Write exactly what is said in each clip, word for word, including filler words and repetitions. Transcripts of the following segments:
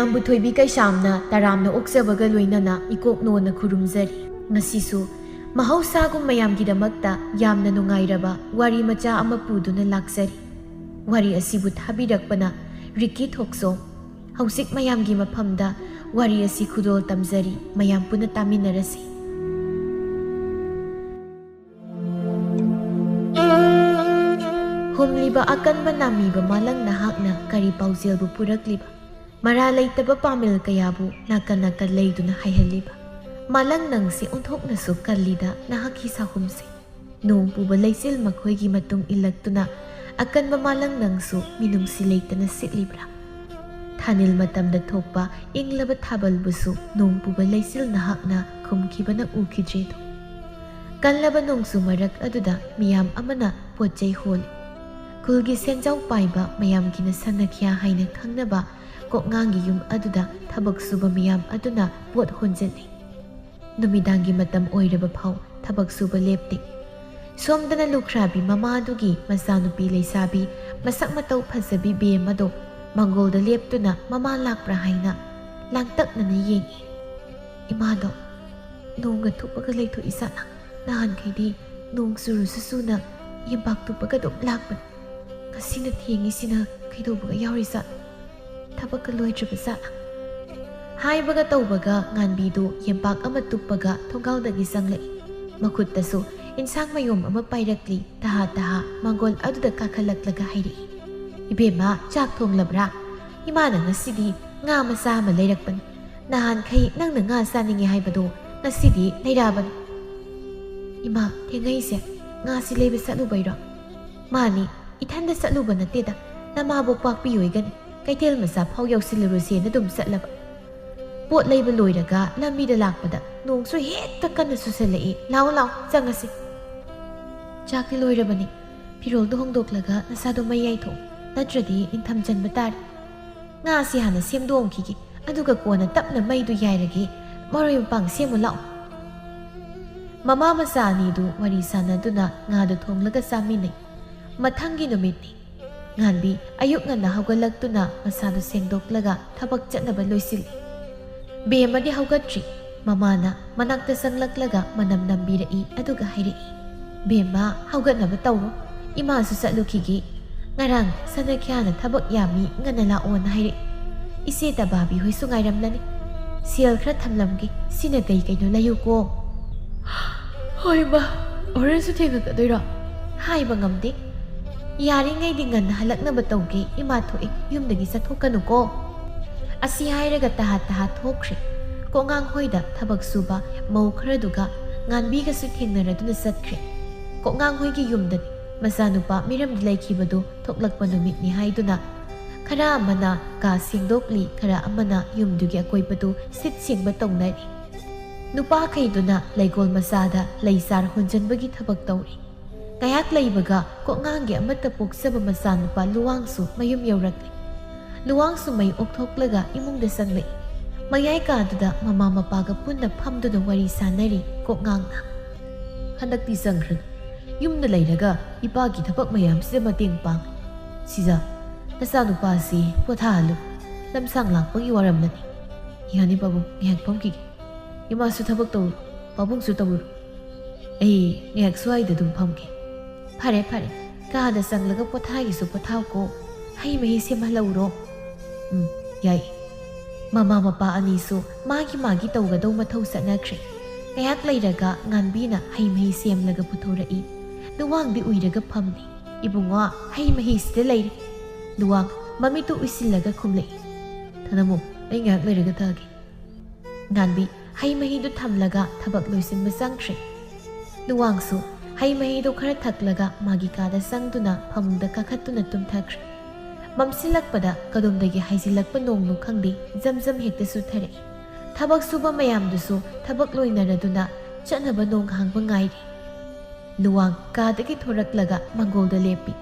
ꯃꯌꯥꯝꯕꯨ ꯊꯣꯏꯕꯤ ꯀꯩꯁꯥꯝꯅ ꯇꯔꯥꯝꯅ ꯑꯣꯛꯆꯕꯒ ꯂꯣꯏꯅꯅ ꯏꯀꯣꯛ ꯅꯣꯟꯅ ꯈꯨꯔꯨꯝꯖꯔꯤ꯫ ꯉꯁꯤꯁꯨ ꯃꯍꯧꯁꯥꯒꯨꯝ ꯃꯌꯥꯝꯒꯤꯗꯃꯛꯇ ꯌꯥꯝꯅ ꯅꯨꯡꯉꯥꯏꯔꯕ ꯋꯥꯔꯤ ꯃꯆꯥ ꯑꯃ ꯄꯨꯗꯨꯅ ꯂꯥꯛꯆꯔꯤ꯫ ꯋꯥꯔꯤ ꯑꯁꯤꯕꯨ ꯊꯥꯕꯤꯔꯛꯄꯅ ꯔꯤꯀꯤ ꯊꯣꯛꯆꯣꯝ꯫ ꯍꯧꯖꯤꯛ ꯃꯌꯥꯝꯒꯤ ꯃꯐꯝꯗ ꯋꯥꯔꯤ ꯑꯁꯤ ꯈꯨꯗꯣꯜ ꯇꯝꯖꯔꯤ, ꯃꯌꯥꯝ ꯄꯨꯟꯅ ꯇꯥꯃꯤꯟꯅꯔꯁꯤ꯫ ꯍꯨꯝꯂꯤꯕ ꯑꯀꯟꯕ ꯅꯥꯃꯤꯕ ꯃꯥꯂꯪ ꯅꯍꯥꯛꯅ ꯀꯔꯤ ꯄꯥꯎꯖꯦꯜꯕꯨ ꯄꯨꯔꯛꯂꯤꯕ? ꯃꯔꯥ ꯂꯩꯇꯕ ꯄꯥꯃꯦꯜ ꯀꯌꯥꯕꯨ ꯅꯥꯀꯟ ꯅꯥꯀꯟ ꯂꯩꯗꯨꯅ ꯍꯥꯏꯍꯜꯂꯤꯕ? ꯃꯥꯂꯪ ꯅꯪꯁꯤ ꯑꯣꯟꯊꯣꯛꯅꯁꯨ ꯀꯜꯂꯤꯗ ꯅꯍꯥꯛꯀꯤ ꯁꯥꯍꯨꯝꯁꯦ꯫ ꯅꯣꯡ ꯄꯨꯕ ꯂꯩꯆꯤꯜ ꯃꯈꯣꯏꯒꯤ ꯃꯇꯨꯡ ꯏꯜꯂꯛꯇꯨꯅ ꯑꯀꯟꯕ ꯃꯥꯂꯪ ꯅꯪꯁꯨ ꯃꯤꯅꯨꯡꯁꯤ ꯂꯩꯇꯅ ꯁꯤꯠꯂꯤꯕ꯭ꯔꯥ? ꯊꯥꯅꯤꯜ ꯃꯇꯝꯗ ꯊꯣꯛꯄ ꯏꯪꯂꯕ ꯊꯥꯕꯜꯕꯨꯁꯨ ꯅꯣꯡ ꯄꯨꯕ ꯂꯩꯆꯤꯜ ꯅꯍꯥꯛꯅ ꯈꯨꯝꯈꯤꯕꯅ ꯎꯈꯤꯗ꯭ꯔꯦꯗꯣ꯫ ꯀꯜꯂꯕ ꯅꯣꯡꯖꯨ ꯃꯔꯛ ꯑꯗꯨꯗ ꯃꯤꯌꯥꯝ ꯑꯃꯅ ꯄꯣꯠ ꯆꯩ ꯍꯣꯜꯂꯤ꯫ ꯈꯨꯜꯒꯤ ꯁꯦꯟꯖꯥꯎ ꯄꯥꯏꯕ ꯃꯌꯥꯝꯒꯤꯅ ꯁꯅꯈ꯭ꯌꯥ ꯍꯥꯏꯅ ꯈꯪꯅꯕ ꯀꯣꯛꯉꯥꯡꯒꯤ ꯌꯨꯝ ꯑꯗꯨꯗ ꯊꯕꯛ ꯁꯨꯕ ꯃꯤꯌꯥꯝ ꯑꯗꯨꯅ ꯄꯣꯠ ꯍꯣꯟꯖꯤꯜꯂꯤ꯫ ꯅꯨꯃꯤꯗꯥꯡꯒꯤ ꯃꯇꯝ ꯑꯣꯏꯔꯕ ꯐꯥꯎ ꯊꯕꯛ ꯁꯨꯕ ꯂꯦꯞꯇꯦ꯫ ꯁꯣꯝꯗꯅ ꯂꯨꯈ꯭ꯔꯥꯕꯤ ꯃꯃꯥꯗꯨꯒꯤ ꯃꯆꯥꯅꯨꯄꯤ ꯂꯩꯁꯥꯕꯤ ꯃꯁꯛ ꯃꯇꯧ ꯐꯖꯕꯤ ꯕꯦꯝꯃꯗꯣ ꯃꯪꯒꯣꯜꯗ ꯂꯦꯞꯇꯨꯅ ꯃꯃꯥ ꯂꯥꯛꯄ꯭ꯔꯥ ꯍꯥꯏꯅ ꯂꯥꯡꯇꯛꯅꯅ ꯌꯦꯡꯏ꯫ ꯏꯃꯥꯗꯣ ꯅꯣꯡꯒ ꯊꯨꯞꯄꯒ ꯂꯩꯊꯣꯛꯏ ꯖꯥꯠꯂꯥ? ꯅꯍꯥꯟꯈꯩꯗꯤ ꯅꯣꯡ ꯆꯨꯔꯁꯨ ꯆꯨꯅ ꯌꯦꯝꯄꯥꯛ ꯇꯨꯞꯄꯒ ꯑꯗꯨꯝ ꯂꯥꯛꯄꯅꯤ꯫ ꯉꯁꯤꯅ ꯊꯦꯡꯉꯤꯁꯤꯅ ꯀꯩꯗꯧꯕꯒ ꯌꯥꯎꯔꯤ ꯖꯥꯠꯂꯥ? ꯊꯕꯛꯀ ꯂꯣꯏꯗ꯭ꯔꯤꯕ ꯖꯥꯠꯂꯥ? ꯍꯥꯏꯕꯒ ꯇꯧꯕꯒ ꯉꯥꯟꯕꯤꯗꯨ ꯌꯦꯝꯄꯥꯛ ꯑꯃ ꯇꯨꯞꯄꯒ ꯊꯣꯡꯒꯥꯜꯗꯒꯤ ꯆꯪꯂꯛꯏ꯫ ꯃꯈꯨꯠꯇꯁꯨ ꯏꯟꯁꯥꯡ ꯃꯌꯣꯝ ꯑꯃ ꯄꯥꯏꯔꯛꯂꯤ꯫ ꯇꯍꯥ ꯇꯍꯥ ꯃꯪꯒꯣꯜ ꯑꯗꯨꯗ ꯀꯥꯈꯠꯂꯛꯂꯒ ꯍꯥꯏꯔꯛꯏ, "ꯏꯕꯦꯝꯃ, ꯆꯥꯛ ꯊꯣꯡꯂꯕ꯭ꯔꯥ? ꯏꯃꯥꯅ ꯉꯁꯤꯗꯤ ꯉꯥ ꯃꯆꯥ ꯑꯃ ꯂꯩꯔꯛꯄꯅꯤ꯫ ꯅꯍꯥꯟꯈꯩ ꯅꯪꯅ ꯉꯥ ꯆꯥꯅꯤꯡꯉꯤ ꯍꯥꯏꯕꯗꯣ ꯉꯁꯤꯗꯤ ꯂꯩꯔꯛꯑꯕꯅꯤ꯫" "ꯏꯃꯥ, ꯊꯦꯡꯉꯩꯁꯦ ꯉꯥꯁꯤ ꯂꯩꯕ ꯆꯠꯂꯨꯕꯩꯔꯣ?" "ꯃꯥꯅꯤ, ꯏꯊꯟꯗ ꯆꯠꯂꯨꯕ ꯅꯠꯇꯦꯗ, ꯅꯃꯥꯕꯣꯛ ꯄꯥꯛꯄꯤ ꯑꯣꯏꯒꯅꯤ꯫ ꯀꯩꯊꯦꯜ ꯃꯆꯥ ꯐꯥꯎ ꯌꯧꯁꯤꯜꯂꯨꯔꯁꯦꯅ ꯑꯗꯨꯝ ꯆꯠꯂꯕ꯫ ꯄꯣꯠ ꯂꯩꯕ ꯂꯣꯏꯔꯒ ꯂꯝꯕꯤꯗ ꯂꯥꯛꯄꯗ ꯅꯣꯡꯁꯨ ꯍꯦꯛꯇ ꯀꯟꯅ ꯆꯨꯁꯜꯂꯛꯏ꯫ ꯂꯥꯛꯑꯣ, ꯂꯥꯛꯑꯣ, ꯆꯪꯉꯁꯤ꯫" "ꯆꯥꯛꯇꯤ ꯂꯣꯏꯔꯕꯅꯤ꯫ ꯐꯤꯔꯣꯜꯗꯣ ꯍꯣꯡꯗꯣꯛꯂꯒ ꯅꯁꯥꯗꯣ ꯃꯩ ꯌꯥꯏꯊꯣꯛꯑꯣ, ꯅꯠꯇ꯭ꯔꯗꯤ ꯅꯤꯡꯊꯝ ꯆꯟꯕ ꯇꯥꯔꯦ꯫ ꯉꯥꯁꯤ ꯍꯥꯟꯅ ꯁꯦꯝꯗꯣꯛꯑꯝꯈꯤꯒꯦ, ꯑꯗꯨꯒ ꯀꯣꯟꯅ ꯇꯞꯅ ꯃꯩꯗꯨ ꯌꯥꯏꯔꯒꯦ꯫ ꯃꯔꯣꯏ ꯃꯄꯥꯡ ꯁꯦꯝꯃꯨ ꯂꯥꯛꯑꯣ꯫" ꯃꯃꯥ ꯃꯆꯥ ꯑꯅꯤꯗꯨ ꯋꯥꯔꯤ ꯁꯥꯟꯅꯗꯨꯅ ꯉꯥꯗꯨ ꯊꯣꯡꯂꯒ ꯆꯥꯃꯤꯟꯅꯩ꯫ ꯃꯊꯪꯒꯤ ꯅꯨꯃꯤꯠꯅꯤ꯫ ꯉꯥꯟꯕꯤ ꯑꯌꯨꯛ ꯉꯟꯅ ꯍꯧꯒꯠꯂꯛꯇꯨꯅ ꯃꯁꯥꯗꯨ ꯁꯦꯡꯗꯣꯛꯂꯒ ꯊꯕꯛ ꯆꯠꯅꯕ ꯂꯣꯏꯁꯤꯜꯂꯤ꯫ ꯕꯦꯝꯃꯗꯤ ꯍꯧꯒꯠꯇ꯭ꯔꯤ꯫ ꯃꯃꯥꯅ ꯃꯅꯥꯛꯇ ꯆꯪꯂꯛꯂꯒ ꯃꯅꯝ ꯅꯝꯕꯤꯔꯛꯏ, ꯑꯗꯨꯒ ꯍꯥꯏꯔꯛꯏ, "ꯕꯦꯝꯃ, ꯍꯧꯒꯠꯅꯕ ꯇꯧꯔꯣ꯫ ꯏꯃꯥꯁꯨ ꯆꯠꯂꯨꯈꯤꯒꯦ꯫ ꯉꯔꯥꯡ ꯁꯅꯈ꯭ꯌꯥꯅ ꯊꯕꯛ ꯌꯥꯝꯃꯤ, ꯉꯟꯅ ꯂꯥꯛꯑꯣꯅ ꯍꯥꯏꯔꯛꯏ꯫ ꯏꯆꯦ ꯇꯕꯥꯕꯤ ꯍꯣꯏꯁꯨ ꯉꯥꯏꯔꯝꯂꯅꯤ꯫ ꯁꯦꯜ ꯈꯔ ꯊꯝꯂꯝꯒꯦ꯫ ꯁꯤꯅ ꯀꯩ ꯀꯩꯅꯣ ꯂꯩꯌꯨꯀꯣ꯫" "ꯍꯣꯏ, ꯃꯥ꯫ ꯍꯣꯔꯦꯟꯁꯨ ꯊꯦꯡꯉꯛꯀꯗꯣꯏꯔꯣ?" "ꯍꯥꯏꯕ ꯉꯝꯗꯦ꯫ ꯌꯥꯔꯤꯉꯩꯗꯤ ꯉꯟꯅ ꯍꯜꯂꯛꯅꯕ ꯇꯧꯒꯦ꯫ ꯏꯃꯥ ꯊꯣꯛꯑꯦ, ꯌꯨꯝꯗꯒꯤ ꯆꯠꯊꯣꯛꯀꯅꯨꯀꯣ꯫" ꯑꯁꯤ ꯍꯥꯏꯔꯒ ꯇꯍꯥ ꯇꯍꯥ ꯊꯣꯛꯈ꯭ꯔꯦ꯫ ꯀꯣꯛꯉꯥꯡ ꯍꯣꯏꯗ ꯊꯕꯛ ꯁꯨꯕ ꯃꯧ ꯈꯔꯗꯨꯒ ꯉꯥꯟꯕꯤꯒꯁꯨ ꯊꯦꯡꯅꯔꯗꯨꯅ ꯆꯠꯈ꯭ꯔꯦ꯫ ꯀꯣꯛꯉꯥꯡ ꯍꯣꯏꯒꯤ ꯌꯨꯝꯗꯅꯤ꯫ ꯃꯆꯥꯅꯨꯄꯥ ꯃꯤꯔꯝꯗ ꯂꯩꯈꯤꯕꯗꯨ ꯊꯣꯛꯂꯛꯄ ꯅꯨꯃꯤꯠꯅꯤ ꯍꯥꯏꯗꯨꯅ ꯈꯔ ꯑꯃꯅ ꯀꯥ ꯁꯦꯡꯗꯣꯛꯂꯤ, ꯈꯔ ꯑꯃꯅ ꯌꯨꯝꯗꯨꯒꯤ ꯑꯀꯣꯏꯕꯗꯨ ꯁꯤꯠ ꯁꯦꯡꯕ ꯇꯧꯅꯔꯤ꯫ ꯅꯨꯄꯥꯈꯩꯗꯨꯅ ꯂꯩꯀꯣꯜ ꯃꯆꯥꯗ ꯂꯩ ꯆꯥꯔ ꯍꯣꯟꯖꯟꯕꯒꯤ ꯊꯕꯛ ꯇꯧꯔꯤ꯫ ꯉꯥꯏꯍꯥꯛ ꯂꯩꯕꯒ ꯀꯣꯛꯉꯥꯡꯒꯤ ꯑꯃꯠꯇ ꯄꯣꯛꯆꯕ ꯃꯆꯥꯅꯨꯄꯥ ꯂꯨꯋꯥꯡꯁꯨ ꯃꯌꯨꯝ ꯌꯧꯔꯛꯂꯦ꯫ ꯂꯨꯋꯥꯡꯁꯨ ꯃꯩ ꯑꯣꯛꯊꯣꯛꯂꯒ ꯏꯃꯨꯡꯗ ꯆꯪꯂꯛꯏ꯫ ꯃꯌꯥꯏ ꯀꯥꯗꯨꯗ ꯃꯃꯥ ꯃꯄꯥꯒ ꯄꯨꯟꯅ ꯐꯝꯗꯨꯅ ꯋꯥꯔꯤ ꯁꯥꯟꯅꯔꯤ ꯀꯣꯛꯉꯥꯡꯅ꯫ "ꯍꯟꯗꯛꯇꯤ ꯆꯪꯈ꯭ꯔꯅꯨ꯫ ꯌꯨꯝꯗ ꯂꯩꯔꯒ ꯏꯄꯥꯒꯤ ꯊꯕꯛ ꯃꯌꯥꯝꯁꯤꯗ ꯃꯇꯦꯡ ꯄꯥꯡ꯫ ꯁꯤꯖ, ꯅꯆꯥꯅꯨꯄꯥꯁꯤ ꯄꯣꯊꯥꯍꯜꯂꯨ꯫ ꯂꯝꯁꯥꯡ ꯂꯥꯛꯄꯒꯤ ꯋꯥꯔꯝꯂꯅꯤ꯫" "ꯌꯥꯅꯤ ꯄꯥꯕꯨꯡ, ꯉꯥꯏꯍꯥꯛ ꯐꯝꯈꯤꯒꯦ꯫ ꯏꯃꯥꯁꯨ ꯊꯕꯛ ꯇꯧꯔꯨ, ꯄꯥꯕꯨꯡꯁꯨ ꯇꯧꯔꯨ꯫ ꯑꯩ ꯉꯥꯏꯍꯥꯛ ꯁ꯭ꯋꯥꯏꯗ ꯑꯗꯨꯝ ꯐꯝꯒꯦ꯫" "ꯐꯔꯦ, ꯐꯔꯦ꯫ ꯀꯥꯗ ꯆꯪꯂꯒ ꯄꯣꯊꯥꯒꯦꯁꯨ ꯄꯣꯊꯥꯎꯀꯣ꯫ ꯍꯩ ꯃꯍꯤ ꯁꯦꯝꯍꯜꯂꯛꯎꯔꯣ?" "ꯎꯝ, ꯌꯥꯏ꯫" ꯃꯃꯥ ꯃꯄꯥ ꯑꯅꯤꯁꯨ ꯃꯥꯒꯤ ꯃꯥꯒꯤ ꯇꯧꯒꯗꯧ ꯃꯊꯧ ꯆꯠꯅꯈ꯭ꯔꯦ꯫ ꯉꯥꯏꯍꯥꯛ ꯂꯩꯔꯒ ꯉꯥꯟꯕꯤꯅ ꯍꯩ ꯃꯍꯤ ꯁꯦꯝꯂꯒ ꯄꯨꯊꯣꯔꯛꯏ꯫ ꯂꯨꯋꯥꯡꯗꯤ ꯎꯏꯔꯒ ꯐꯝꯂꯤ꯫ "ꯏꯕꯨꯡꯉꯣ, ꯍꯩ ꯃꯍꯤꯁꯤꯗ ꯂꯩꯔꯦ꯫" ꯂꯨꯋꯥꯡ ꯃꯃꯤꯠꯇꯨ ꯎꯏꯁꯤꯜꯂꯒ ꯈꯨꯝꯂꯛꯏ꯫ "ꯊꯅꯝꯃꯨ, ꯑꯩ ꯉꯥꯏꯍꯥꯛ ꯂꯩꯔꯒ ꯊꯛꯑꯒꯦ꯫" ꯉꯥꯟꯕꯤ ꯍꯩ ꯃꯍꯤꯗꯨ ꯊꯝꯂꯒ ꯊꯕꯛ ꯂꯣꯏꯁꯤꯟꯕ ꯆꯪꯈ꯭ꯔꯦ꯫ ꯂꯨꯋꯥꯡꯁꯨ ꯍꯩ ꯃꯍꯤꯗꯨ ꯈꯔ ꯊꯛꯂꯒ ꯃꯥꯒꯤ ꯀꯥꯗ ꯆꯪꯗꯨꯅ ꯐꯃꯨꯡꯗ ꯀꯥꯈꯠꯇꯨꯅ ꯇꯨꯝꯊꯈ꯭ꯔꯦ꯫ ꯃꯝꯁꯤꯜꯂꯛꯄꯗ ꯀꯗꯣꯝꯗꯒꯤ ꯍꯥꯏꯖꯤꯜꯂꯛꯄ ꯅꯣꯡꯅꯣ ꯈꯪꯗꯦ, ꯖꯝ ꯖꯝ ꯍꯦꯛꯇ ꯆꯨꯊꯔꯛꯏ꯫ ꯊꯕꯛ ꯁꯨꯕ ꯃꯌꯥꯝꯗꯨꯁꯨ ꯊꯕꯛ ꯂꯣꯏꯅꯔꯗꯨꯅ ꯆꯠꯅꯕ ꯅꯣꯡ ꯍꯥꯡꯕ ꯉꯥꯏꯔꯤ꯫ ꯂꯨꯋꯥꯡ ꯀꯥꯗꯒꯤ ꯊꯣꯔꯛꯂꯒ ꯃꯪꯒꯣꯜꯗ ꯂꯦꯞꯄꯤ꯫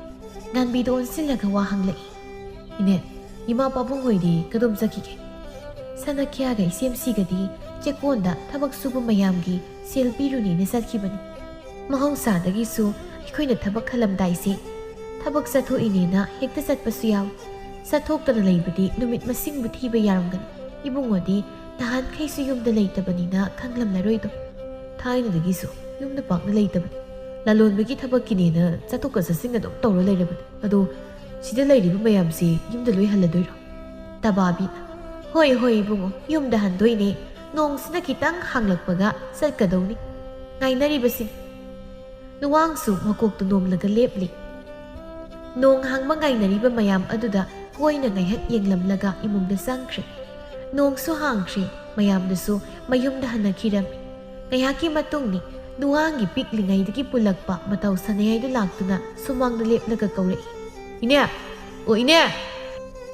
ꯉꯥꯟꯕꯤꯗ ꯑꯣꯟꯁꯤꯜꯂꯒ ꯋꯥ ꯍꯪꯂꯛꯏ꯫ "ꯏꯅꯦ, ꯏꯃꯥ ꯄꯥꯕꯨꯡ ꯍꯣꯏꯗꯤ ꯀꯗꯣꯝ ꯆꯠꯈꯤꯒꯦ?" "ꯁꯅꯥꯈ꯭ꯌꯥꯒ ꯏꯁꯦꯝꯁꯤꯒꯗꯤ ꯆꯦꯛꯀꯣꯟꯗ ꯊꯕꯛ ꯁꯨꯕ ꯃꯌꯥꯝꯒꯤ ꯁꯦꯜ ꯄꯤꯔꯨꯅꯤꯅ ꯆꯠꯈꯤꯕꯅꯤ꯫ ꯃꯍꯧꯁꯥꯗꯒꯤꯁꯨ ꯑꯩꯈꯣꯏꯅ ꯊꯕꯛ ꯍꯜꯂꯝꯗꯥꯏꯁꯦ ꯊꯕꯛ ꯆꯠꯊꯣꯛꯏꯅꯦꯅ ꯍꯦꯛꯇ ꯆꯠꯄꯁꯨ ꯌꯥꯎꯏ꯫ ꯆꯠꯊꯣꯛꯇꯅ ꯂꯩꯕꯗꯤ ꯅꯨꯃꯤꯠ ꯃꯁꯤꯡꯕꯨ ꯊꯤꯕ ꯌꯥꯔꯝꯒꯅꯤ꯫ ꯏꯕꯨꯡꯉꯣꯗꯤ ꯅꯍꯥꯟꯈꯩꯁꯨ ꯌꯨꯝꯗ ꯂꯩꯇꯕꯅꯤꯅ ꯈꯪꯂꯝꯂꯔꯣꯏꯗꯣ꯫ ꯊꯥꯏꯅꯗꯒꯤꯁꯨ ꯌꯨꯝꯗ ꯄꯥꯛꯅ ꯂꯩꯇꯕꯅꯤ꯫ ꯂꯂꯣꯟꯕꯒꯤ ꯊꯕꯛꯀꯤꯅꯦꯅ ꯆꯠꯊꯣꯛꯀ ꯆꯠꯁꯤꯟ ꯑꯗꯨꯝ ꯇꯧꯔ ꯂꯩꯔꯕꯅꯤ꯫ ꯑꯗꯣ ꯁꯤꯗ ꯂꯩꯔꯤꯕ ꯃꯌꯥꯝꯁꯤ ꯌꯨꯝꯗ ꯂꯣꯏ ꯍꯜꯂꯗꯣꯏꯔꯣ? ꯇꯕꯥꯕꯤꯅ, "ꯍꯣꯏ, ꯍꯣꯏ ꯏꯕꯨꯡꯉꯣ, ꯌꯨꯝꯗ ꯍꯟꯗꯣꯏꯅꯦ꯫ ꯅꯣꯡꯁꯤꯅ ꯈꯤꯇꯪ ꯍꯥꯡꯂꯛꯄꯒ ꯆꯠꯀꯗꯧꯅꯤ꯫ ꯉꯥꯏꯅꯔꯤꯕꯁꯤꯅꯤ꯫" ꯂꯨꯋꯥꯡꯁꯨ ꯃꯀꯣꯛꯇꯨ ꯅꯣꯝꯂꯒ ꯂꯦꯞꯂꯤ꯫ ꯅꯣꯡ ꯍꯥꯡꯕ ꯉꯥꯏꯅꯔꯤꯕ ꯃꯌꯥꯝ ꯑꯗꯨꯗ ꯀꯣꯏꯅ ꯉꯥꯏꯍꯥꯛ ꯌꯦꯡꯂꯝꯂꯒ ꯏꯃꯨꯡꯗ ꯆꯪꯈ꯭ꯔꯦ꯫ ꯅꯣꯡꯁꯨ ꯍꯥꯡꯈ꯭ꯔꯦ, ꯃꯌꯥꯝꯗꯨꯁꯨ ꯃꯌꯨꯝꯗ ꯍꯟꯅꯈꯤꯔꯝꯃꯤ꯫ ꯉꯥꯏꯍꯥꯛꯀꯤ ꯃꯇꯨꯡꯅꯤ ꯂꯨꯋꯥꯡꯒꯤ ꯄꯤꯛꯂꯤꯉꯩꯗꯒꯤ ꯄꯨꯜꯂꯛꯄ ꯃꯇꯧ ꯁꯅꯥꯌꯥꯏꯗꯨ ꯂꯥꯛꯇꯨꯅ ꯁꯨꯃꯥꯡꯗ ꯂꯦꯞꯂꯒ ꯀꯧꯔꯛꯏ, "ꯏꯅꯦ! ꯑꯣ ꯏꯅꯦ!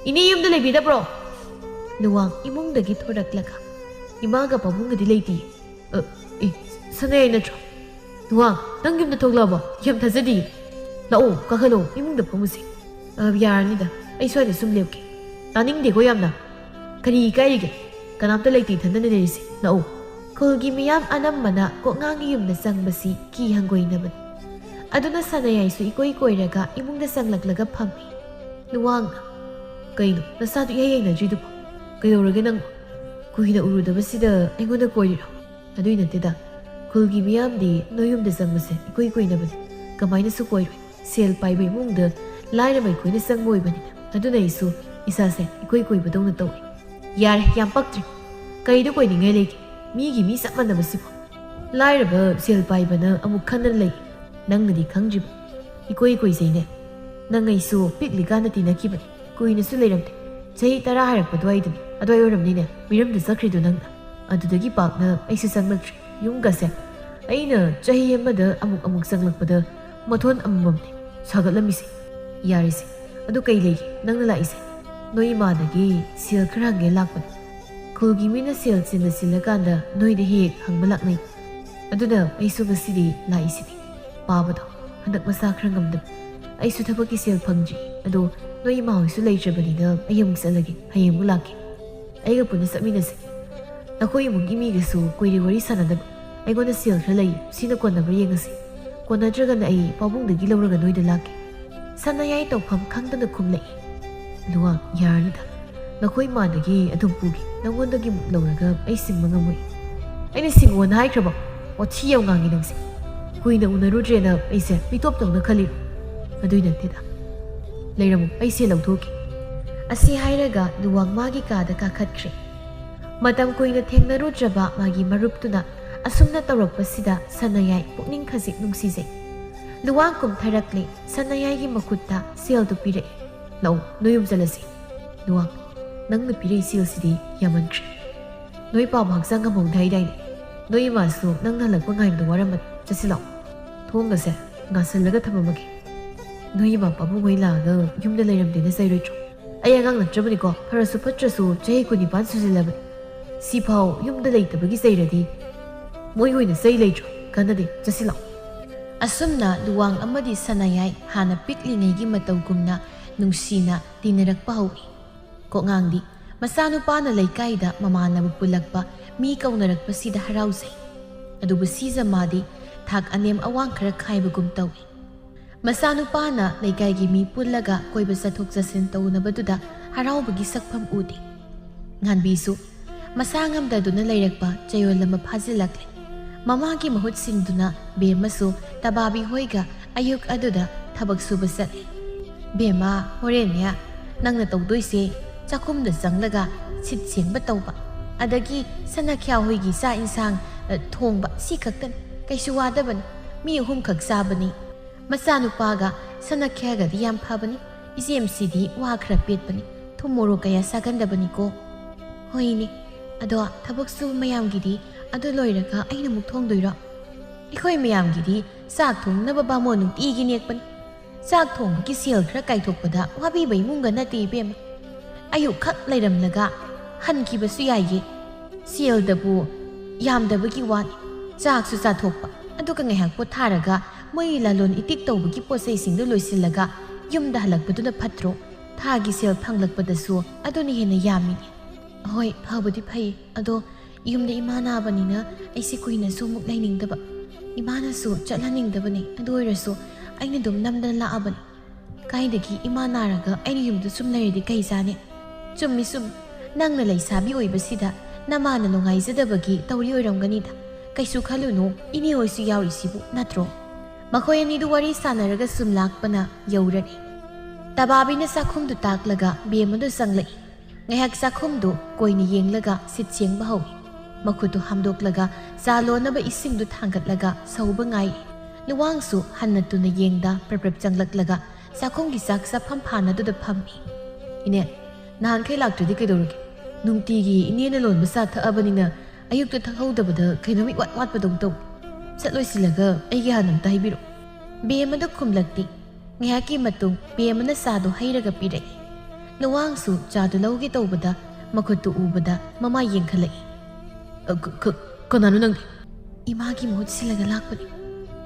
ꯏꯅꯦ ꯌꯨꯝꯗ ꯂꯩꯕꯤꯗꯕ꯭ꯔꯣ?" ꯂꯨꯋꯥꯡ ꯏꯃꯨꯡꯗꯒꯤ ꯊꯣꯔꯛꯂꯒ, "ꯏꯃꯥꯒ ꯄꯥꯕꯨꯡꯒꯗꯤ ꯂꯩꯇꯤꯌꯦ꯫" "ꯑ, ꯑꯦ, ꯁꯅꯥꯌꯥꯏ ꯅꯠꯇ꯭ꯔꯣ? ꯂꯨꯋꯥꯡ, ꯅꯪ ꯌꯨꯝꯗ ꯊꯣꯛꯂꯛꯑꯕꯣ? ꯌꯥꯝ ꯊꯥꯖꯗꯤꯌꯦ꯫ ꯂꯥꯛꯑꯣ, ꯀꯥꯈꯠꯂꯛꯑꯣ, ꯏꯃꯨꯡꯗ ꯐꯝꯃꯨꯁꯦ꯫" "ꯑ, ꯌꯥꯔꯅꯤꯗ, ꯑꯩ ꯁ꯭ꯋꯥꯏꯗ ꯁꯨꯝ ꯂꯦꯞꯀꯦ꯫" "ꯇꯥꯅꯤꯡꯗꯦꯀꯣ ꯌꯥꯝꯅ꯫ ꯀꯔꯤ ꯏꯀꯥꯏꯔꯤꯒꯦ? ꯀꯅꯥꯝꯇ ꯂꯩꯇꯦ, ꯏꯊꯟꯗꯅ ꯂꯩꯔꯤꯁꯦ꯫ ꯂꯥꯛꯑꯣ꯫" ꯈꯨꯜꯒꯤ ꯃꯤꯌꯥꯝ ꯑꯅꯝꯕꯅ ꯀꯣꯛꯉꯥꯡꯒꯤ ꯌꯨꯝꯗ ꯆꯪꯕꯁꯤ ꯀꯤ ꯍꯪꯒꯣꯏꯅꯕꯅꯤ꯫ ꯑꯗꯨꯅ ꯁꯅꯥꯌꯥꯏꯁꯨ ꯏꯀꯣꯏ ꯀꯣꯏꯔꯒ ꯏꯃꯨꯡꯗ ꯆꯪꯂꯛꯂꯒ ꯐꯝꯃꯤ꯫ ꯂꯨꯋꯥꯡꯅ, "ꯀꯩꯅꯣ, ꯅꯁꯥꯗꯨ ꯏꯍꯩ ꯍꯩꯅꯗ꯭ꯔꯤꯗꯨꯕꯣ? ꯀꯩꯗꯧꯔꯒꯦ ꯅꯪꯕꯣ? ꯀꯨꯏꯅ ꯎꯔꯨꯗꯕꯁꯤꯗ ꯑꯩꯉꯣꯟꯗ ꯀꯣꯏꯔꯤꯔꯣ?" "ꯑꯗꯨꯏ ꯅꯠꯇꯦꯗ, ꯈꯨꯜꯒꯤ ꯃꯤꯌꯥꯝꯗꯤ ꯅꯣꯏ ꯌꯨꯝꯗ ꯆꯪꯕꯁꯦ ꯏꯀꯨꯏ ꯀꯨꯏꯅꯕꯅꯤ꯫ ꯀꯃꯥꯏꯅꯁꯨ ꯀꯣꯏꯔꯣꯏ? ꯁꯦꯜ ꯄꯥꯏꯕ ꯏꯃꯨꯡꯗ ꯂꯥꯏꯔꯕ ꯑꯩꯈꯣꯏꯅ ꯆꯪꯕ ꯑꯣꯏꯕꯅꯤꯅ꯫ ꯑꯗꯨꯅ ꯑꯩꯁꯨ ꯏꯁꯥꯁꯦ ꯏꯀꯣꯏ ꯀꯣꯏꯕꯗꯧꯅ ꯇꯧꯏ꯫" "ꯌꯥꯔꯦ, ꯌꯥꯝ ꯄꯛꯇ꯭ꯔꯦ꯫ ꯀꯩꯗ ꯀꯣꯏꯅꯤꯡꯉꯥꯏ ꯂꯩꯒꯦ? ꯃꯤꯒꯤ ꯃꯤ ꯆꯞ ꯃꯥꯟꯅꯕꯁꯤꯕꯨ꯫ ꯂꯥꯏꯔꯕ ꯁꯦꯜ ꯄꯥꯏꯕꯅ ꯑꯃꯨꯛ ꯈꯟꯅ ꯂꯩ꯫ ꯅꯪꯅꯗꯤ ꯈꯪꯗ꯭ꯔꯤꯕ꯫ ꯏꯀꯣꯏ ꯀꯣꯏꯖꯩꯅꯦ꯫ ꯅꯪ ꯑꯩꯁꯨ ꯄꯤꯛꯂꯤꯀꯥꯟꯗ ꯇꯤꯟꯅꯈꯤꯕꯅꯤ꯫ ꯀꯨꯏꯅꯁꯨ ꯂꯩꯔꯝꯗꯦ꯫ ꯆꯍꯤ ꯇꯔꯥ ꯍꯥꯏꯔꯛꯄ ꯑꯗꯨꯋꯥꯏꯗꯨꯅꯤ꯫ ꯑꯗꯨꯋꯥꯏ ꯑꯣꯏꯔꯝꯅꯤꯅꯦ ꯃꯤꯔꯝꯗ ꯆꯠꯈ꯭ꯔꯤꯗꯣ ꯅꯪꯅ꯫ ꯑꯗꯨꯗꯒꯤ ꯄꯥꯛꯅ ꯑꯩꯁꯨ ꯆꯪꯂꯛꯇ꯭ꯔꯤ꯫ ꯌꯨꯝꯒꯁꯦ ꯑꯩꯅ ꯆꯍꯤ ꯑꯃꯗ ꯑꯃꯨꯛ ꯑꯃꯨꯛ ꯆꯪꯂꯛꯄꯗ ꯃꯊꯣꯟ ꯑꯃꯃꯝꯅꯤ ꯁꯥꯒꯠꯂꯝꯃꯤꯁꯦ꯫" "ꯌꯥꯔꯦꯁꯦ, ꯑꯗꯨ ꯀꯩ ꯂꯩꯒꯦ ꯅꯪꯅ ꯂꯥꯛꯏꯁꯦ?" "ꯅꯣꯏ ꯏꯃꯥꯗꯒꯤ ꯁꯦꯜ ꯈꯔ ꯍꯪꯒꯦ ꯂꯥꯛꯄꯅꯤ꯫ ꯈꯨꯜꯒꯤ ꯃꯤꯅ ꯁꯦꯜ ꯆꯤꯟꯅ ꯆꯤꯜꯂꯀꯥꯟꯗ ꯅꯣꯏꯗ ꯍꯦꯛ ꯍꯦꯛ ꯍꯪꯕ ꯂꯥꯛꯅꯩ꯫ ꯑꯗꯨꯅ ꯑꯩꯁꯨ ꯉꯁꯤꯗꯤ ꯂꯥꯛꯏꯁꯤꯅꯤ꯫ ꯄꯥꯕꯗꯣ ꯍꯟꯗꯛ ꯃꯁꯥ ꯈꯔ ꯉꯝꯗꯕ꯫ ꯑꯩꯁꯨ ꯊꯕꯛꯀꯤ ꯁꯦꯜ ꯐꯪꯗ꯭ꯔꯤ꯫ ꯑꯗꯣ ꯅꯣꯏ ꯏꯃꯥ ꯍꯣꯏꯁꯨ ꯂꯩꯇ꯭ꯔꯕꯅꯤꯅ ꯑꯩ ꯑꯃꯨꯛ ꯆꯠꯂꯒꯦ꯫ ꯍꯌꯦꯡ ꯑꯃꯨꯛ ꯂꯥꯛꯀꯦ꯫ ꯑꯩꯒ ꯄꯨꯟꯅ ꯆꯠꯃꯤꯟꯅꯁꯦ꯫ ꯅꯈꯣꯏ ꯏꯃꯨꯡꯒꯤ ꯃꯤꯒꯁꯨ ꯀꯨꯏꯔꯦ ꯋꯥꯔꯤ ꯁꯥꯟꯅꯗꯕ꯫ ꯑꯩꯉꯣꯟꯗ ꯁꯦꯜ ꯈꯔ ꯂꯩ, ꯁꯤꯅ ꯀꯣꯟꯅꯕ꯭ꯔꯥ ꯌꯦꯡꯉꯁꯤ꯫ ꯀꯣꯟꯅꯗ꯭ꯔꯒꯅ ꯑꯩ ꯄꯥꯕꯨꯡꯗꯒꯤ ꯂꯧꯔꯒ ꯅꯣꯏꯗ ꯂꯥꯛꯀꯦ꯫ ꯁꯅꯥꯌꯥꯏ ꯇꯧꯐꯝ ꯈꯪꯗꯅ ꯈꯨꯝꯂꯛꯏ꯫ ꯂꯨꯋꯥꯡ, ꯌꯥꯔꯅꯤꯗ꯫ ꯅꯈꯣꯏ ꯃꯥꯗꯒꯤ ꯑꯗꯨꯝ ꯄꯨꯒꯦ꯫ ꯅꯉꯣꯟꯗꯒꯤ ꯂꯧꯔꯒ ꯑꯩ ꯁꯤꯡꯕ ꯉꯝꯃꯣꯏ꯫ ꯑꯩꯅ ꯁꯤꯡꯉꯣꯅ ꯍꯥꯏꯈ꯭ꯔꯕ? ꯋꯥꯊꯤ ꯌꯥꯝ ꯉꯥꯡꯉꯤ ꯅꯪꯁꯦ꯫ ꯀꯨꯏꯅ ꯎꯅꯔꯨꯗ꯭ꯔꯦꯅ ꯑꯩꯁꯦ ꯃꯤꯇꯣꯞꯇꯧꯅ ꯈꯜꯂꯤꯔꯣ? ꯑꯗꯨꯏ ꯅꯠꯇꯦꯗ꯫ ꯂꯩꯔꯝꯃꯨ, ꯑꯩꯁꯦ ꯂꯧꯊꯣꯛꯀꯦ꯫ ꯑꯁꯤ ꯍꯥꯏꯔꯒ ꯂꯨꯋꯥꯡ ꯃꯥꯒꯤ ꯀꯥꯗ ꯀꯥꯈꯠꯈ꯭ꯔꯦ꯫ ꯃꯇꯝ ꯀꯨꯏꯅ ꯊꯦꯡꯅꯔꯨꯗ꯭ꯔꯕ ꯃꯥꯒꯤ ꯃꯔꯨꯞꯇꯨꯅ ꯑꯁꯨꯝꯅ ꯇꯧꯔꯛꯄꯁꯤꯗ ꯁꯅꯥꯌꯥꯏ ꯄꯨꯛꯅꯤꯡ ꯈꯖꯤꯛ ꯅꯨꯡꯁꯤꯖꯩ꯫ ꯂꯨꯋꯥꯡ ꯀꯨꯝꯊꯔꯛꯂꯦ꯫ ꯁꯅꯥꯌꯥꯏꯒꯤ ꯃꯈꯨꯠꯇ ꯁꯦꯜꯗꯨ ꯄꯤꯔꯛꯏ꯫ "ꯂꯧ, ꯅꯣꯏ ꯌꯨꯝ ꯆꯠꯂꯁꯤ꯫ ꯂꯨꯋꯥꯡ, ꯅꯪꯅ ꯄꯤꯔꯛꯏ ꯁꯦꯜꯁꯤꯗꯤ ꯌꯥꯝꯃꯟꯈ꯭ꯔꯦ꯫ ꯅꯣꯏ ꯄꯥꯕ ꯍꯛꯆꯥꯡ ꯉꯝꯍꯧꯗꯦ ꯍꯥꯏꯗꯥꯏꯅꯦ? ꯅꯣꯏ ꯏꯃꯥꯁꯨ ꯅꯪꯅ ꯍꯜꯂꯛꯄ ꯉꯥꯏꯕꯗ ꯋꯥꯔꯝꯃꯅꯤ꯫ ꯆꯠꯁꯤ ꯂꯥꯛꯑꯣ꯫ ꯊꯣꯡꯒꯁꯦ ꯉꯥꯁꯜꯂꯒ ꯊꯝꯃꯝꯃꯒꯦ꯫ ꯅꯣꯏ ꯏꯃꯥ ꯄꯥꯕꯨꯡ ꯍꯣꯏ ꯂꯥꯛꯑꯒ ꯌꯨꯝꯗ ꯂꯩꯔꯝꯗꯦꯅ ꯆꯩꯔꯣꯏꯗ꯭ꯔꯣ? ꯑꯩ ꯑꯉꯥꯡ ꯅꯠꯇ꯭ꯔꯕꯅꯤꯀꯣ, ꯐꯔꯁꯨ ꯐꯠꯇ꯭ꯔꯁꯨ ꯆꯍꯤ ꯀꯨꯟꯅꯤꯄꯥꯟ ꯁꯨꯖꯤꯜꯂꯕꯅꯤ꯫ ꯁꯤꯐꯥꯎ ꯌꯨꯝꯗ ꯂꯩꯇꯕꯒꯤ ꯆꯩꯔꯗꯤ ꯃꯣꯏ ꯑꯣꯏꯅ ꯆꯩ ꯂꯩꯇ꯭ꯔꯣ? ꯀꯥꯟꯅꯗꯦ, ꯆꯠꯁꯤ ꯂꯥꯛꯑꯣ꯫" ꯑꯁꯨꯝꯅ ꯂꯨꯋꯥꯡ ꯑꯃꯗꯤ ꯁꯅꯥꯌꯥꯏ ꯍꯥꯟꯅ ꯄꯤꯛꯂꯤꯉꯩꯒꯤ ꯃꯇꯧꯒꯨꯝꯅ ꯅꯨꯡꯁꯤꯅ ꯇꯤꯟꯅꯔꯛꯄ ꯍꯧꯏ꯫ ꯀꯣꯛꯉꯥꯡꯗꯤ ꯃꯆꯥꯅꯨꯄꯥꯅ ꯂꯩꯀꯥꯏꯗ ꯃꯃꯥꯟꯅꯕ ꯄꯨꯜꯂꯛꯄ, ꯃꯤ ꯀꯧꯅꯔꯛꯄꯁꯤꯗ ꯍꯔꯥꯎꯖꯩ꯫ ꯑꯗꯨꯕꯨ ꯁꯤꯖꯃꯥꯗꯤ ꯊꯥꯛ ꯑꯅꯦꯝ ꯑꯋꯥꯡ ꯈꯔ ꯈꯥꯏꯕꯒꯨꯝ ꯇꯧꯏ꯫ ꯃꯆꯥꯅꯨꯄꯥꯅ ꯂꯩꯀꯥꯏꯒꯤ ꯃꯤ ꯄꯨꯜꯂꯒ ꯀꯣꯏꯕ ꯆꯠꯊꯣꯛ ꯆꯠꯁꯤꯟ ꯇꯧꯅꯕꯗꯨꯗ ꯍꯔꯥꯎꯕꯒꯤ ꯁꯛꯐꯝ ꯎꯗꯦ꯫ ꯉꯥꯟꯕꯤꯁꯨ ꯃꯁꯥ ꯉꯝꯗꯗꯨꯅ ꯂꯩꯔꯛꯄ ꯆꯌꯣꯜ ꯑꯃ ꯐꯥꯖꯤꯜꯂꯛꯂꯦ꯫ ꯃꯃꯥꯒꯤ ꯃꯍꯨꯠ ꯁꯤꯟꯗꯨꯅ ꯕꯦꯝꯃꯁꯨ ꯇꯕꯥꯕꯤ ꯍꯣꯏꯒ ꯑꯌꯨꯛ ꯑꯗꯨꯗ ꯊꯕꯛ ꯁꯨꯕ ꯆꯠꯂꯦ꯫ "ꯕꯦꯝꯃ, ꯍꯣꯔꯦꯟꯅꯦ ꯅꯪꯅ ꯇꯧꯗꯣꯏꯁꯦ ꯆꯥꯛꯈꯨꯝꯗ ꯆꯪꯂꯒ ꯁꯤꯠ ꯁꯦꯡꯕ ꯇꯧꯕ, ꯑꯗꯒꯤ ꯁꯅꯥꯈ꯭ꯌꯥ ꯍꯣꯏꯒꯤ ꯆꯥꯛ ꯏꯟꯁꯥꯡ, ꯑ, ꯊꯣꯡꯕ, ꯁꯤ ꯈꯛꯇꯅꯤ꯫ ꯀꯩꯁꯨ ꯋꯥꯗꯕꯅꯤ꯫ ꯃꯤ ꯑꯍꯨꯝꯈꯛ ꯆꯥꯕꯅꯤ꯫ ꯃꯆꯥꯅꯨꯄꯥꯒ ꯁꯅꯥꯈ꯭ꯌꯥꯒꯗꯤ ꯌꯥꯝ ꯐꯕꯅꯤ꯫ ꯏꯆꯦꯝꯁꯤꯗꯤ ꯋꯥ ꯈꯔ ꯄꯦꯠꯄꯅꯤ꯫ ꯊꯨꯝ ꯃꯣꯔꯣꯛ ꯀꯌꯥ ꯆꯥꯒꯟꯗꯕꯅꯤꯀꯣ꯫" "ꯍꯣꯏꯅꯦ, ꯑꯗꯣ ꯊꯕꯛ ꯁꯨꯕ ꯃꯌꯥꯝꯒꯤꯗꯤ ꯑꯗꯨ ꯂꯣꯏꯔꯒ ꯑꯩꯅ ꯑꯃꯨꯛ ꯊꯣꯡꯗꯣꯏꯔꯣ?" "ꯑꯩꯈꯣꯏ ꯃꯌꯥꯝꯒꯤꯗꯤ ꯆꯥꯛ ꯊꯣꯡꯅꯕ ꯕꯥꯃꯣꯟ ꯅꯨꯡꯇꯤꯒꯤ ꯅꯦꯛꯄꯅꯤ꯫ ꯆꯥꯛ ꯊꯣꯡꯕꯒꯤ ꯁꯦꯜ ꯈꯔ ꯀꯥꯏꯊꯣꯛꯄꯗ ꯋꯥꯕꯤꯕ ꯏꯃꯨꯡꯒ ꯅꯠꯇꯦ ꯏꯕꯦꯝꯃ꯫ ꯑꯌꯨꯛꯈꯛ ꯂꯩꯔꯝꯂꯒ ꯍꯟꯈꯤꯕꯁꯨ ꯌꯥꯏꯌꯦ꯫ ꯁꯦꯜꯗꯕꯨ ꯌꯥꯝꯗꯕꯒꯤ ꯋꯥꯅꯤ꯫ ꯆꯥꯛꯁꯨ ꯆꯥꯊꯣꯛꯄ, ꯑꯗꯨꯒ ꯉꯥꯏꯍꯥꯛ ꯄꯣꯊꯥꯔꯒ ꯃꯣꯏ ꯂꯂꯣꯟ ꯏꯇꯤꯛ ꯇꯧꯕꯒꯤ ꯄꯣꯠ ꯆꯩꯁꯤꯡꯗꯨ ꯂꯣꯏꯁꯤꯜꯂꯒ ꯌꯨꯝꯗ ꯍꯜꯂꯛꯄꯗꯨꯅ ꯐꯠꯇ꯭ꯔꯣ? ꯊꯥꯒꯤ ꯁꯦꯜ ꯐꯪꯂꯛꯄꯗꯁꯨ ꯑꯗꯨꯅ ꯍꯦꯟꯅ ꯌꯥꯝꯃꯤꯅꯦ꯫" "ꯍꯣꯏ, ꯐꯕꯨꯗꯤ ꯐꯩ꯫ ꯑꯗꯣ ꯌꯨꯝꯗ ꯏꯃꯥ ꯅꯥꯕꯅꯤꯅ ꯑꯩꯁꯦ ꯀꯨꯏꯅꯁꯨ ꯑꯃꯨꯛ ꯂꯩꯅꯤꯡꯗꯕ꯫ ꯏꯃꯥꯅꯁꯨ ꯆꯠꯍꯟꯅꯤꯡꯗꯕꯅꯤ꯫ ꯑꯗꯨ ꯑꯣꯏꯔꯁꯨ ꯑꯩꯅ ꯑꯗꯨꯝ ꯅꯝꯗꯅ ꯂꯥꯛꯑꯕꯅꯤ꯫ "ꯀꯥꯏꯗꯒꯤ, ꯏꯃꯥ ꯅꯥꯔꯒ ꯑꯩꯅ ꯌꯨꯝꯗ ꯁꯨꯝ ꯂꯩꯔꯗꯤ ꯀꯩ ꯆꯥꯅꯤ?" "ꯆꯨꯝꯃꯤ, ꯆꯨꯝꯃꯤ꯫ ꯅꯪꯅ ꯂꯩꯁꯥꯕꯤ ꯑꯣꯏꯕꯁꯤꯗ ꯅꯃꯥꯅ ꯅꯨꯡꯉꯥꯏꯖꯗꯕꯒꯤ ꯇꯧꯔꯤ ꯑꯣꯏꯔꯝꯒꯅꯤꯗ꯫ ꯀꯩꯁꯨ ꯈꯜꯂꯨꯅꯨ, ꯏꯅꯦ ꯍꯣꯏꯁꯨ ꯌꯥꯎꯔꯤꯁꯤꯕꯨ ꯅꯠꯇ꯭ꯔꯣ?" ꯃꯈꯣꯏ ꯑꯅꯤꯗꯨ ꯋꯥꯔꯤ ꯁꯥꯟꯅꯔꯒ ꯁꯨꯝ ꯂꯥꯛꯄꯅ ꯌꯧꯔꯔꯦ꯫ ꯇꯕꯥꯕꯤꯅ ꯆꯥꯛꯈꯨꯝꯗꯨ ꯇꯥꯛꯂꯒ ꯕꯦꯝꯃꯗꯨ ꯆꯪꯂꯛꯏ꯫ ꯉꯥꯏꯍꯥꯛ ꯆꯥꯛꯈꯨꯝꯗꯨ ꯀꯣꯏꯅ ꯌꯦꯡꯂꯒ ꯁꯤꯠ ꯁꯦꯡꯕ ꯍꯧꯏ꯫ ꯃꯈꯨꯠꯇꯨ ꯍꯥꯝꯗꯣꯛꯂꯒ ꯆꯥ ꯂꯣꯟꯅꯕ ꯏꯁꯤꯡꯗꯨ ꯊꯥꯡꯒꯠꯂꯒ ꯁꯧꯕ ꯉꯥꯏ꯫ ꯂꯨꯋꯥꯡꯁꯨ ꯍꯟꯅ ꯇꯨꯅ ꯌꯦꯡꯗ ꯄ꯭ꯔꯞ ꯄ꯭ꯔꯞ ꯆꯪꯂꯛꯂꯒ ꯆꯥꯛꯈꯨꯝꯒꯤ ꯆꯥꯛ ꯆꯥꯐꯝ ꯐꯥꯟꯅꯗꯨꯗ ꯐꯝꯃꯤ꯫ "ꯏꯅꯦ, ꯅꯍꯥꯟꯈꯩ ꯂꯥꯛꯇ꯭ꯔꯗꯤ ꯀꯩꯗꯧꯔꯒꯦ? ꯅꯨꯡꯇꯤꯒꯤ ꯏꯅꯦꯅ ꯂꯣꯟꯕ ꯆꯥ ꯊꯛꯑꯕꯅꯤꯅ ꯑꯌꯨꯛꯇ ꯊꯛꯍꯧꯗꯕꯗ ꯀꯩꯅꯣꯝ ꯏꯋꯥꯠ ꯋꯥꯠꯄꯗꯧ ꯇꯧꯏ꯫ ꯁꯠ ꯂꯣꯏꯁꯤꯜꯂꯒ ꯑꯩꯒꯤ ꯍꯥꯟꯅ ꯑꯝꯇ ꯍꯩꯕꯤꯔꯛꯑꯣ꯫" ꯕꯦꯝꯃꯗꯨ ꯈꯨꯝꯂꯛꯇꯦ꯫ ꯉꯥꯏꯍꯥꯛꯀꯤ ꯃꯇꯨꯡ ꯕꯦꯝꯃꯅ ꯆꯥꯗꯨ ꯍꯩꯔꯒ ꯄꯤꯔꯛꯏ꯫ ꯂꯨꯋꯥꯡꯁꯨ ꯆꯥꯗꯨ ꯂꯧꯒꯦ ꯇꯧꯕꯗ ꯃꯈꯨꯠꯇꯨ ꯎꯕꯗ ꯃꯃꯥꯏ ꯌꯦꯡꯈꯠꯂꯛꯏ꯫ "ꯑ, ꯀ-, ꯀ-, ꯀꯅꯥꯅꯣ ꯅꯪꯗꯤ?" "ꯏꯃꯥꯒꯤ ꯃꯍꯨꯠ ꯁꯤꯜꯂꯒ ꯂꯥꯛꯄꯅꯤ꯫"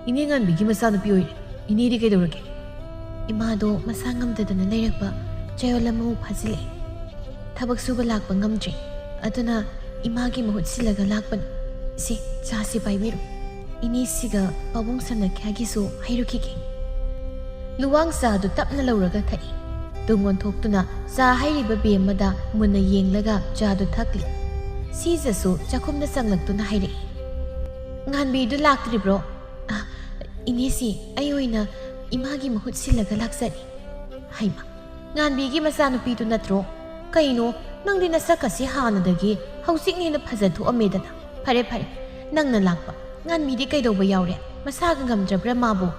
"ꯏꯅꯦ ꯉꯥꯟꯕꯤꯒꯤ ꯃꯆꯥꯅꯨꯄꯤ ꯑꯣꯏꯔꯦ꯫ ꯏꯅꯦꯗꯤ ꯀꯩꯗꯧꯔꯒꯦ?" "ꯏꯃꯥꯗꯣ ꯃꯁꯥ ꯉꯝꯗꯗꯅ ꯂꯩꯔꯛꯄ ꯆꯌꯣꯜ ꯑꯃꯃꯨꯛ ꯐꯥꯖꯤꯜꯂꯛꯑꯦ꯫ ꯊꯕꯛ ꯁꯨꯕ ꯂꯥꯛꯄ ꯉꯝꯗ꯭ꯔꯦ꯫ ꯑꯗꯨꯅ ꯏꯃꯥꯒꯤ ꯃꯍꯨꯠ ꯁꯤꯜꯂꯒ ꯂꯥꯛꯄꯅꯤ꯫ ꯁꯤ, ꯆꯥꯁꯤ ꯄꯥꯏꯕꯤꯔꯣ꯫ ꯏꯅꯦꯁꯤꯒ ꯄꯥꯕꯨꯡ ꯁꯅꯥꯈ꯭ꯌꯥꯒꯤꯁꯨ ꯍꯩꯔꯨꯈꯤꯒꯦ꯫" ꯂꯨꯋꯥꯡ ꯆꯥꯗꯨ ꯇꯞꯅ ꯂꯧꯔꯒ ꯊꯛꯏ꯫ ꯇꯨꯡ ꯑꯣꯟꯊꯣꯛꯇꯨꯅ ꯆꯥ ꯍꯩꯔꯤꯕ ꯕꯦꯝꯃꯗ ꯃꯨꯟꯅ ꯌꯦꯡꯂꯒ ꯆꯥꯗꯨ ꯊꯛꯂꯤ꯫ ꯁꯤꯖꯁꯨ ꯆꯥꯛꯈꯨꯝꯗ ꯆꯪꯂꯛꯇꯨꯅ ꯍꯥꯏꯔꯛꯏ꯫ "ꯉꯥꯟꯕꯤꯗꯨ ꯂꯥꯛꯇ꯭ꯔꯤꯕ꯭ꯔꯣ?" "ꯑ, ꯏꯅꯦꯁꯤ, ꯑꯩ ꯑꯣꯏꯅ ꯏꯃꯥꯒꯤ ꯃꯍꯨꯠ ꯁꯤꯜꯂꯒ ꯂꯥꯛꯆꯔꯤ꯫" "ꯍꯩꯃꯥ, ꯉꯥꯟꯕꯤꯒꯤ ꯃꯆꯥꯅꯨꯄꯤꯗꯨ ꯅꯠꯇ꯭ꯔꯣ? ꯀꯩꯅꯣ, ꯅꯪꯗꯤ ꯅꯁꯛ ꯑꯁꯤ ꯍꯥꯟꯅꯗꯒꯤ ꯍꯧꯖꯤꯛꯅ ꯍꯦꯟꯅ ꯐꯖꯊꯣꯛꯑꯝꯃꯦꯗꯅ꯫ ꯐꯔꯦ, ꯐꯔꯦ, ꯅꯪꯅ ꯂꯥꯛꯄ꯫ ꯉꯥꯟꯕꯤꯗꯤ ꯀꯩꯗꯧꯕ ꯌꯥꯎꯔꯦ? ꯃꯁꯥꯒ ꯉꯝꯗ꯭ꯔꯕ꯭ꯔꯥ ꯃꯥꯕꯨ?"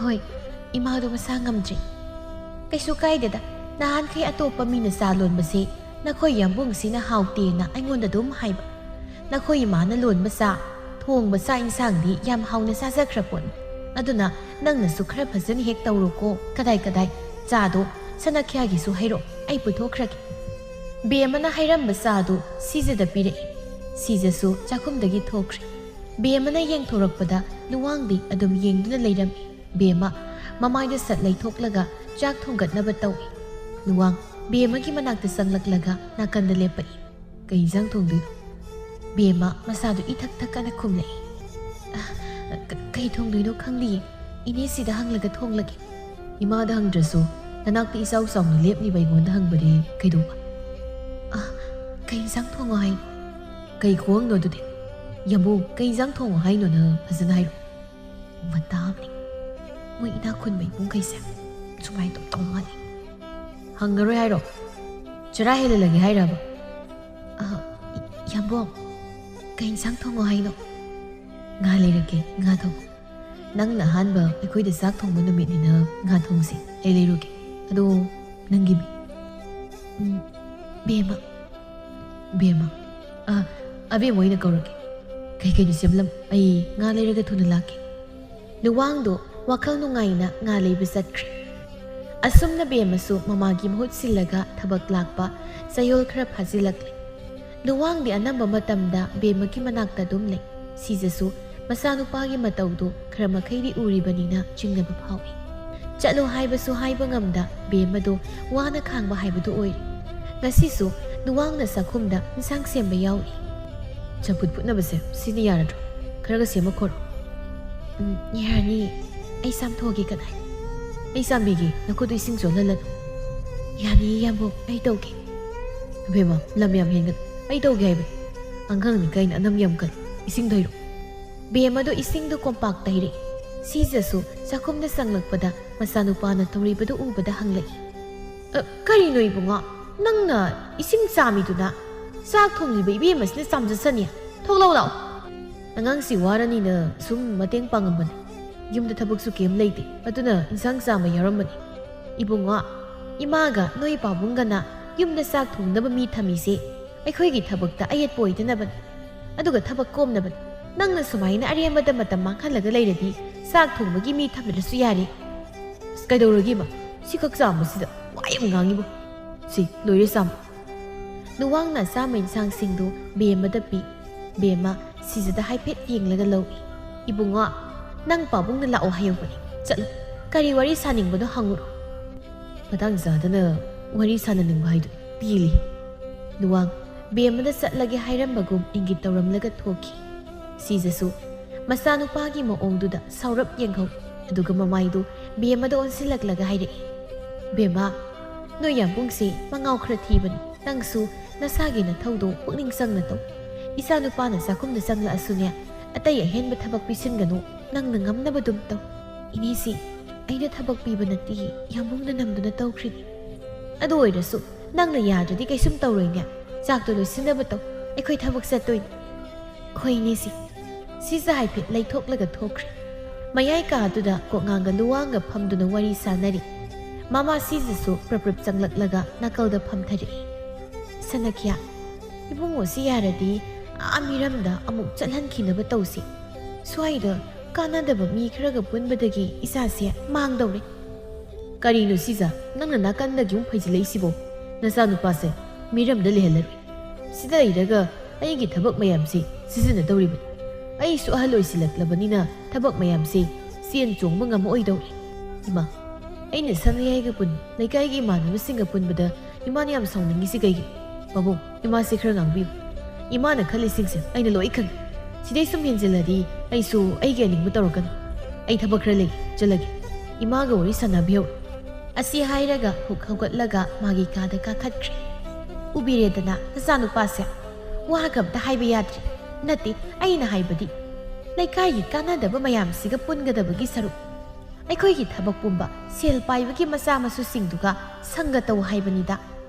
"ꯍꯣꯏ, ꯏꯃꯥꯗꯣ ꯃꯁꯥ ꯉꯝꯗ꯭ꯔꯦ꯫" "ꯀꯩꯁꯨ ꯀꯥꯏꯗꯦꯗ, ꯅꯍꯥꯟꯈꯩ ꯑꯇꯣꯞꯄ ꯃꯤꯅ ꯆꯥ ꯂꯣꯟꯕꯁꯦ ꯅꯈꯣꯏ ꯌꯥꯝꯕꯨꯡꯁꯤꯅ ꯍꯥꯎꯇꯦꯅ ꯑꯩꯉꯣꯟꯗ ꯑꯗꯨꯝ ꯍꯥꯏꯕ꯫ ꯅꯈꯣꯏ ꯏꯃꯥꯅ ꯂꯣꯟꯕ ꯆꯥ, ꯊꯣꯡꯕ ꯆꯥꯛ ꯏꯟꯁꯥꯡꯗꯤ ꯌꯥꯝ ꯍꯥꯎꯅ ꯆꯥꯖꯈ꯭ꯔ ꯄꯣꯠꯅꯤ꯫ ꯑꯗꯨꯅ ꯅꯪꯅꯁꯨ ꯈꯔ ꯐꯖꯅ ꯍꯦꯛ ꯇꯧꯔꯣꯀꯣ, ꯀꯗꯥꯏ ꯀꯗꯥꯏ꯫ ꯆꯥꯗꯣ ꯁꯅꯥꯈ꯭ꯌꯥꯒꯤꯁꯨ ꯍꯩꯔꯛꯑꯣ, ꯑꯩ ꯄꯨꯊꯣꯛꯈ꯭ꯔꯒꯦ꯫" ꯕꯦꯝꯃꯅ ꯍꯩꯔꯝꯕ ꯆꯥꯗꯨ ꯁꯤꯖꯗ ꯄꯤꯔꯛꯏ꯫ ꯁꯤꯖꯁꯨ ꯆꯥꯛꯈꯨꯝꯗꯒꯤ ꯊꯣꯛꯈ꯭ꯔꯦ꯫ ꯕꯦꯝꯃꯅ ꯌꯦꯡꯊꯣꯔꯛꯄꯗ ꯂꯨꯋꯥꯡꯗꯤ ꯑꯗꯨꯝ ꯌꯦꯡꯗꯨꯅ ꯂꯩꯔꯝꯃꯤ꯫ ꯕꯦꯝꯃ ꯃꯃꯥꯏꯗ ꯁꯠ ꯂꯩꯊꯣꯛꯂꯒ ꯆꯥꯛ ꯊꯣꯡꯒꯠꯅꯕ ꯇꯧꯏ꯫ ꯂꯨꯋꯥꯡ ꯕꯦꯝꯃꯒꯤ ꯃꯅꯥꯛꯇ ꯆꯪꯂꯛꯂꯒ ꯅꯥꯀꯟꯗ ꯂꯦꯞꯄꯛꯏ꯫ "ꯀꯩ ꯏꯟꯖꯥꯡ ꯊꯣꯡꯗꯣꯏꯅꯣ?" ꯕꯦꯝꯃ ꯃꯁꯥꯗꯨ ꯏꯊꯛ ꯊꯛꯀꯅ ꯈꯨꯝꯂꯛꯏ꯫ "ꯑ, ꯀ-, ꯀꯩ ꯊꯣꯡꯗꯣꯏꯅꯣ ꯈꯪꯗꯤꯌꯦ꯫ ꯏꯅꯦꯁꯤꯗ ꯍꯪꯂꯒ ꯊꯣꯡꯂꯒꯦ꯫" ꯏꯃꯥꯗ ꯍꯪꯗ꯭ꯔꯁꯨ ꯅꯅꯥꯛꯇ ꯏꯆꯥꯎ ꯆꯥꯎꯅ ꯂꯦꯞꯂꯤꯕ ꯑꯩꯉꯣꯟꯗ ꯍꯪꯕꯗꯤ ꯀꯩꯗꯧꯕ? ꯑ, ꯀꯩ ꯏꯟꯁꯥꯡ ꯊꯣꯡꯉꯣ ꯍꯥꯏꯅꯣ? ꯀꯩ ꯈꯨꯍꯪꯅꯣ ꯑꯗꯨꯗꯤ? ꯌꯥꯝꯕꯨꯡ, ꯀꯩ ꯏꯟꯁꯥꯡ ꯊꯣꯡꯉꯣ ꯍꯥꯏꯅꯣ ꯅꯪ ꯐꯖꯅ ꯍꯥꯏꯔꯣ꯫ ꯃꯇꯥ ꯑꯃꯅꯤ꯫ ꯃꯣꯏ ꯏꯅꯥꯛ ꯈꯨꯟꯕ ꯏꯃꯨꯡꯈꯩꯁꯦ ꯁꯨꯃꯥꯏꯅ ꯇꯧ ꯇꯧ ꯃꯥꯜꯂꯤ꯫ ꯍꯪꯉꯔꯣꯏ ꯍꯥꯏꯔꯣ? ꯆꯔꯥ ꯍꯦꯜꯍꯜꯂꯒꯦ ꯍꯥꯏꯔꯕ? ꯑ, ꯌꯥꯝꯕꯨꯡ, ꯀꯩ ꯏꯟꯁꯥꯡ ꯊꯣꯡꯉꯣ ꯍꯥꯏꯅꯣ? ꯉꯥ ꯂꯩꯔꯛꯀꯦ, ꯉꯥ ꯊꯣꯡꯉꯣ꯫ ꯅꯪꯅ ꯑꯍꯥꯟꯕ ꯑꯩꯈꯣꯏꯗ ꯆꯥꯛ ꯊꯣꯡꯕ ꯅꯨꯃꯤꯠꯅꯤꯅ ꯉꯥ ꯊꯣꯡꯁꯦ, ꯑꯩ ꯂꯩꯔꯨꯒꯦ꯫ ꯑꯗꯣ ꯅꯪꯒꯤ ꯃꯤꯡ? ꯎꯝ, ꯕꯦꯝꯃ꯫ ꯕꯦꯝꯃ꯫ ꯑ, ꯑꯕꯦꯝꯃ ꯑꯣꯏꯅ ꯀꯧꯔꯒꯦ꯫ ꯀꯩ ꯀꯩꯅꯣ ꯁꯦꯝꯂꯝ, ꯑꯩ ꯉꯥ ꯂꯩꯔꯒ ꯊꯨꯅ ꯂꯥꯛꯀꯦ꯫ ꯂꯨꯋꯥꯡꯗꯣ ꯋꯥꯈꯜ ꯅꯨꯡꯉꯥꯏꯅ ꯉꯥ ꯂꯩꯕ ꯆꯠꯈ꯭ꯔꯦ꯫ ꯑꯁꯨꯝꯅ ꯕꯦꯝꯃꯁꯨ ꯃꯃꯥꯒꯤ ꯃꯍꯨꯠ ꯁꯤꯜꯂꯒ ꯊꯕꯛ ꯂꯥꯛꯄ, ꯆꯌꯣꯜ ꯈꯔ ꯐꯥꯖꯤꯜꯂꯛꯂꯦ꯫ ꯂꯨꯋꯥꯡꯗꯤ ꯑꯅꯝꯕ ꯃꯇꯝꯗ ꯕꯦꯝꯃꯒꯤ ꯃꯅꯥꯛꯇ ꯑꯗꯨꯝ ꯂꯩ꯫ ꯁꯤꯖꯁꯨ ꯃꯆꯥꯅꯨꯄꯥꯒꯤ ꯃꯇꯧꯗꯨ ꯈꯔ ꯃꯈꯩꯗꯤ ꯎꯔꯤꯕꯅꯤꯅ ꯆꯤꯡꯅꯕ ꯐꯥꯎꯏ꯫ ꯆꯠꯂꯣ ꯍꯥꯏꯕꯁꯨ ꯍꯥꯏꯕ ꯉꯝꯗ ꯕꯦꯝꯃꯗꯨ ꯋꯥꯅ ꯈꯥꯡꯕ ꯍꯥꯏꯕꯗꯨ ꯑꯣꯏꯔꯦ꯫ ꯉꯁꯤꯁꯨ ꯂꯨꯋꯥꯡꯅ ꯆꯥꯛꯈꯨꯝꯗ ꯏꯟꯁꯥꯡ ꯁꯦꯝꯕ ꯌꯥꯎꯏ꯫ ꯆꯝꯐꯨꯠ ꯐꯨꯠꯅꯕꯁꯦ ꯁꯤꯅ ꯌꯥꯔꯗ꯭ꯔꯣ? ꯈꯔꯒ ꯁꯦꯝꯃꯛꯈꯣꯔꯣ꯫ ꯎꯝ, ꯌꯥꯔꯅꯤ꯫ ꯑꯩ ꯆꯥꯝꯊꯣꯛꯑꯒꯦ ꯀꯗꯥꯏ? ꯑꯩ ꯆꯥꯝꯕꯤꯒꯦ, ꯅꯈꯨꯠꯇꯨ ꯏꯁꯤꯡ ꯆꯣꯠꯍꯜꯂꯅꯨ꯫ ꯌꯥꯅꯤ ꯌꯥꯝꯕꯨꯡ, ꯑꯩ ꯇꯧꯒꯦ꯫ ꯑꯕꯦꯝꯃ, ꯂꯝ ꯌꯥꯝ ꯍꯦꯟꯒꯅꯨ꯫ ꯑꯩ ꯇꯧꯒꯦ ꯍꯥꯏꯕꯅꯤ꯫ ꯑꯉꯥꯡꯅꯤ ꯀꯥꯏꯅ ꯑꯅꯝ ꯌꯥꯝ ꯀꯜꯂꯤ꯫ ꯏꯁꯤꯡꯗꯣ ꯍꯩꯔꯣ꯫ ꯕꯦꯝꯃꯗꯣ ꯏꯁꯤꯡꯗꯨ ꯀꯣꯝꯄꯥꯛꯇ ꯍꯩꯔꯛꯏ꯫ ꯁꯤꯖꯁꯨ ꯆꯥꯛꯈꯨꯝꯗ ꯆꯪꯂꯛꯄꯗ ꯃꯆꯥꯅꯨꯄꯥꯅ ꯇꯧꯔꯤꯕꯗꯨ ꯎꯕꯗ ꯍꯪꯂꯛꯏ꯫ "ꯑ, ꯀꯔꯤꯅꯣ ꯏꯕꯨꯡꯉꯣ? ꯅꯪꯅ ꯏꯁꯤꯡ ꯆꯥꯝꯃꯤꯗꯨꯅ? ꯆꯥꯛ ꯊꯣꯡꯂꯤꯕ ꯏꯕꯦꯝꯃꯁꯤꯅ ꯆꯥꯝꯖꯁꯅꯤ꯫ ꯊꯣꯛꯂꯛꯑꯣ ꯂꯥꯛꯑꯣ꯫ ꯑꯉꯥꯡꯁꯤ ꯋꯥꯔꯅꯤꯅ ꯁꯨꯝ ꯃꯇꯦꯡ ꯄꯥꯡꯉꯝꯕꯅꯤ꯫ ꯌꯨꯝꯗ ꯊꯕꯛꯁꯨ ꯀꯩꯝ ꯂꯩꯇꯦ꯫ ꯑꯗꯨꯅ ꯏꯟꯁꯥꯡ ꯆꯥꯝꯕ ꯌꯥꯎꯔꯝꯕꯅꯤ꯫ ꯏꯕꯨꯡꯉꯣ, ꯏꯃꯥꯒ ꯅꯣꯏ ꯄꯥꯕꯨꯡꯒꯅ ꯌꯨꯝꯗ ꯆꯥꯛ ꯊꯣꯡꯅꯕ ꯃꯤ ꯊꯝꯃꯤꯁꯦ ꯑꯩꯈꯣꯏꯒꯤ ꯊꯕꯛꯇ ꯑꯌꯦꯠꯄ ꯑꯣꯏꯗꯅꯕꯅꯤ꯫ ꯑꯗꯨꯒ ꯊꯕꯛ ꯀꯣꯝꯅꯕꯅꯤ꯫ ꯅꯪꯅ ꯁꯨꯃꯥꯏꯅ ꯑꯔꯦꯝꯕꯗ ꯃꯇꯝ ꯃꯥꯡꯍꯜꯂꯒ ꯂꯩꯔꯗꯤ ꯆꯥꯛ ꯊꯣꯡꯕꯒꯤ ꯃꯤ ꯊꯝꯗ꯭ꯔꯁꯨ ꯌꯥꯔꯦ꯫" "ꯑꯁ, ꯀꯩꯗꯧꯔꯒꯦ ꯏꯃꯥ? ꯁꯤꯈꯛ ꯆꯥꯝꯕꯁꯤꯗ ꯋꯥ ꯌꯥꯝ ꯉꯥꯡꯉꯤꯕꯣ꯫ ꯁꯤ, ꯂꯣꯏꯔꯦ ꯆꯥꯝꯕ꯫" ꯂꯨꯋꯥꯡꯅ ꯑꯆꯥꯝꯕ ꯏꯟꯁꯥꯡꯁꯤꯡꯗꯨ ꯕꯦꯝꯃꯗ ꯄꯤ꯫ ꯕꯦꯝꯃ ꯁꯤꯖꯗ ꯍꯥꯏꯐꯦꯠ ꯌꯦꯡꯂꯒ ꯂꯧꯏ꯫ "ꯏꯕꯨꯡꯉꯣ, ꯅꯪ ꯄꯥꯕꯨꯡꯅ ꯂꯥꯛꯑꯣ ꯍꯥꯏꯍꯧꯕꯅꯤ꯫ ꯆꯠꯂꯨ, ꯀꯔꯤ ꯋꯥꯔꯤ ꯁꯥꯅꯤꯡꯕꯅꯣ ꯍꯪꯉꯨꯔꯣ꯫" ꯃꯇꯥꯡ ꯆꯥꯗꯅ ꯋꯥꯔꯤ ꯁꯥꯟꯅꯅꯤꯡꯕ ꯍꯥꯏꯗꯨ ꯄꯦꯜꯂꯤ꯫ ꯂꯨꯋꯥꯡ ꯕꯦꯝꯃꯗ ꯆꯠꯂꯒꯦ ꯍꯥꯏꯔꯝꯕꯒꯨꯝ ꯏꯪꯒꯤꯠ ꯇꯧꯔꯝꯂꯒ ꯊꯣꯛꯈꯤ꯫ ꯁꯤꯖꯁꯨ ꯃꯆꯥꯅꯨꯄꯥꯒꯤ ꯃꯑꯣꯡꯗꯨꯗ ꯁꯥꯎꯔꯞ ꯌꯦꯡꯍꯧ꯫ ꯑꯗꯨꯒ ꯃꯃꯥꯏꯗꯨ ꯕꯦꯝꯃꯗ ꯑꯣꯟꯁꯤꯜꯂꯛꯂꯒ ꯍꯥꯏꯔꯛꯏ, "ꯕꯦꯝꯃ, ꯅꯣꯏ ꯌꯥꯝꯕꯨꯡꯁꯦ ꯃꯉꯥꯎ ꯈꯔ ꯊꯤꯕꯅꯤ꯫ ꯅꯪꯁꯨ ꯅꯁꯥꯒꯤ ꯅꯊꯧꯗꯣ ꯄꯨꯛꯅꯤꯡ ꯆꯪꯅ ꯇꯧ꯫ ꯏꯆꯥ ꯅꯨꯄꯥꯅ ꯆꯥꯛꯈꯨꯝꯗ ꯆꯪꯂꯛꯑꯁꯨꯅꯦ, ꯑꯇꯩ ꯑꯍꯦꯟꯕ ꯊꯕꯛ ꯄꯤꯁꯤꯟꯒꯅꯨ, ꯅꯪꯅ ꯉꯝꯅꯕ ꯑꯗꯨꯝ ꯇꯧ꯫" "ꯏꯅꯦꯁꯤ, ꯑꯩꯅ ꯊꯕꯛ ꯄꯤꯕ ꯅꯠꯇꯦ, ꯌꯥꯝꯕꯨꯡꯅ ꯅꯝꯗꯨꯅ ꯇꯧꯈ꯭ꯔꯤꯅꯤ꯫ ꯑꯗꯨ ꯑꯣꯏꯔꯁꯨ ꯅꯪꯅ ꯌꯥꯗ꯭ꯔꯗꯤ ꯀꯩꯁꯨꯝ ꯇꯧꯔꯣꯏꯅꯦ꯫ ꯆꯥꯛꯇꯣ ꯂꯣꯏꯁꯤꯟꯅꯕ ꯇꯧ, ꯑꯩꯈꯣꯏ ꯊꯕꯛ ꯆꯠꯇꯣꯏꯅꯤ꯫" "ꯍꯣꯏ ꯏꯅꯦꯁꯤ꯫" ꯁꯤꯖ ꯍꯥꯏꯐꯦꯠ ꯂꯩꯊꯣꯛꯂꯒ ꯊꯣꯛꯈ꯭ꯔꯦ꯫ ꯃꯌꯥꯏ ꯀꯥꯗꯨꯗ ꯀꯣꯛꯉꯥꯡꯒ ꯂꯨꯋꯥꯡꯒ ꯐꯝꯗꯨꯅ ꯋꯥꯔꯤ ꯁꯥꯟꯅꯔꯤ꯫ ꯃꯃꯥ ꯁꯤꯖꯁꯨ ꯄ꯭ꯔꯞ ꯄ꯭ꯔꯞ ꯆꯪꯂꯛꯂꯒ ꯅꯥꯀꯜꯗ ꯐꯝꯊꯔꯛꯏ꯫ "ꯁꯅꯈ꯭ꯌꯥ, ꯏꯕꯨꯡꯉꯣꯁꯤ ꯌꯥꯔꯗꯤ ꯑꯥ ꯃꯤꯔꯝꯗ ꯑꯃꯨꯛ ꯆꯠꯍꯟꯈꯤꯅꯕ ꯇꯧꯁꯤ꯫ ꯁ꯭ꯋꯥꯏꯗ ꯀꯥꯟꯅꯗꯕ ꯃꯤ ꯈꯔꯒ ꯄꯨꯟꯕꯗꯒꯤ ꯏꯆꯥꯁꯦ ꯃꯥꯡꯗꯧꯔꯦ꯫" "ꯀꯔꯤꯅꯣ ꯁꯤꯖ, ꯅꯪꯅ ꯅꯥꯀꯟꯗꯒꯤ ꯑꯃꯨꯛ ꯐꯩꯖꯤꯜꯂꯛꯏꯁꯤꯕꯣ? ꯅꯆꯥꯅꯨꯄꯥꯁꯦ ꯃꯤꯔꯝꯗ ꯂꯩꯍꯜꯂꯔꯣꯏ꯫ ꯁꯤꯗ ꯂꯩꯔꯒ ꯑꯩꯒꯤ ꯊꯕꯛ ꯃꯌꯥꯝꯁꯤ ꯁꯤꯖꯤꯟꯅꯗꯧꯔꯤꯕꯅꯤ꯫ ꯑꯩꯁꯨ ꯑꯍꯜ ꯑꯣꯏꯁꯤꯜꯂꯛꯂꯕꯅꯤꯅ ꯊꯕꯛ ꯃꯌꯥꯝꯁꯤ ꯆꯦꯟ ꯆꯣꯡꯕ ꯉꯝꯃꯛꯑꯣꯏꯗꯧꯔꯤ꯫ ꯏꯃꯥ, ꯑꯩꯅ ꯁꯅꯥꯌꯥꯏꯒ ꯄꯨꯟ ꯂꯩꯀꯥꯏꯒꯤ ꯏꯃꯥꯟꯅꯕꯁꯤꯡꯒ ꯄꯨꯟꯕꯗ ꯏꯃꯥꯅ ꯌꯥꯝ ꯁꯥꯎꯅꯤꯡꯉꯤꯁꯤ ꯀꯩꯒꯤꯅꯣ? ꯃꯕꯨꯡ, ꯏꯃꯥꯁꯤ ꯈꯔ ꯉꯥꯡꯕꯤꯌꯨ꯫ ꯏꯃꯥꯅ ꯈꯜꯂꯤꯁꯤꯡꯁꯦ ꯑꯩꯅ ꯂꯣꯏ ꯈꯪꯉꯤ꯫ ꯁꯤꯗꯩ ꯁꯨꯝ ꯍꯦꯟꯖꯤꯜꯂꯗꯤ ꯑꯩꯁꯨ ꯑꯩꯒꯤ ꯑꯅꯤꯡꯕ ꯇꯧꯔꯛꯀꯅꯤ꯫ ꯑꯩ ꯊꯕꯛ ꯈꯔ ꯂꯩ, ꯆꯠꯂꯒꯦ꯫ ꯏꯃꯥꯒ ꯋꯥꯔꯤ ꯁꯥꯟꯅꯕꯤꯍꯧ꯫" ꯑꯁꯤ ꯍꯥꯏꯔꯒ ꯍꯨꯛ ꯍꯧꯒꯠꯂꯒ ꯃꯥꯒꯤ ꯀꯥꯗ ꯀꯥꯈꯠꯈ꯭ꯔꯦ꯫ "ꯎꯕꯤꯔꯦꯗꯅ ꯅꯆꯥꯅꯨꯄꯥꯁꯦ? ꯋꯥꯒ ꯑꯝꯇ ꯍꯥꯏꯕ ꯌꯥꯗ꯭ꯔꯦ꯫ ꯅꯠꯇꯦ, ꯑꯩꯅ ꯍꯥꯏꯕꯗꯤ ꯂꯩꯀꯥꯏꯒꯤ ꯀꯥꯟꯅꯗꯕ ꯃꯌꯥꯝꯁꯤꯒ ꯄꯨꯟꯒꯗꯕꯒꯤ ꯁꯔꯨꯛ ꯑꯩꯈꯣꯏꯒꯤ ꯊꯕꯛ ꯄꯨꯝꯕ ꯁꯦꯜ ꯄꯥꯏꯕꯒꯤ ꯃꯆꯥ ꯃꯁꯨꯁꯤꯡꯗꯨꯒ ꯁꯪꯒ ꯇꯧ ꯍꯥꯏꯕꯅꯤꯗ꯫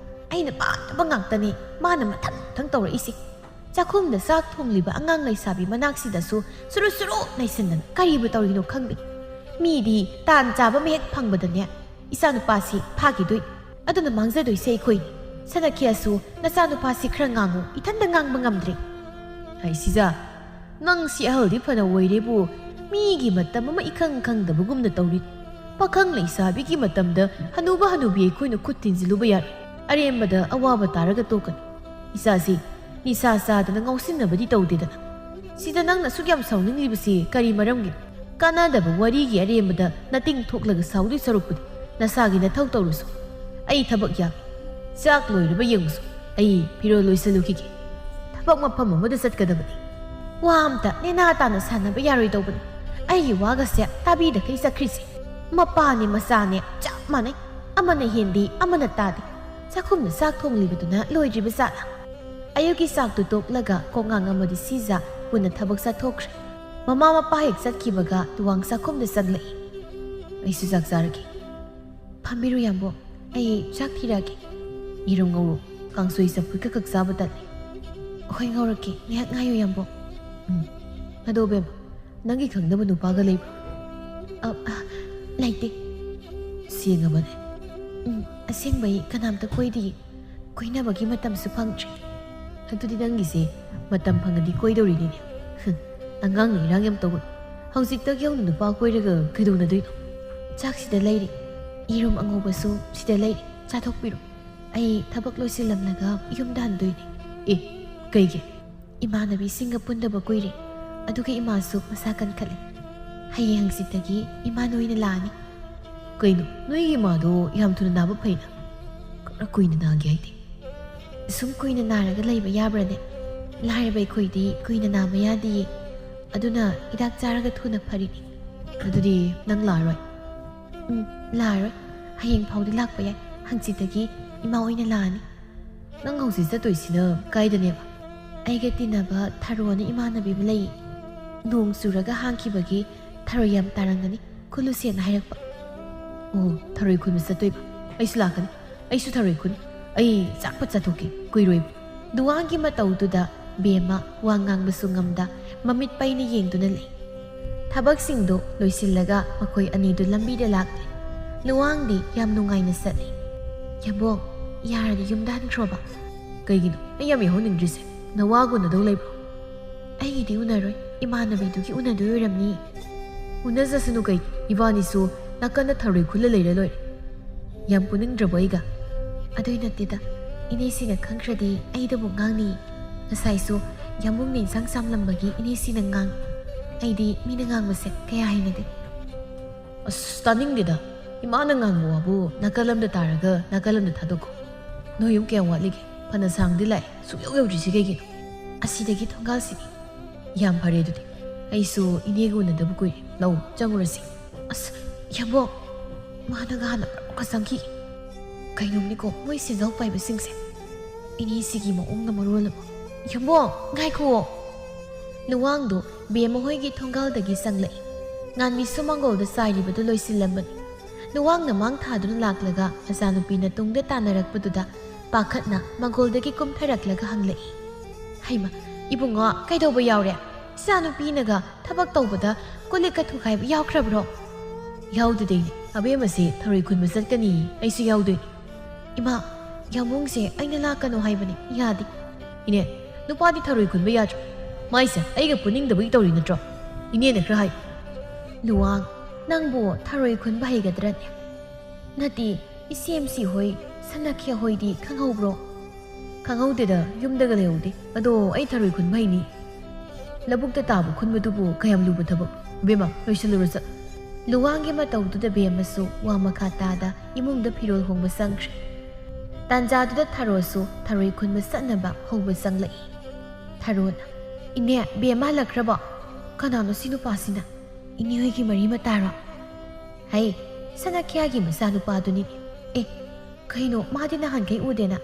ꯑꯩꯅ ꯄꯥꯝꯗꯕ ꯉꯥꯛꯇꯅꯦ ꯃꯥꯅ ꯃꯊꯪ ꯃꯊꯪ ꯇꯧꯔꯛꯏꯁꯦ꯫ ꯆꯥꯛꯈꯨꯝꯗ ꯆꯥꯛ ꯊꯣꯡꯂꯤꯕ ꯑꯉꯥꯡ ꯂꯩꯁꯥꯕꯤ ꯃꯅꯥꯛꯁꯤꯗꯁꯨ ꯁꯨꯔꯨ ꯁꯨꯔꯨ ꯅꯩꯁꯤꯟꯗꯅ ꯀꯔꯤꯕꯨ ꯇꯧꯔꯤꯅꯣ ꯈꯪꯗꯦ꯫ ꯃꯤꯗꯤ ꯇꯥꯟ ꯆꯥꯕ ꯑꯃ ꯍꯦꯛ ꯐꯪꯕꯗꯅꯦ ꯏꯆꯥꯅꯨꯄꯥꯁꯤ ꯐꯥꯈꯤꯗꯣꯏ꯫ ꯑꯗꯨꯅ ꯃꯥꯡꯖꯗꯣꯏꯁꯦ ꯑꯩꯈꯣꯏꯅꯤ꯫ ꯁꯅꯈꯤꯌꯥꯁꯨ ꯅꯆꯥꯅꯨꯄꯥꯁꯤ ꯈꯔ ꯉꯥꯡꯉꯨ, ꯏꯊꯟꯗ ꯉꯥꯡꯕ ꯉꯝꯗ꯭ꯔꯦ꯫" "ꯍꯥꯏ ꯁꯤꯖ, ꯅꯪꯁꯤ ꯑꯍꯜꯗꯤ ꯐꯅ ꯑꯣꯏꯔꯦꯕꯨ, ꯃꯤꯒꯤ ꯃꯇꯝ ꯑꯃ ꯏꯈꯪ ꯈꯪꯗꯕꯒꯨꯝꯅ ꯇꯧꯔꯤ꯫ ꯄꯥꯈꯪ ꯂꯩꯁꯥꯕꯤꯒꯤ ꯃꯇꯝꯗ ꯍꯅꯨꯕ ꯍꯅꯨꯕꯤ ꯑꯩꯈꯣꯏꯅ ꯈꯨꯠ ꯊꯤꯟꯖꯤꯜꯂꯨꯕ ꯌꯥꯔꯦ꯫ ꯑꯔꯦꯝꯕꯗ ꯑꯋꯥꯕ ꯇꯥꯔꯒ ꯇꯣꯛꯀꯅꯤ꯫ ꯏꯆꯥꯁꯤ ꯅꯤꯁꯥ ꯆꯥꯗꯅ ꯉꯥꯎꯁꯤꯟꯅꯕꯗꯤ ꯇꯧꯗꯦꯗꯅ꯫ ꯁꯤꯗ ꯅꯪꯅ ꯑꯁꯨꯛ ꯌꯥꯝ ꯁꯥꯎꯅꯤꯡꯂꯤꯕꯁꯤ ꯀꯔꯤ ꯃꯔꯝꯒꯤꯅꯣ? ꯀꯥꯟꯅꯗꯕ ꯋꯥꯔꯤꯒꯤ ꯑꯔꯦꯝꯕꯗ ꯅꯇꯤꯡ ꯊꯣꯛꯂꯒ ꯁꯥꯎꯗꯣꯏ ꯁꯔꯨꯛꯄꯨꯗꯤ ꯅꯁꯥꯒꯤ ꯅꯊꯧ ꯇꯧꯔꯨꯁꯨ꯫ ꯑꯩ ꯊꯕꯛ ꯌꯥꯝ꯫ ꯆꯥꯛ ꯂꯣꯏꯔꯕ ꯌꯦꯡꯉꯨꯁꯨ꯫ ꯑꯩ ꯐꯤꯔꯣꯜ ꯂꯣꯏꯁꯜꯂꯨꯈꯤꯒꯦ꯫ ꯊꯕꯛ ꯃꯐꯝ ꯑꯃꯗ ꯆꯠꯀꯗꯕꯅꯤ꯫ ꯋꯥ ꯑꯝꯇ ꯅꯦꯅꯥ ꯇꯥꯅ ꯁꯥꯟꯅꯕ ꯌꯥꯔꯣꯏꯗꯧꯕꯅꯤ꯫ ꯑꯩꯒꯤ ꯋꯥꯒꯁꯦ ꯇꯥꯕꯤꯗꯈꯩ ꯆꯠꯈ꯭ꯔꯤꯁꯦ꯫ ꯃꯄꯥꯅꯦ ꯃꯆꯥꯅꯦ ꯆꯞ ꯃꯥꯟꯅꯩ꯫ ꯑꯃꯅ ꯍꯦꯟꯗꯦ, ꯑꯃꯅ ꯇꯥꯗꯦ꯫ ꯆꯥꯛꯈꯨꯝꯗ ꯆꯥꯛ ꯊꯣꯡꯂꯤꯕꯗꯨꯅ ꯂꯣꯏꯗ꯭ꯔꯤꯕ ꯖꯥꯠꯂꯥ? ꯑꯌꯨꯛꯀꯤ ꯆꯥꯛꯇꯨ ꯇꯣꯛꯂꯒ ꯀꯣꯡꯉꯥꯡ ꯑꯃꯗꯤ ꯁꯤꯖ ꯄꯨꯟꯅ ꯊꯕꯛ ꯆꯠꯊꯣꯛꯈ꯭ꯔꯦ꯫ ꯃꯃꯥ ꯃꯄꯥ ꯍꯦꯛ ꯆꯠꯈꯤꯕꯒ ꯇꯨꯋꯥꯡ ꯆꯥꯛꯈꯨꯝꯗ ꯆꯪꯂꯛꯏ꯫ "ꯑꯩꯁꯨ ꯆꯥꯛ ꯆꯥꯔꯒꯦ꯫ ꯐꯝꯕꯤꯔꯨ ꯌꯥꯝꯕꯣ, ꯑꯩ ꯆꯥꯛ ꯊꯤꯔꯛꯑꯒꯦ꯫ ꯌꯦꯔꯨꯝ ꯉꯧꯔꯣ, ꯀꯥꯡꯁꯣꯏ ꯆꯝꯐꯨꯠꯀ ꯈꯛ ꯆꯥꯕ ꯇꯜꯂꯦ꯫" "ꯍꯣꯏ, ꯉꯧꯔꯛꯀꯦ, ꯉꯥꯏꯍꯥꯛ ꯉꯥꯏꯌꯨ ꯌꯥꯝꯕꯣ꯫" "ꯎꯝ꯫ ꯑꯗꯣ ꯕꯦꯝ, ꯅꯪꯒꯤ ꯈꯪꯅꯕ ꯅꯨꯄꯥꯒ ꯂꯩꯕ꯭ꯔꯣ?" "ꯑ, ꯑ, ꯂꯩꯇꯦ꯫" "ꯁꯦꯡꯉꯕꯅꯦ?" "ꯎꯝ, ꯑꯁꯦꯡꯕꯩ ꯀꯅꯥꯝꯇ ꯀꯣꯏꯗꯤꯌꯦ꯫ ꯀꯣꯏꯅꯕꯒꯤ ꯃꯇꯝꯁꯨ ꯐꯪꯗ꯭ꯔꯤ꯫" "ꯑꯗꯨꯗꯤ ꯅꯪꯒꯤꯁꯦ ꯃꯇꯝ ꯐꯪꯉꯗꯤ ꯀꯣꯏꯗꯧꯔꯤꯅꯤꯅꯦ꯫" "ꯍꯨꯝ, ꯑꯉꯥꯡꯅ ꯏꯔꯥꯡ ꯌꯥꯝ ꯇꯧꯒꯅꯨ꯫ ꯍꯧꯖꯤꯛꯇꯒꯤ ꯍꯧꯅ ꯅꯨꯄꯥ ꯀꯣꯏꯔꯒ ꯀꯩꯗꯧꯅꯗꯣꯏꯅꯣ? ꯆꯥꯛ ꯁꯤꯗ ꯂꯩꯔꯦ, ꯌꯦꯔꯨꯝ ꯑꯉꯧꯕꯁꯨ ꯁꯤꯗ ꯂꯩꯔꯦ, ꯆꯥꯊꯣꯛꯄꯤꯔꯣ꯫ ꯑꯩ ꯊꯕꯛ ꯂꯣꯏꯁꯤꯜꯂꯝꯂꯒ ꯌꯨꯝꯗ ꯍꯟꯗꯣꯏꯅꯦ꯫" "ꯑꯦ, ꯀꯩꯒꯤ?" "ꯏꯃꯥꯟꯅꯕꯤꯁꯤꯡꯒ ꯄꯨꯟꯗꯕ ꯀꯨꯏꯔꯦ, ꯑꯗꯨꯒ ꯏꯃꯥꯁꯨ ꯃꯁꯥ ꯀꯟꯈꯠꯂꯦ꯫ ꯍꯌꯦꯡ ꯍꯪꯆꯤꯠꯇꯒꯤ ꯏꯃꯥ ꯅꯣꯏꯅ ꯂꯥꯛꯑꯅꯤ꯫" "ꯀꯩꯅꯣ, ꯅꯣꯏꯒꯤ ꯏꯃꯥꯗꯣ ꯌꯥꯝ ꯊꯨꯅ ꯅꯥꯕ ꯐꯩꯅ? ꯈꯔ ꯀꯨꯏꯅ ꯅꯥꯒꯦ ꯍꯥꯏꯗꯤ?" "ꯁꯨꯝ ꯀꯨꯏꯅ ꯅꯥꯔꯒ ꯂꯩꯕ ꯌꯥꯕ꯭ꯔꯅꯦ? ꯂꯥꯏꯔꯕ ꯑꯩꯈꯣꯏꯗꯤ ꯀꯨꯏꯅ ꯅꯥꯕ ꯌꯥꯗꯤꯌꯦ꯫ ꯑꯗꯨꯅ ꯍꯤꯗꯥꯛ ꯆꯥꯔꯒ ꯊꯨꯅ ꯐꯔꯤꯅꯤ꯫" "ꯑꯗꯨꯗꯤ ꯅꯪ ꯂꯥꯛꯑꯔꯣꯏ?" "ꯎꯝ, ꯂꯥꯛꯑꯔꯣꯏ꯫ ꯍꯌꯦꯡ ꯐꯥꯎꯗꯤ ꯂꯥꯛꯄ ꯌꯥꯏ꯫ ꯍꯪꯆꯤꯠꯇꯒꯤ ꯏꯃꯥ ꯑꯣꯏꯅ ꯂꯥꯛꯑꯅꯤ꯫" "ꯅꯪ ꯍꯧꯖꯤꯛ ꯆꯠꯇꯣꯏꯁꯤꯅ ꯀꯥꯏꯗꯅꯦꯕ?" "ꯑꯩꯒ ꯇꯤꯟꯅꯕ ꯊꯔꯣꯅ ꯏꯃꯥꯟꯅꯕꯤ ꯑꯃ ꯂꯩꯌꯦ꯫ ꯅꯣꯡ ꯆꯨꯔꯒ ꯍꯥꯡꯈꯤꯕꯒꯤ ꯊꯔꯣꯏ ꯌꯥꯝ ꯇꯥꯔꯝꯒꯅꯤ, ꯈꯨꯜꯂꯨꯁꯦꯅ ꯍꯥꯏꯔꯛꯄ꯫" "ꯑꯣ, ꯊꯔꯣꯏ ꯈꯨꯟꯕ ꯆꯠꯇꯣꯏꯕ? ꯑꯩꯁꯨ ꯂꯥꯛꯀꯅꯤ꯫ ꯑꯩꯁꯨ ꯊꯔꯣꯏ ꯈꯨꯟ꯫ ꯑꯩ ꯆꯥꯛ ꯐꯠ ꯆꯥꯊꯣꯛꯀꯦ, ꯀꯨꯏꯔꯣꯏꯕ꯫" ꯗꯨꯋꯥꯡꯒꯤ ꯃꯇꯧꯗꯨꯗ ꯕꯦꯝꯃ ꯋꯥ ꯉꯥꯡꯕꯁꯨ ꯉꯝꯗ ꯃꯃꯤꯠ ꯄꯩꯅ ꯌꯦꯡꯗꯨꯅ ꯂꯩ꯫ ꯊꯕꯛꯁꯤꯡꯗꯨ ꯂꯣꯏꯁꯤꯜꯂꯒ ꯃꯈꯣꯏ ꯑꯅꯤꯗꯨ ꯂꯝꯕꯤꯗ ꯂꯥꯛꯂꯦ꯫ ꯂꯨꯋꯥꯡꯗꯤ ꯌꯥꯝ ꯅꯨꯡꯉꯥꯏꯅ ꯆꯠꯂꯤ꯫ "ꯌꯥꯝꯕꯣꯡ, ꯌꯥꯔꯗꯤ ꯌꯨꯝꯗ ꯍꯟꯈ꯭ꯔꯣꯕ꯫" "ꯀꯩꯒꯤꯅꯣ? ꯑꯩ ꯌꯥꯝ ꯌꯥꯎꯍꯟꯅꯤꯡꯗ꯭ꯔꯤꯁꯦ꯫ ꯅꯋꯥꯒ ꯎꯅꯗꯧ ꯂꯩꯕ꯭ꯔꯣ?" "ꯑꯩꯒꯤꯗꯤ ꯎꯅꯔꯣꯏ, ꯏꯃꯥꯟꯅꯕꯤꯗꯨꯒꯤ ꯎꯅꯗꯣꯏ ꯑꯣꯏꯔꯝꯅꯤ꯫" "ꯎꯅꯖꯁꯅꯨ ꯀꯩꯒꯤ? ꯏꯕꯥꯅꯤꯁꯨ ꯅꯥꯀꯟꯗ ꯊꯔꯣꯏ ꯈꯨꯜꯂ ꯂꯩꯔ ꯂꯣꯏꯔꯦ꯫ ꯌꯥꯝ ꯄꯨꯅꯤꯡꯗ꯭ꯔꯕꯣ ꯑꯩꯒ?" "ꯑꯗꯨꯏ ꯅꯠꯇꯦꯗ, ꯏꯅꯦꯁꯤꯡꯅ ꯈꯪꯈ꯭ꯔꯗꯤ ꯑꯩꯗꯕꯨ ꯉꯥꯡꯅꯤ꯫ ꯉꯁꯥꯏꯁꯨ ꯌꯥꯝꯕꯨꯡꯅ ꯏꯟꯁꯥꯡ ꯆꯥꯝꯂꯝꯕꯒꯤ ꯏꯅꯦꯁꯤꯡꯅ ꯉꯥꯡ꯫ ꯑꯩꯗꯤ ꯃꯤꯅ ꯉꯥꯡꯕꯁꯦ ꯀꯌꯥ ꯍꯩꯅꯗꯦ꯫" "ꯑꯁ, ꯇꯥꯅꯤꯡꯗꯦꯗ꯫ ꯏꯃꯥꯅ ꯉꯥꯡꯕ ꯋꯥꯕꯨ ꯅꯥꯀꯜ ꯑꯃꯗ ꯇꯥꯔꯒ ꯅꯥꯀꯜ ꯑꯃꯗ ꯊꯥꯗꯣꯛꯈꯣ꯫ ꯅꯣꯏ ꯌꯨꯝ ꯀꯌꯥꯝ ꯋꯥꯠꯂꯤꯒꯦ? ꯐꯅ ꯁꯥꯡꯗꯤ ꯂꯥꯛꯑꯦ, ꯁꯨꯛꯌꯧ ꯌꯧꯗ꯭ꯔꯤꯁꯤ ꯀꯩꯒꯤꯅꯣ?" "ꯑꯁꯤꯗꯒꯤ ꯊꯣꯡꯒꯥꯜꯁꯤꯅꯤ꯫" "ꯌꯥꯝ ꯐꯔꯦ ꯑꯗꯨꯗꯤ꯫ ꯑꯩꯁꯨ ꯏꯅꯦꯒ ꯎꯅꯗꯕ ꯀꯨꯏꯔꯦ꯫ ꯂꯧ ꯆꯪꯉꯨꯔꯁꯤ꯫ ꯑꯁ, ꯌꯥꯝꯕꯣ, ꯃꯥꯅꯒ ꯍꯥꯟꯅ ꯄ꯭ꯔꯞꯀ ꯆꯪꯈꯤ꯫ ꯀꯩꯅꯣꯝꯅꯤꯀꯣ ꯃꯣꯏ ꯁꯦꯟꯖꯥꯎ ꯄꯥꯏꯕꯁꯤꯡꯁꯦ꯫ ꯏꯅꯦꯁꯤꯒꯤ ꯃꯑꯣꯡꯅ ꯃꯔꯣꯜ ꯑꯃ꯫ ꯌꯥꯝꯕꯣ, ꯉꯥꯏꯈꯨꯑꯣ꯫ ꯂꯨꯋꯥꯡꯗꯣ ꯕꯦꯝꯃ ꯍꯣꯏꯒꯤ ꯊꯣꯡꯒꯥꯜꯗꯒꯤ ꯆꯪꯂꯛꯏ꯫ ꯉꯥꯟꯕꯤꯁꯨ ꯃꯥꯡꯒꯣꯜꯗ ꯆꯥꯏꯔꯤꯕꯗꯨ ꯂꯣꯏꯁꯤꯜꯂꯝꯕꯅꯤ꯫ ꯂꯨꯋꯥꯡꯅ ꯃꯥꯡ ꯊꯥꯗꯨꯅ ꯂꯥꯛꯂꯒ ꯃꯆꯥꯅꯨꯄꯤꯅ ꯇꯨꯡꯗ ꯇꯥꯟꯅꯔꯛꯄꯗꯨꯗ ꯄꯥꯈꯠꯅ ꯃꯥꯡꯒꯣꯜꯗꯒꯤ ꯀꯨꯝꯊꯔꯛꯂꯒ ꯍꯪꯂꯛꯏ꯫ ꯍꯩꯃ, ꯏꯕꯨꯡꯉꯣ, ꯀꯩꯗꯧꯕ ꯌꯥꯎꯔꯦ? ꯏꯆꯥꯅꯨꯄꯤꯅꯒ ꯊꯕꯛ ꯇꯧꯕꯗ ꯀꯣꯜ ꯂꯤꯛꯀ ꯊꯨꯒꯥꯏꯕ ꯌꯥꯎꯈ꯭ꯔꯕ꯭ꯔꯣ? ꯌꯥꯎꯗꯗꯩꯅꯦ꯫ ꯑꯕꯦꯝꯃꯁꯦ ꯊꯔꯣꯏ ꯈꯨꯟꯕ ꯆꯠꯀꯅꯤ, ꯑꯩꯁꯨ ꯌꯥꯎꯗꯣꯏꯅꯤ꯫ ꯏꯃꯥ, ꯌꯥꯝꯕꯨꯡꯁꯦ ꯑꯩꯅ ꯂꯥꯛꯀꯅꯣ ꯍꯥꯏꯕꯅꯤ, ꯌꯥꯗꯦ꯫ ꯏꯅꯦ, ꯅꯨꯄꯥꯗꯤ ꯊꯔꯣꯏ ꯈꯨꯟꯕ ꯌꯥꯗ꯭ꯔꯣ? ꯃꯥꯏꯁꯦ ꯑꯩꯒ ꯄꯨꯅꯤꯡꯗꯕꯒꯤ ꯇꯧꯔꯤ ꯅꯠꯇ꯭ꯔꯣ? ꯏꯅꯦꯅ ꯈꯔ ꯍꯥꯏ꯫ ꯂꯨꯋꯥꯡ, ꯅꯪꯕꯨ ꯊꯔꯣꯏ ꯈꯨꯟꯕ ꯍꯩꯒꯗ꯭ꯔꯅꯦ? ꯅꯠꯇꯦ, ꯏꯆꯦꯝꯁꯤ ꯍꯣꯏ, ꯁꯅꯥꯈ꯭ꯌꯥ ꯍꯣꯏꯗꯤ ꯈꯪꯍꯧꯕ꯭ꯔꯣ? ꯈꯪꯍꯧꯗꯦꯗ, ꯌꯨꯝꯗꯒ ꯂꯩꯍꯧꯗꯦ꯫ ꯑꯗꯣ ꯑꯩ ꯊꯔꯣꯏ ꯈꯨꯟꯕ ꯍꯩꯅꯤ꯫ ꯂꯧꯕꯨꯛꯇ ꯇꯥꯕ ꯈꯨꯟꯕꯗꯨꯕꯨ ꯀꯌꯥꯝ ꯂꯨꯕ ꯊꯕꯛ? ꯏꯕꯦꯝꯃ, ꯂꯣꯏꯁꯤꯜꯂꯨꯔꯣ ꯆꯠ꯫ ꯂꯨꯋꯥꯡꯒꯤ ꯃꯇꯧꯗꯨꯗ ꯕꯦꯝꯃꯁꯨ ꯋꯥ ꯃꯈꯥ ꯇꯥꯗ ꯏꯃꯨꯡꯗ ꯐꯤꯔꯣꯜ ꯍꯣꯡꯕ ꯆꯪꯈ꯭ꯔꯦ꯫ ꯇꯥꯟꯖꯥꯗꯨꯗ ꯊꯔꯣꯁꯨ ꯊꯔꯣꯏ ꯈꯨꯟꯕ ꯆꯠꯅꯕ ꯍꯧꯕ ꯆꯪꯂꯛꯏ꯫ ꯊꯔꯣꯅ, "ꯏꯅꯦ, ꯕꯦꯝꯃ ꯍꯜꯂꯛꯈ꯭ꯔꯕꯣ? ꯀꯅꯥꯅꯣ ꯁꯤ ꯅꯨꯄꯥꯁꯤꯅ? ꯏꯅꯦ ꯍꯣꯏꯒꯤ ꯃꯔꯤ ꯃꯇꯥꯔꯣ?" "ꯍꯩ, ꯁꯅꯥꯈ꯭ꯌꯥꯒꯤ ꯃꯆꯥꯅꯨꯄꯥꯗꯨꯅꯤ꯫ ꯑꯦ, ꯀꯩꯅꯣ, ꯃꯥꯗꯤ ꯅꯍꯥꯟꯈꯩ ꯎꯗꯦꯅ?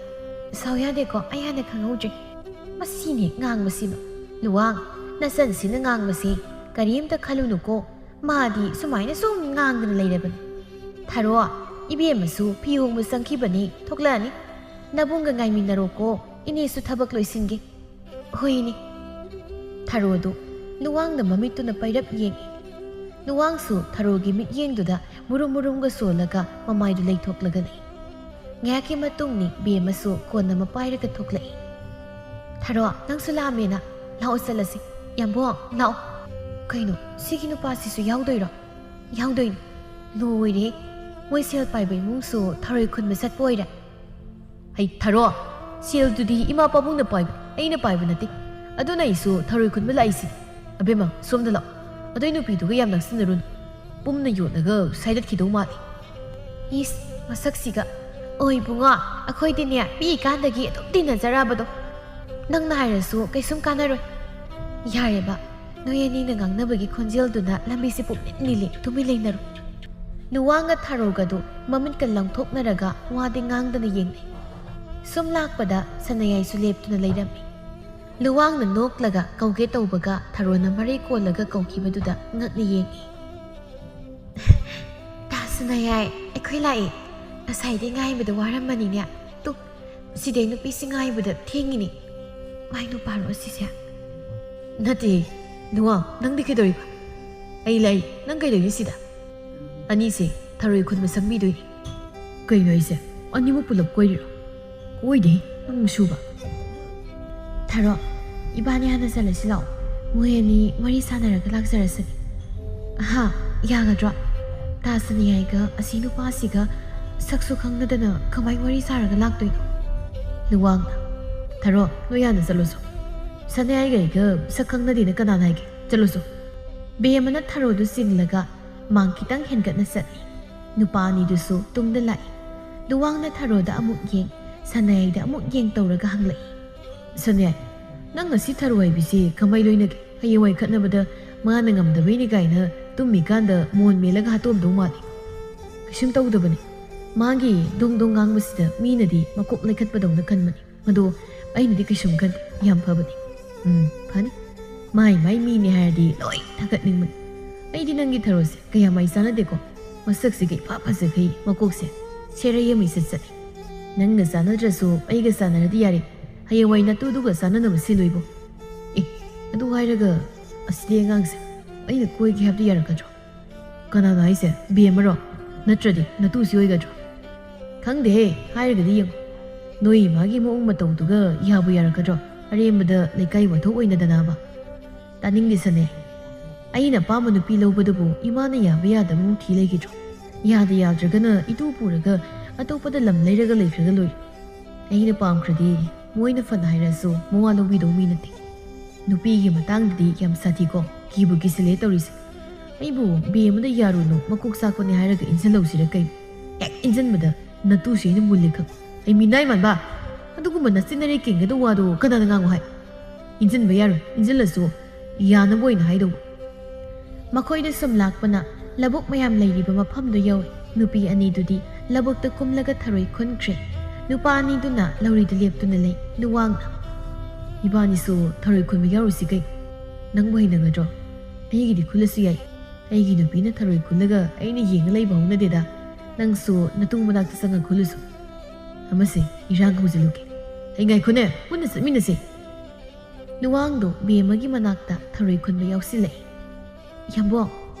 ꯁꯥꯎ ꯌꯥꯗꯦꯀꯣ, ꯑꯩ ꯍꯥꯟꯅ ꯈꯪꯍꯧꯗ꯭ꯔꯦ꯫ ꯃꯁꯤꯅꯦ ꯉꯥꯡꯕꯁꯤꯃ꯫ ꯂꯨꯋꯥꯡ, ꯅꯆꯟꯁꯤꯅ ꯉꯥꯡꯕꯁꯤ ꯀꯔꯤꯝꯇ ꯈꯜꯂꯨꯅꯨꯀꯣ꯫ ꯃꯥꯗꯤ ꯁꯨꯃꯥꯏꯅ ꯁꯨꯝ ꯉꯥꯡꯗꯅ ꯂꯩꯔꯕꯅꯤ꯫ ꯊꯔꯣ, ꯏꯕꯦꯝꯃꯁꯨ ꯐꯤ ꯍꯣꯡꯕ ꯆꯪꯈꯤꯕꯅꯤ, ꯊꯣꯛꯂꯛꯑꯅꯤ꯫ ꯅꯕꯨꯡꯒ ꯉꯥꯏꯃꯤꯟꯅꯔꯣꯀꯣ, ꯏꯅꯦꯁꯨ ꯊꯕꯛ ꯂꯣꯏꯁꯤꯟꯒꯦ꯫" "ꯍꯣꯏꯅꯦ꯫" ꯊꯔꯣꯗꯨ ꯂꯨꯋꯥꯡꯗ ꯃꯃꯤꯠꯇꯨꯅ ꯄꯩꯔꯞ ꯌꯦꯡꯏ꯫ ꯂꯨꯋꯥꯡꯁꯨ ꯊꯔꯣꯒꯤ ꯃꯤꯠꯌꯦꯡꯗꯨꯗ ꯃꯨꯔꯨꯝ ꯃꯨꯔꯨꯝꯒ ꯁꯣꯜꯂꯒ ꯃꯃꯥꯏꯗꯨ ꯂꯩꯊꯣꯛꯂꯒ ꯂꯩ꯫ ꯉꯥꯏꯍꯥꯛꯀꯤ ꯃꯇꯨꯡꯅꯤ ꯕꯦꯝꯃꯁꯨ ꯀꯣꯟ ꯑꯃ ꯄꯥꯏꯔꯒ ꯊꯣꯛꯂꯛꯏ꯫ "ꯊꯔꯣ, ꯅꯪꯁꯨ ꯂꯥꯛꯑꯝꯃꯦꯅ? ꯂꯥꯛꯑꯣ ꯆꯠꯂꯁꯤ꯫ ꯌꯥꯝꯕꯣ, ꯂꯥꯛꯑꯣ꯫" "ꯀꯩꯅꯣ, ꯁꯤꯒꯤ ꯅꯨꯄꯥꯁꯤꯁꯨ ꯌꯥꯎꯗꯣꯏꯔꯣ?" "ꯌꯥꯎꯗꯣꯏꯅꯤ꯫" "ꯂꯣꯏꯔꯦ, ꯃꯣꯏ ꯁꯦꯜ ꯄꯥꯏꯕ ꯏꯃꯨꯡꯁꯨ ꯊꯔꯣꯏ ꯈꯨꯟꯕ ꯆꯠꯄ ꯑꯣꯏꯔꯦ꯫" "ꯍꯩ ꯊꯔꯣ, ꯁꯦꯜꯗꯨꯗꯤ ꯏꯃꯥ ꯄꯥꯕꯨꯡꯅ ꯄꯥꯏꯕ, ꯑꯩꯅ ꯄꯥꯏꯕ ꯅꯠꯇꯦ꯫ ꯑꯗꯨꯅ ꯑꯩꯁꯨ ꯊꯔꯣꯏ ꯈꯨꯟꯕ ꯂꯥꯛꯏꯁꯤꯅꯤ꯫" "ꯑꯕꯦꯝꯃ, ꯁꯣꯝꯗ ꯂꯥꯛꯑꯣ꯫ ꯑꯗꯨꯏ ꯅꯨꯄꯤꯗꯨꯒ ꯌꯥꯝ ꯅꯛꯁꯤꯟꯅꯔꯨꯅꯨ꯫ ꯄꯨꯝꯅ ꯌꯣꯠꯂꯒ ꯁꯥꯏꯗꯠꯈꯤꯗꯧ ꯃꯥꯜꯂꯤ꯫" "ꯏꯁ, ꯃꯁꯛꯁꯤꯒ꯫ ꯑꯣꯏ ꯏꯕꯨꯡꯉꯣ, ꯑꯩꯈꯣꯏꯗꯤꯅꯦ ꯄꯤꯛꯏꯀꯥꯟꯗꯒꯤ ꯑꯗꯨꯝ ꯇꯤꯟꯅꯖꯔꯛꯑꯕꯗꯣ꯫ ꯅꯪꯅ ꯍꯥꯏꯔꯁꯨ ꯀꯩꯁꯨꯝ ꯀꯥꯟꯅꯔꯣꯏ꯫ ꯌꯥꯔꯦꯕ, ꯅꯣꯏ ꯑꯅꯤꯅ ꯉꯥꯡꯅꯕꯒꯤ ꯈꯣꯟꯖꯦꯜꯗꯨꯅ ꯂꯝꯕꯤꯁꯦ ꯄꯨꯝꯅꯤꯜ ꯅꯤꯜꯂꯤ꯫ ꯇꯨꯃꯤꯟ ꯂꯩꯅꯔꯣ꯫ ꯂꯨꯋꯥꯡꯒ ꯊꯥꯔꯣꯒꯗꯨ ꯃꯃꯤꯠꯀ ꯂꯪꯊꯣꯛꯅꯔꯒ ꯋꯥꯗꯤ ꯉꯥꯡꯗꯅ ꯌꯦꯡꯅꯩ꯫ ꯁꯨꯝ ꯂꯥꯛꯄꯗ ꯁꯅꯥꯌꯥꯏꯁꯨ ꯂꯦꯞꯇꯨꯅ ꯂꯩꯔꯝꯃꯤ꯫ ꯂꯨꯋꯥꯡꯅ ꯅꯣꯛꯂꯒ ꯀꯧꯒꯦ ꯇꯧꯕꯒ ꯊꯥꯔꯣꯅ ꯃꯔꯩ ꯀꯣꯜꯂꯒ ꯀꯧꯈꯤꯕꯗꯨꯗ ꯉꯛꯅ ꯌꯦꯡꯉꯤ꯫ "ꯇꯥ ꯁꯅꯥꯌꯥꯏ, ꯑꯩꯈꯣꯏ ꯂꯥꯛꯑꯦ꯫ ꯉꯁꯥꯏꯗꯩ ꯉꯥꯏꯕꯗ ꯋꯥꯔꯝꯃꯅꯤꯅꯦ꯫ ꯇꯨ, ꯁꯤꯗꯩ ꯅꯨꯄꯤꯁꯤ ꯉꯥꯏꯕꯗ ꯊꯦꯡꯉꯤꯅꯦ꯫ ꯃꯥꯏ ꯅꯨꯄꯥꯔꯣ ꯑꯁꯤꯁꯦ?" "ꯅꯠꯇꯦ, ꯂꯨꯋꯥꯡ, ꯅꯪꯗꯤ ꯀꯩꯗꯧꯔꯤꯕ?" "ꯑꯩ ꯂꯩ, ꯅꯪ ꯀꯩꯗꯧꯔꯤ ꯁꯤꯗ?" "ꯑꯅꯤꯁꯦ ꯊꯔꯣꯏ ꯈꯨꯟꯕ ꯁꯪꯕꯤꯗꯣꯏꯅꯤ꯫" "ꯀꯩꯅꯣ ꯍꯥꯏꯁꯦ? ꯑꯅꯤꯃꯛ ꯄꯨꯂꯞ ꯀꯣꯏꯔꯤꯔꯣ?" "ꯀꯣꯏꯗꯦ, ꯅꯪ ꯁꯨꯕ꯫" "ꯊꯥꯔꯣ, ꯏꯕꯥꯅꯤ ꯍꯥꯟꯅ ꯆꯠꯂꯁꯤ ꯂꯥꯛꯑꯣ꯫ ꯃꯣꯏ ꯑꯅꯤ ꯋꯥꯔꯤ ꯁꯥꯟꯅꯔꯒ ꯂꯥꯛꯆꯔꯁꯅꯤ꯫" "ꯑꯍꯥ, ꯌꯥꯒꯗ꯭ꯔꯣ? ꯇꯥ ꯁꯅꯥꯌꯥꯏꯒ ꯑꯁꯤ ꯅꯨꯄꯥꯁꯤꯒ ꯁꯛꯁꯨ ꯈꯪꯅꯗꯅ ꯀꯃꯥꯏ ꯋꯥꯔꯤ ꯁꯥꯔꯒ ꯂꯥꯛꯇꯣꯏꯅꯣ?" ꯂꯨꯋꯥꯡꯅ, "ꯊꯥꯔꯣ, ꯅꯣꯏ ꯍꯥꯟꯅ ꯆꯠꯂꯨꯁꯣ꯫ ꯁꯅꯥꯌꯥꯏꯒ ꯑꯩꯒ ꯁꯛ ꯈꯪꯅꯗꯦꯅ ꯀꯅꯥꯅ ꯍꯥꯏꯒꯦ? ꯆꯠꯂꯨꯁꯣ꯫" ꯕꯦꯝꯃꯅ ꯊꯥꯔꯣꯗꯨ ꯆꯤꯡꯂꯒ ꯃꯥꯡ ꯈꯤꯇꯪ ꯍꯦꯟꯒꯠꯅ ꯆꯠꯂꯤ꯫ ꯅꯨꯄꯥ ꯑꯅꯤꯗꯨꯁꯨ ꯇꯨꯡꯗ ꯂꯥꯛꯏ꯫ ꯂꯨꯋꯥꯡꯅ ꯊꯥꯔꯣꯗ ꯑꯃꯨꯛ ꯌꯦꯡ, ꯁꯅꯥꯌꯥꯏꯗ ꯑꯃꯨꯛ ꯌꯦꯡ ꯇꯧꯔꯒ ꯍꯪꯂꯛꯏ꯫ "ꯁꯅꯥꯌꯥꯏ, ꯅꯪ ꯉꯁꯤ ꯊꯥꯔꯣ ꯍꯥꯏꯕꯤꯁꯤ ꯀꯃꯥꯏ ꯂꯣꯏꯅꯒꯦ? ꯍꯌꯦꯡꯋꯥꯏ ꯈꯠꯅꯕꯗ ꯃꯥꯅ ꯉꯝꯗꯕꯩꯅꯤ ꯀꯥꯏꯅ ꯇꯨꯝꯃꯤꯀꯥꯟꯗ ꯃꯣꯟ ꯃꯦꯜꯂꯒ ꯍꯥꯠꯇꯣꯛꯑꯝꯗꯧ ꯃꯥꯜꯂꯤ꯫ ꯀꯩꯁꯨꯝ ꯇꯧꯗꯕꯅꯤ꯫ ꯃꯥꯒꯤ ꯗꯣꯡ ꯗꯣꯡ ꯉꯥꯡꯕꯁꯤꯗ ꯃꯤꯅꯗꯤ ꯃꯀꯣꯛ ꯂꯩꯈꯠꯄꯗꯧꯅ ꯈꯟꯕꯅꯤ꯫ ꯑꯗꯣ ꯑꯩꯅꯗꯤ ꯀꯩꯁꯨꯝ ꯈꯟꯗꯦ, ꯌꯥꯝ ꯐꯕꯅꯤ꯫" "ꯎꯝ, ꯐꯅꯤ꯫ ꯃꯥꯏ ꯃꯥꯏ ꯃꯤꯅꯦ ꯍꯥꯏꯔꯗꯤ ꯂꯣꯏ ꯊꯥꯒꯠꯅꯤꯡꯕꯅꯤ꯫ ꯑꯩꯗꯤ ꯅꯪꯒꯤ ꯊꯥꯔꯣꯁꯦ ꯀꯌꯥ ꯃꯥꯏ ꯆꯥꯟꯅꯗꯦꯀꯣ꯫ ꯃꯁꯛꯁꯤꯒ ꯏꯐ ꯐꯖꯈꯩ, ꯃꯀꯣꯛꯁꯦ ꯁꯦꯔꯩ ꯑꯃ ꯏꯆꯠ ꯆꯠꯂꯤ꯫ ꯅꯪꯒ ꯆꯥꯟꯅꯗ꯭ꯔꯁꯨ ꯑꯩꯒ ꯆꯥꯟꯅꯔꯗꯤ ꯌꯥꯔꯦ꯫ ꯍꯌꯦꯡꯋꯥꯏ ꯅꯇꯨꯗꯨꯒ ꯆꯥꯟꯅꯅꯕ ꯁꯤꯜꯂꯨ ꯏꯕꯣ꯫ ꯑꯦ, ꯑꯗꯨ ꯍꯥꯏꯔꯒ ꯑꯁꯤꯗꯤ ꯑꯉꯥꯡꯁꯦ ꯑꯩꯅ ꯀꯣꯏꯒꯦ ꯍꯥꯏꯕꯗꯤ ꯌꯥꯔꯛꯀꯗ꯭ꯔꯣ?" "ꯀꯅꯥꯅꯣ ꯍꯥꯏꯁꯦ? ꯕꯦꯝꯃꯔꯣ? ꯅꯠꯇ꯭ꯔꯗꯤ ꯅꯇꯨꯁꯤ ꯑꯣꯏꯒꯗ꯭ꯔꯣ?" "ꯈꯪꯗꯦꯍꯦ, ꯍꯥꯏꯔꯒꯗꯤ ꯌꯦꯡꯉꯨ꯫ ꯅꯣꯏ ꯏꯃꯥꯒꯤ ꯃꯑꯣꯡ ꯃꯇꯧꯗꯨꯒ ꯌꯥꯕꯨ ꯌꯥꯔꯛꯀꯗ꯭ꯔꯣ? ꯑꯔꯦꯝꯕꯗ ꯂꯩꯀꯥꯏ ꯋꯥꯊꯣꯛ ꯑꯣꯏꯅꯗꯅꯕ꯫" "ꯇꯥꯅꯤꯡꯗꯦ ꯁꯅꯥꯌꯥꯏ꯫ ꯑꯩꯅ ꯑꯄꯥꯝꯕ ꯅꯨꯄꯤ ꯂꯧꯕꯗꯕꯨ ꯏꯃꯥꯅ ꯌꯥꯕ ꯌꯥꯗꯕ ꯑꯃꯨꯛ ꯊꯤ ꯂꯩꯈꯤꯗ꯭ꯔꯣ? ꯌꯥꯗ ꯌꯥꯗ꯭ꯔꯒꯅ ꯏꯇꯨ ꯄꯨꯔꯒ ꯑꯇꯣꯞꯄꯗ ꯂꯝ ꯂꯩꯔꯒ ꯂꯩꯈ꯭ꯔꯒ ꯂꯣꯏꯔꯦ꯫ ꯑꯩꯅ ꯄꯥꯝꯈ꯭ꯔꯗꯤ ꯃꯣꯏꯅ ꯐꯅ ꯍꯥꯏꯔꯁꯨ ꯃꯋꯥ ꯂꯧꯕꯤꯗꯧ ꯃꯤ ꯅꯠꯇꯦ꯫ ꯅꯨꯄꯤꯒꯤ ꯃꯇꯥꯡꯗꯗꯤ ꯌꯥꯝ ꯁꯥꯊꯤꯀꯣ, ꯀꯤꯕꯨ ꯀꯤꯁꯤꯜꯂꯦ ꯇꯧꯔꯤꯁꯦ꯫ ꯑꯩꯕꯨ ꯕꯦꯝꯃꯗ ꯌꯥꯔꯨꯅꯨ, ꯃꯀꯣꯛ ꯆꯥꯛꯄꯅꯦ ꯍꯥꯏꯔꯒ ꯏꯟꯁꯤꯜꯍꯧꯁꯤꯔ ꯀꯩꯅꯣ? ꯍꯦꯛ ꯏꯟꯁꯤꯟꯕꯗ ꯅꯇꯨꯁꯦ ꯑꯩꯅ ꯃꯨꯜꯂꯦ ꯈꯪ꯫ ꯑꯩ ꯃꯤꯅꯥꯏ ꯃꯥꯟꯕ, ꯑꯗꯨꯒꯨꯝꯕ ꯅꯆꯤꯟꯅꯔꯦ ꯀꯦꯡꯒꯗꯧ ꯋꯥꯗꯣ ꯀꯅꯥꯅ ꯉꯥꯡꯉꯣ ꯍꯥꯏ? ꯏꯟꯁꯤꯟꯕ ꯌꯥꯔꯣꯏ, ꯏꯟꯁꯤꯜꯂꯁꯨ ꯌꯥꯅꯕ ꯑꯣꯏꯅ ꯍꯥꯏꯗꯧꯕ꯫ ꯃꯈꯣꯏꯗ ꯁꯨꯝ ꯂꯥꯛꯄꯅ ꯂꯧꯕꯨꯛ ꯃꯌꯥꯝ ꯂꯩꯔꯤꯕ ꯃꯐꯝꯗꯨ ꯌꯧꯏ꯫ ꯅꯨꯄꯤ ꯑꯅꯤꯗꯨꯗꯤ ꯂꯧꯕꯨꯛꯇ ꯀꯨꯝꯂꯒ ꯊꯔꯣꯏ ꯈꯨꯟꯈ꯭ꯔꯦ꯫ ꯅꯨꯄꯥ ꯑꯅꯤꯗꯨꯅ ꯂꯧꯔꯤꯗ ꯂꯦꯞꯇꯨꯅ ꯂꯩ꯫ ꯂꯨꯋꯥꯡꯅ, "ꯏꯕꯥꯅꯤꯁꯨ ꯊꯔꯣꯏ ꯈꯨꯟꯕ ꯌꯥꯎꯔꯨꯁꯤ ꯀꯩ? ꯅꯪꯕꯨ ꯍꯩꯅꯒꯗ꯭ꯔꯣ? ꯑꯩꯒꯤꯗꯤ ꯈꯨꯜꯂꯁꯨ ꯌꯥꯏ꯫ ꯑꯩꯒꯤ ꯅꯨꯄꯤꯅ ꯊꯔꯣꯏ ꯈꯨꯜꯂꯒ ꯑꯩꯅ ꯌꯦꯡꯉ ꯂꯩꯕ ꯍꯧꯅꯗꯦꯗ꯫ ꯅꯪꯁꯨ ꯅꯇꯨꯡ ꯃꯅꯥꯛꯇ ꯆꯪꯉ ꯈꯨꯜꯂꯨꯁꯨ꯫ ꯑꯃꯁꯦ, ꯏꯔꯥꯡ ꯍꯧꯖꯤꯜꯂꯨꯒꯦ꯫ ꯑꯩ ꯉꯥꯏꯈꯣꯅꯦ, ꯄꯨꯟꯅ ꯆꯠꯃꯤꯟꯅꯁꯦ꯫" ꯂꯨꯋꯥꯡꯗꯣ ꯕꯦꯝꯃꯒꯤ ꯃꯅꯥꯛꯇ ꯊꯔꯣꯏ ꯈꯨꯟꯕ ꯌꯥꯎꯁꯤꯜꯂꯛꯏ꯫ "ꯌꯥꯝꯕꯣꯡ,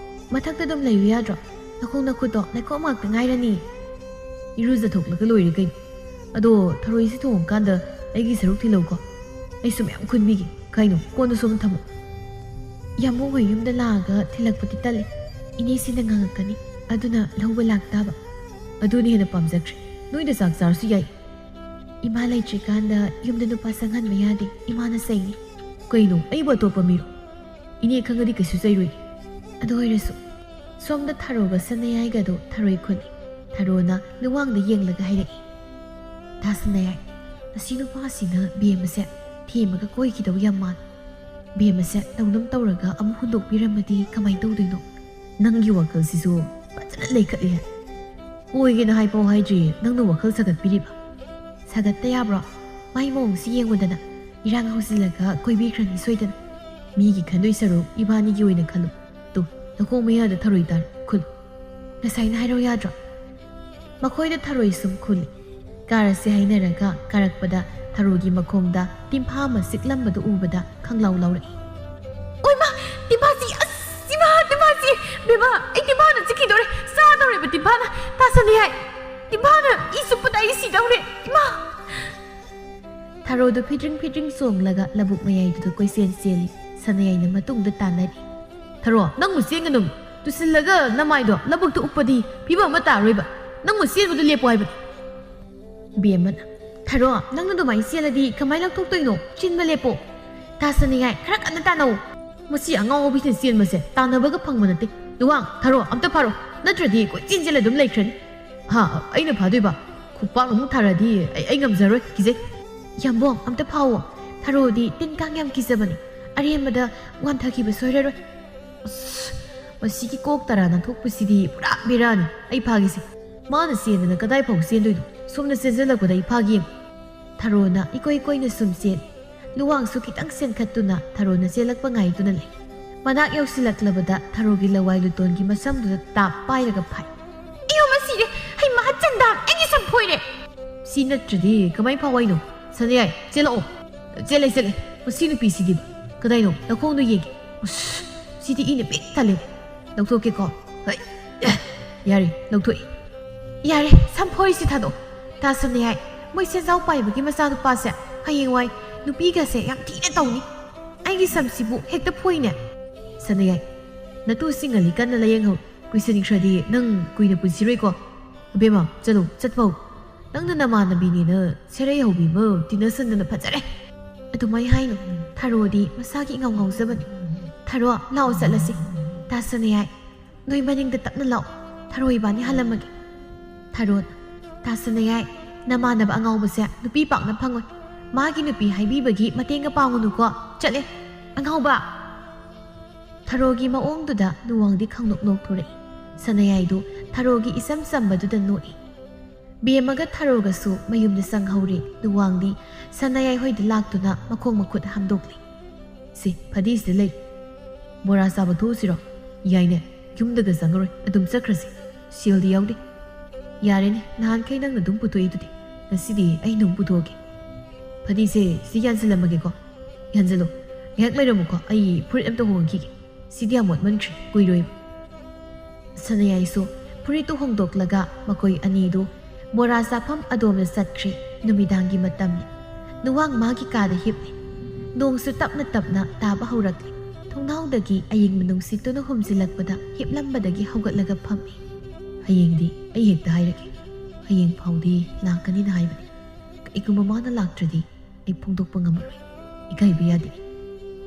ꯃꯊꯛꯇ ꯑꯗꯨꯝ ꯂꯩꯌꯨ ꯌꯥꯗ꯭ꯔꯣ? ꯅꯈꯣꯡ ꯅꯈꯨꯠꯇꯣ ꯂꯩꯈꯣꯝ ꯉꯥꯛꯇ ꯉꯥꯏꯔꯅꯤ꯫ ꯏꯔꯨꯖꯊꯣꯛꯂꯒ ꯂꯣꯏꯔꯦ ꯀꯩꯅꯣ꯫ ꯑꯗꯣ ꯊꯔꯣꯏꯁꯤ ꯊꯣꯡꯉꯀꯥꯟꯗ ꯑꯩꯒꯤ ꯁꯔꯨꯛ ꯊꯤꯜꯂꯧꯀꯣ꯫ ꯑꯩꯁꯨ ꯃꯌꯥꯝ ꯈꯨꯟꯕꯤꯒꯦ꯫ ꯀꯩꯅꯣ, ꯀꯣꯟꯗꯨꯁꯨ ꯑꯃ ꯊꯝꯃꯣ꯫" "ꯌꯥꯝꯕꯣꯡ ꯍꯣꯏ ꯌꯨꯝꯗ ꯂꯥꯛꯑꯒ ꯊꯤꯜꯂꯛꯄꯗꯤ ꯇꯜꯂꯦ꯫ ꯏꯅꯦꯁꯤꯅ ꯉꯥꯡꯉꯛꯀꯅꯤ꯫ ꯑꯗꯨꯅ ꯂꯧꯕ ꯂꯥꯛꯇꯥꯕ꯫" "ꯑꯗꯨꯅ ꯍꯦꯟꯅ ꯄꯥꯝꯖꯈ꯭ꯔꯦ꯫ ꯅꯣꯏꯗ ꯆꯥꯛ ꯆꯥꯔꯁꯨ ꯌꯥꯏ꯫" "ꯏꯃꯥ ꯂꯩꯇ꯭ꯔꯤꯀꯥꯟꯗ ꯌꯨꯝꯗ ꯅꯨꯄꯥ ꯆꯪꯍꯟꯕ ꯌꯥꯗꯦ꯫ ꯏꯃꯥꯅ ꯆꯩꯅꯤ꯫" "ꯀꯩꯅꯣ, ꯑꯩꯕꯨ ꯑꯇꯣꯞꯄ ꯃꯤꯔꯣ? ꯏꯅꯦ ꯈꯪꯉꯗꯤ ꯀꯩꯁꯨ ꯆꯩꯔꯣꯏ꯫" ꯑꯗꯨ ꯑꯣꯏꯔꯁꯨ꯫ ꯁꯣꯝꯗ ꯊꯔꯣꯒ ꯁꯅꯥꯌꯥꯏꯒꯗꯣ ꯊꯔꯣꯏ ꯈꯨꯜꯂꯤ꯫ ꯊꯔꯣꯅ ꯂꯨꯋꯥꯡꯗ ꯌꯦꯡꯂꯒ ꯍꯥꯏꯔꯛꯏ, "ꯇꯥ ꯁꯅꯥꯌꯥꯏ, ꯑꯁꯤ ꯅꯨꯄꯥꯁꯤꯅ ꯕꯦꯝꯃꯁꯦ ꯊꯦꯝꯃꯒ ꯀꯣꯏꯈꯤꯗꯧ ꯌꯥꯝ ꯃꯥꯜꯂꯤ꯫ ꯕꯦꯝꯃꯁꯦ ꯇꯧꯅꯝ ꯇꯧꯔꯒ ꯑꯃꯨꯛ ꯍꯨꯟꯗꯣꯛꯄꯤꯔꯝꯃꯗꯤ ꯀꯃꯥꯏꯅ ꯇꯧꯗꯣꯏꯅꯣ?" "ꯅꯪꯒꯤ ꯋꯥꯈꯜꯁꯤꯁꯨ ꯐꯖꯅ ꯂꯩꯈꯠꯂꯤꯍꯦ꯫ ꯀꯣꯏꯒꯦꯅ ꯍꯥꯏꯐꯥꯎ ꯍꯥꯏꯗ꯭ꯔꯤ, ꯅꯪꯅ ꯋꯥꯈꯜ ꯁꯥꯒꯠꯄꯤꯔꯤꯕ?" "ꯁꯥꯒꯠꯇ ꯌꯥꯕ꯭ꯔꯣ? ꯃꯥꯏ ꯃꯑꯣꯡꯁꯤ ꯌꯦꯡꯉꯨꯗꯅ, ꯏꯔꯥꯡ ꯍꯧꯖꯤꯜꯂꯒ ꯀꯣꯏꯕꯤꯈ꯭ꯔꯅꯤ ꯁꯣꯏꯗꯅ꯫ ꯃꯤꯒꯤ ꯈꯟꯗꯣꯏ ꯁꯔꯨꯛ ꯏꯕꯥꯅꯤꯒꯤ ꯑꯣꯏꯅ ꯈꯜꯂꯨ꯫ ꯇꯨ, ꯅꯈꯣꯡ ꯃꯌꯥꯗ ꯊꯔꯣꯏ ꯇꯥꯔꯦ, ꯈꯨꯜꯂꯨ꯫ ꯉꯁꯥꯏꯅ ꯍꯥꯏꯔꯧ ꯌꯥꯗ꯭ꯔꯣ?" ꯃꯈꯣꯏꯗ ꯊꯔꯣꯏ ꯁꯨꯝ ꯈꯨꯜꯂꯤ꯫ ꯀꯥꯔꯁꯤ ꯍꯥꯏꯅꯔꯒ ꯀꯥꯔꯛꯄꯗ ꯊꯔꯣꯒꯤ ꯃꯈꯣꯡꯗ ꯇꯤꯝꯐꯥ ꯑꯃ ꯆꯤꯛꯂꯝꯕꯗꯨ ꯎꯕꯗ ꯈꯪꯂꯥꯎ ꯂꯥꯎꯔꯛꯏ꯫ "ꯑꯣꯏꯃꯥ! ꯇꯤꯝꯐꯥ ꯆꯤꯛ! ꯑꯁ! ꯏꯃꯥ! ꯇꯤꯝꯐꯥ ꯆꯤꯛ! ꯕꯦꯝꯃ, ꯑꯩ ꯇꯤꯝꯐꯥꯅ ꯆꯤꯛꯈꯤꯗꯧꯔꯦ! ꯆꯥꯗꯧꯔꯦꯕ ꯇꯤꯝꯐꯥꯅ! ꯇꯥ ꯁꯅꯥꯌꯥꯏ! ꯇꯤꯝꯐꯥꯅ ꯏ ꯆꯨꯞꯄꯗ ꯑꯩ ꯁꯤꯗꯧꯔꯦ! ꯏꯃꯥ!" ꯊꯔꯣꯗꯨ ꯐꯤꯗ꯭ꯔꯤꯡ ꯐꯤꯗ꯭ꯔꯤꯡ ꯆꯣꯡꯂꯒ ꯂꯧꯕꯨꯛ ꯃꯌꯥꯏꯗꯨꯗ ꯀꯣꯏꯆꯦꯟ ꯆꯦꯜꯂꯤ꯫ ꯁꯅꯥꯌꯥꯏꯅ ꯃꯇꯨꯡꯗ ꯇꯥꯟꯅꯔꯤ꯫ "ꯊꯔꯣ, ꯅꯪꯕꯨ ꯆꯦꯟꯒꯅꯨ꯫ ꯇꯨꯁꯤꯜꯂꯒ ꯅꯃꯥꯏꯗꯣ ꯂꯧꯕꯨꯛꯇ ꯎꯞꯄꯗꯤ ꯐꯤꯕꯝ ꯑꯃ ꯇꯥꯔꯣꯏꯕ꯫ ꯅꯪꯕꯨ ꯆꯦꯟꯕꯗꯨ ꯂꯦꯞꯄꯣ ꯍꯥꯏꯕꯅꯤ꯫" ꯕꯦꯝꯃꯅ, "ꯊꯔꯣ, ꯅꯪꯅ ꯑꯗꯨꯃꯥꯏꯅ ꯆꯦꯜꯂꯗꯤ ꯀꯃꯥꯏꯅ ꯂꯧꯊꯣꯛꯇꯣꯏꯅꯣ? ꯆꯦꯟꯕ ꯂꯦꯞꯄꯣ꯫ ꯇꯥ ꯁꯅꯥꯌꯥꯏ, ꯈꯔ ꯀꯟꯅ ꯇꯥꯟꯅꯧ꯫ ꯃꯁꯤ ꯑꯉꯥꯎꯕꯤꯁꯤꯅ ꯆꯦꯟꯕꯁꯦ ꯇꯥꯟꯅꯕꯒ ꯐꯪꯕ ꯅꯠꯇꯦ꯫ ꯂꯨꯋꯥꯡ, ꯊꯔꯣ, ꯑꯝꯇ ꯐꯥꯔꯣ꯫ ꯅꯠꯇ꯭ꯔꯗꯤ ꯀꯣꯏꯆꯦꯟ ꯆꯦꯜꯂ ꯑꯗꯨꯝ ꯂꯩꯈ꯭ꯔꯅꯤ꯫" "ꯍꯥ? ꯑꯩꯅ ꯐꯥꯗꯣꯏꯕ? ꯈꯨꯄꯥꯛ ꯑꯃꯨꯛ ꯊꯥꯔꯛꯑꯗꯤ ꯑꯩ, ꯑꯩ ꯉꯝꯖꯔꯣꯏ, ꯀꯤꯖꯩ꯫" "ꯌꯥꯝꯕꯣꯡ, ꯑꯝꯇ ꯐꯥꯎꯋꯣ꯫ ꯊꯔꯣꯗꯤ ꯇꯤꯟ ꯀꯥꯡ ꯌꯥꯝ ꯀꯤꯖꯕꯅꯤ꯫ ꯑꯔꯦꯝꯕꯗ ꯋꯥꯟꯊꯈꯤꯕ ꯁꯣꯏꯔꯔꯣꯏ꯫ ꯑꯁ, ꯃꯁꯤꯒꯤ ꯀꯣꯛ ꯇꯔꯥ ꯅꯥꯟꯊꯣꯛꯄꯁꯤꯗꯤ ꯄꯨꯔꯥ ꯕꯦꯔꯥꯅꯤ꯫ ꯑꯩ ꯐꯥꯒꯦꯁꯦ꯫ ꯃꯥꯅ ꯆꯦꯟꯗꯅ ꯀꯗꯥꯏ ꯐꯥꯎ ꯆꯦꯟꯗꯣꯏꯅꯣ? ꯁꯣꯝꯗ ꯆꯦꯟꯖꯜꯂꯛꯄꯗ ꯑꯩ ꯐꯥꯒꯦ ꯌꯦꯡꯉꯨ꯫ ꯊꯔꯣꯅ ꯏꯀꯣꯏ ꯀꯣꯏꯅ ꯁꯨꯝ ꯆꯦꯜꯂꯤ꯫ ꯂꯨꯋꯥꯡꯁꯨ ꯈꯤꯇꯪ ꯆꯦꯟꯈꯠꯇꯨꯅ ꯊꯔꯣꯅ ꯆꯦꯜꯂꯛꯄ ꯉꯥꯏꯗꯨꯅ ꯂꯩ꯫ ꯃꯅꯥꯛ ꯌꯧꯁꯤꯜꯂꯛꯂꯕꯗ ꯊꯔꯣꯒꯤ ꯂꯋꯥꯏ ꯂꯨꯇꯣꯟꯒꯤ ꯃꯁꯝꯗꯨꯗ ꯇꯥꯞ ꯄꯥꯏꯔꯒ ꯐꯥꯏ꯫ "ꯑꯌꯣ, ꯃꯁꯤꯔꯦ! ꯍꯩ ꯃꯍꯥ ꯆꯟꯗꯥꯝ! ꯑꯩꯒꯤ ꯁꯝꯐꯣꯏꯔꯦ!" "ꯁꯤ ꯅꯠꯇ꯭ꯔꯗꯤ ꯀꯃꯥꯏ ꯐꯥꯎ ꯍꯥꯏꯅꯣ? ꯁꯅꯥꯌꯥꯏ, ꯆꯦꯜꯂꯛꯑꯣ!" "ꯆꯦꯜꯂꯦ, ꯆꯦꯜꯂꯦ꯫ ꯃꯁꯤ ꯅꯨꯄꯤꯁꯤꯗꯤ ꯀꯗꯥꯏꯅꯣ? ꯅꯈꯣꯡꯗꯣ ꯌꯦꯡꯒꯦ꯫ ꯑꯁ, ꯁꯤꯗꯤ ꯏꯅ ꯄꯤꯛ ꯊꯜꯂꯦ꯫ ꯂꯧꯊꯣꯛꯀꯦꯀꯣ꯫ ꯍꯩ, ꯌꯥꯔꯦ, ꯂꯧꯊꯣꯛꯑꯦ꯫ ꯌꯥꯔꯦ, ꯁꯝꯐꯣꯏꯔꯤꯁꯤ ꯊꯥꯗꯣꯛꯑꯣ꯫ ꯇꯥ ꯁꯅꯥꯌꯥꯏ, ꯃꯣꯏ ꯁꯦꯟꯖꯥꯎ ꯄꯥꯏꯕꯒꯤ ꯃꯆꯥꯅꯨꯄꯥꯁꯦ ꯍꯌꯦꯡꯋꯥꯏ ꯅꯨꯄꯤꯒꯁꯦ ꯌꯥꯝ ꯊꯤꯅ ꯇꯧꯅꯤ꯫ ꯑꯩꯒꯤ ꯁꯝꯁꯤꯕꯨ ꯍꯦꯛꯇ ꯐꯣꯏꯅꯦ꯫" "ꯁꯅꯥꯌꯥꯏ, ꯅꯇꯨ ꯁꯤꯡꯉꯂꯤ ꯀꯟꯅ ꯂꯥꯌꯦꯡꯍꯧ꯫ ꯀꯨꯏꯁꯟꯈ꯭ꯔꯗꯤ ꯅꯪ ꯀꯨꯏꯅ ꯄꯨꯟꯁꯤꯔꯣꯏꯀꯣ꯫ ꯑꯕꯦꯝꯃ, ꯆꯠꯂꯣ, ꯆꯠꯄ ꯍꯧ꯫ ꯅꯪꯅ ꯅꯃꯥꯟꯅꯕꯤꯅꯦꯅ ꯁꯦꯔꯩ ꯍꯧꯕꯤ ꯑꯃ ꯇꯤꯟꯅꯁꯟꯗꯅ ꯐꯖꯔꯦ꯫" ꯑꯗꯨꯃꯥꯏ ꯍꯥꯏꯅꯨ꯫ ꯊꯔꯣꯗꯤ ꯃꯁꯥꯒꯤ ꯏꯉꯥꯎ ꯉꯥꯎꯖꯕꯅꯤ꯫ "ꯊꯔꯣ, ꯂꯥꯛꯑꯣ ꯆꯠꯂꯁꯤ꯫ ꯇꯥ ꯁꯅꯥꯌꯥꯏ, ꯅꯣꯏ ꯃꯅꯤꯡꯗ ꯇꯞꯅ ꯂꯥꯛꯑꯣ꯫ ꯊꯔꯣ ꯏꯕꯥꯅꯤ ꯍꯜꯂꯝꯃꯒꯦ꯫" ꯊꯔꯣꯅ, "ꯇꯥ ꯁꯅꯥꯌꯥꯏ, ꯅꯃꯥꯟꯅꯕ ꯑꯉꯥꯎꯕꯁꯦ ꯅꯨꯄꯤ ꯄꯥꯛꯅ ꯐꯪꯉꯣꯏ꯫ ꯃꯥꯒꯤ ꯅꯨꯄꯤ ꯍꯥꯏꯕꯤꯕꯒꯤ ꯃꯇꯦꯡꯒ ꯄꯥꯡꯉꯨꯅꯨꯀꯣ꯫ ꯆꯠꯂꯦ, ꯑꯉꯥꯎꯕ!" ꯊꯔꯣꯒꯤ ꯃꯑꯣꯡꯗꯨꯗ ꯂꯨꯋꯥꯡꯗꯤ ꯈꯪꯅꯣꯛ ꯅꯣꯛꯊꯣꯔꯛꯏ꯫ ꯁꯅꯥꯌꯥꯏꯗꯨ ꯊꯔꯣꯒꯤ ꯏꯆꯝ ꯆꯝꯕꯗꯨꯗ ꯅꯣꯛꯏ꯫ ꯕꯦꯝꯃꯒ ꯊꯔꯣꯒꯁꯨ ꯃꯌꯨꯝꯗ ꯆꯪꯍꯧꯔꯦ꯫ ꯂꯨꯋꯥꯡꯗꯤ ꯁꯅꯥꯌꯥꯏ ꯍꯣꯏꯗ ꯂꯥꯛꯇꯨꯅ ꯃꯈꯣꯡ ꯃꯈꯨꯠ ꯍꯥꯝꯗꯣꯛꯂꯤ꯫ "ꯁꯦ, ꯐꯗꯤꯁꯤꯗ ꯂꯩ꯫ ꯕꯣꯔꯥ ꯆꯥꯕ ꯊꯣꯛꯎꯁꯤꯔꯣ?" "ꯌꯥꯏꯅꯦ, ꯌꯨꯝꯗꯒ ꯆꯪꯉꯔꯣꯏ, ꯑꯗꯨꯝ ꯆꯠꯈ꯭ꯔꯁꯤ꯫ ꯁꯦꯜꯗꯤ ꯌꯥꯎꯗꯦ꯫" "ꯌꯥꯔꯦꯅꯦ, ꯅꯍꯥꯟꯈꯩ ꯅꯪꯅ ꯑꯗꯨꯝ ꯄꯨꯊꯣꯛꯏꯗꯨꯗꯤ꯫ ꯉꯁꯤꯗꯤ ꯑꯩꯅ ꯑꯗꯨꯝ ꯄꯨꯊꯣꯛꯑꯒꯦ꯫ ꯐꯗꯤꯁꯦ ꯁꯤ ꯌꯥꯟꯁꯤꯜꯂꯝꯃꯒꯦꯀꯣ꯫ ꯌꯥꯟꯁꯤꯜꯂꯣ꯫ ꯉꯥꯏꯍꯥꯛ ꯂꯩꯔꯝꯃꯨꯀꯣ, ꯑꯩ ꯐꯨꯔꯤꯠ ꯑꯝꯇ ꯍꯣꯡꯉꯛꯈꯤꯒꯦ꯫ ꯁꯤꯗꯤ ꯌꯥꯝ ꯃꯣꯠꯃꯟꯈ꯭ꯔꯦ, ꯀꯨꯏꯔꯣꯏꯕ꯫" ꯁꯅꯥꯌꯥꯏꯁꯨ ꯐꯨꯔꯤꯠꯇꯨ ꯍꯣꯡꯗꯣꯛꯂꯒ ꯃꯈꯣꯏ ꯑꯅꯤꯗꯨ ꯕꯣꯔꯥ ꯆꯥꯐꯝ ꯑꯗꯣꯝꯗ ꯆꯠꯈ꯭ꯔꯦ꯫ ꯅꯨꯃꯤꯗꯥꯡꯒꯤ ꯃꯇꯝꯅꯤ꯫ ꯂꯨꯋꯥꯡ ꯃꯥꯒꯤ ꯀꯥꯗ ꯍꯤꯞꯂꯤ꯫ ꯅꯣꯡꯁꯨ ꯇꯞꯅ ꯇꯞꯅ ꯇꯥꯕ ꯍꯧꯔꯛꯂꯤ꯫ ꯊꯣꯡꯅꯥꯎꯗꯒꯤ ꯑꯌꯤꯡꯕ ꯅꯨꯡꯁꯤꯠꯇꯨꯅ ꯍꯨꯝꯖꯤꯜꯂꯛꯄꯗ ꯍꯤꯞꯂꯝꯕꯗꯒꯤ ꯍꯧꯒꯠꯂꯒ ꯐꯝꯃꯤ꯫ "ꯍꯌꯦꯡꯗꯤ ꯑꯩ ꯍꯦꯛꯇ ꯍꯥꯏꯔꯒꯦ꯫ ꯍꯌꯦꯡ ꯐꯥꯎꯗꯤ ꯂꯥꯛꯀꯅꯤꯅ ꯍꯥꯏꯕꯅꯤ꯫ ꯀꯩꯒꯨꯝꯕ ꯃꯥꯅ ꯂꯥꯛꯇ꯭ꯔꯗꯤ ꯑꯩ ꯐꯣꯡꯗꯣꯛꯄ ꯉꯝꯃꯔꯣꯏ꯫ ꯏꯀꯥꯏꯕ ꯌꯥꯗꯦ꯫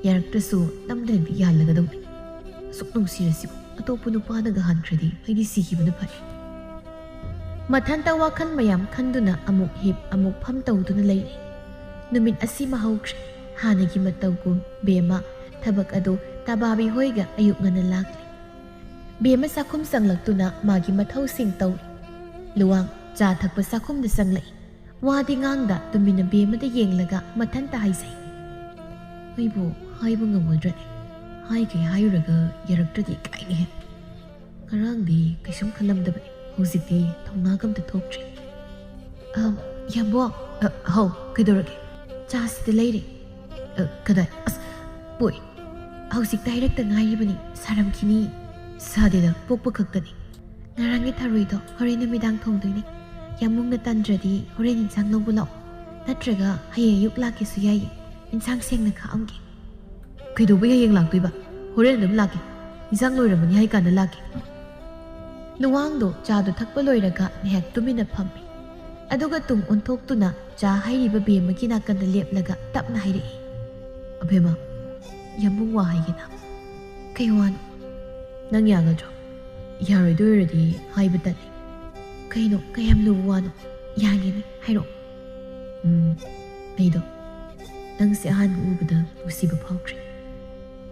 ꯌꯥꯔꯛꯇ꯭ꯔꯁꯨ ꯅꯝꯗꯅꯗꯤ ꯌꯥꯜꯂꯒꯗꯧꯅꯤ꯫ ꯑꯁꯨꯛ ꯅꯨꯡꯁꯤꯔꯁꯤꯕꯨ ꯑꯇꯣꯞꯄ ꯅꯨꯄꯥꯅꯒ ꯍꯥꯟꯈ꯭ꯔꯗꯤ ꯑꯩꯗꯤ ꯁꯤꯈꯤꯕꯅ ꯐꯔꯦ꯫" ꯃꯊꯟꯇ ꯋꯥꯈꯜ ꯃꯌꯥꯝ ꯈꯟꯗꯨꯅ ꯑꯃꯨꯛ ꯍꯤꯞ ꯑꯃꯨꯛ ꯐꯝ ꯇꯧꯗꯨꯅ ꯂꯩꯔꯤ꯫ ꯅꯨꯃꯤꯠ ꯑꯁꯤꯃ ꯍꯧꯈ꯭ꯔꯦ꯫ ꯍꯥꯟꯅꯒꯤ ꯃꯇꯧꯒꯨꯝ ꯕꯦꯝꯃ ꯊꯕꯛ ꯑꯗꯨ ꯇꯥꯕꯥꯕꯤ ꯍꯣꯏꯒ ꯑꯌꯨꯛ ꯉꯟꯅ ꯂꯥꯛꯂꯤ꯫ ꯕꯦꯝꯃ ꯆꯥꯛꯈꯨꯝ ꯆꯪꯂꯛꯇꯨꯅ ꯃꯥꯒꯤ ꯃꯊꯧꯁꯤꯡ ꯇꯧꯔꯤ꯫ ꯂꯨꯋꯥꯡ ꯆꯥ ꯊꯛꯄ ꯆꯥꯛꯈꯨꯝꯗ ꯆꯪꯂꯛꯏ꯫ ꯋꯥꯗꯤ ꯉꯥꯡꯗ ꯇꯨꯃꯤꯟꯅ ꯕꯦꯝꯃꯗ ꯌꯦꯡꯂꯒ ꯃꯊꯟꯇ ꯍꯥꯏꯖꯩ꯫ ꯑꯩꯕꯨ ꯍꯥꯏꯕ ꯉꯝꯒꯗ꯭ꯔꯅꯦ? ꯍꯥꯏꯒꯦ ꯍꯥꯏꯔꯨꯔꯒ ꯌꯥꯔꯛꯇ꯭ꯔꯗꯤ ꯏꯀꯥꯏꯅꯤꯍꯦ꯫ ꯉꯔꯥꯡꯗꯤ ꯀꯩꯁꯨꯝ ꯈꯜꯂꯝꯗꯕꯅꯤ, ꯍꯧꯖꯤꯛꯇꯤ ꯊꯧꯅꯥꯒ ꯑꯝꯇ ꯊꯣꯛꯇ꯭ꯔꯦ꯫ ꯑ, ꯌꯥꯝꯕꯣ꯫ ꯑ, ꯍꯧ, ꯀꯩꯗꯧꯔꯒꯦ? ꯆꯥꯁꯤꯗ ꯂꯩꯔꯦ꯫ ꯑ, ꯀꯗꯥꯏ? ꯑꯁ, ꯄꯣꯛꯏ꯫ ꯍꯧꯖꯤꯛꯇ ꯍꯥꯏꯔꯛꯇ ꯉꯥꯏꯔꯤꯕꯅꯤ, ꯁꯥꯔꯝꯈꯤꯅꯤ꯫ ꯁꯥꯗꯦꯗ, ꯄꯣꯛꯄ ꯈꯛꯇꯅꯤ꯫ ꯉꯔꯥꯡꯒꯤ ꯊꯔꯣꯏꯗꯣ ꯍꯣꯔꯦꯟ ꯅꯨꯃꯤꯗꯥꯡ ꯊꯣꯡꯗꯣꯏꯅꯤ꯫ ꯌꯥꯝꯕꯨꯡꯅ ꯇꯟꯗ꯭ꯔꯗꯤ ꯍꯣꯔꯦꯟ ꯏꯟꯁꯥꯡ ꯂꯧꯕ ꯂꯥꯛꯑꯣ꯫ ꯅꯠꯇ꯭ꯔꯒ ꯍꯌꯦꯡ ꯑꯌꯨꯛ ꯂꯥꯛꯀꯦꯁꯨ ꯌꯥꯏꯌꯦ꯫ ꯏꯟꯁꯥꯡ ꯁꯦꯡꯅ ꯈꯥꯛꯑꯝꯒꯦ꯫ ꯀꯩꯗꯧꯕꯩ ꯍꯌꯦꯡ ꯂꯥꯛꯇꯣꯏꯕ? ꯍꯣꯔꯦꯟ ꯑꯗꯨꯝ ꯂꯥꯛꯀꯦ꯫ ꯏꯟꯁꯥꯡ ꯂꯣꯏꯔꯝꯃꯅꯤ ꯍꯥꯏ ꯀꯥꯟꯗ ꯂꯥꯛꯀꯦ꯫ ꯂꯨꯋꯥꯡꯗꯣ ꯆꯥꯗꯣ ꯊꯛꯄ ꯂꯣꯏꯔꯒ ꯉꯥꯏꯍꯥꯛ ꯇꯨꯃꯤꯟꯅ ꯐꯝꯃꯤ꯫ ꯑꯗꯨꯒ ꯇꯨꯡ ꯑꯣꯟꯊꯣꯛꯇꯨꯅ ꯆꯥ ꯍꯩꯔꯤꯕ ꯕꯦꯝꯃꯒꯤ ꯅꯥꯀꯟꯗ ꯂꯦꯞꯂꯒ ꯇꯞꯅ ꯍꯥꯏꯔꯛꯏ꯫ "ꯑꯕꯦꯝꯃ, ꯌꯥꯝꯕꯨꯡ ꯋꯥ ꯍꯥꯏꯒꯦꯅ꯫" "ꯀꯩ ꯋꯥꯅꯣ?" "ꯅꯪ ꯌꯥꯒꯗ꯭ꯔꯣ?" "ꯌꯥꯔꯣꯏꯗꯣꯏ ꯑꯣꯏꯔꯗꯤ ꯍꯥꯏꯕ ꯇꯜꯂꯤ꯫" "ꯀꯩꯅꯣ? ꯀꯌꯥꯝ ꯂꯨꯕ ꯋꯥꯅꯣ?" "ꯌꯥꯒꯦꯅꯦ, ꯍꯥꯏꯔꯛꯑꯣ꯫" "ꯎꯝ, ꯑꯩꯗꯣ ꯅꯪꯁꯦ ꯑꯍꯥꯟꯕ ꯎꯕꯗ ꯅꯨꯡꯁꯤꯕ ꯐꯥꯎꯈ꯭ꯔꯦ꯫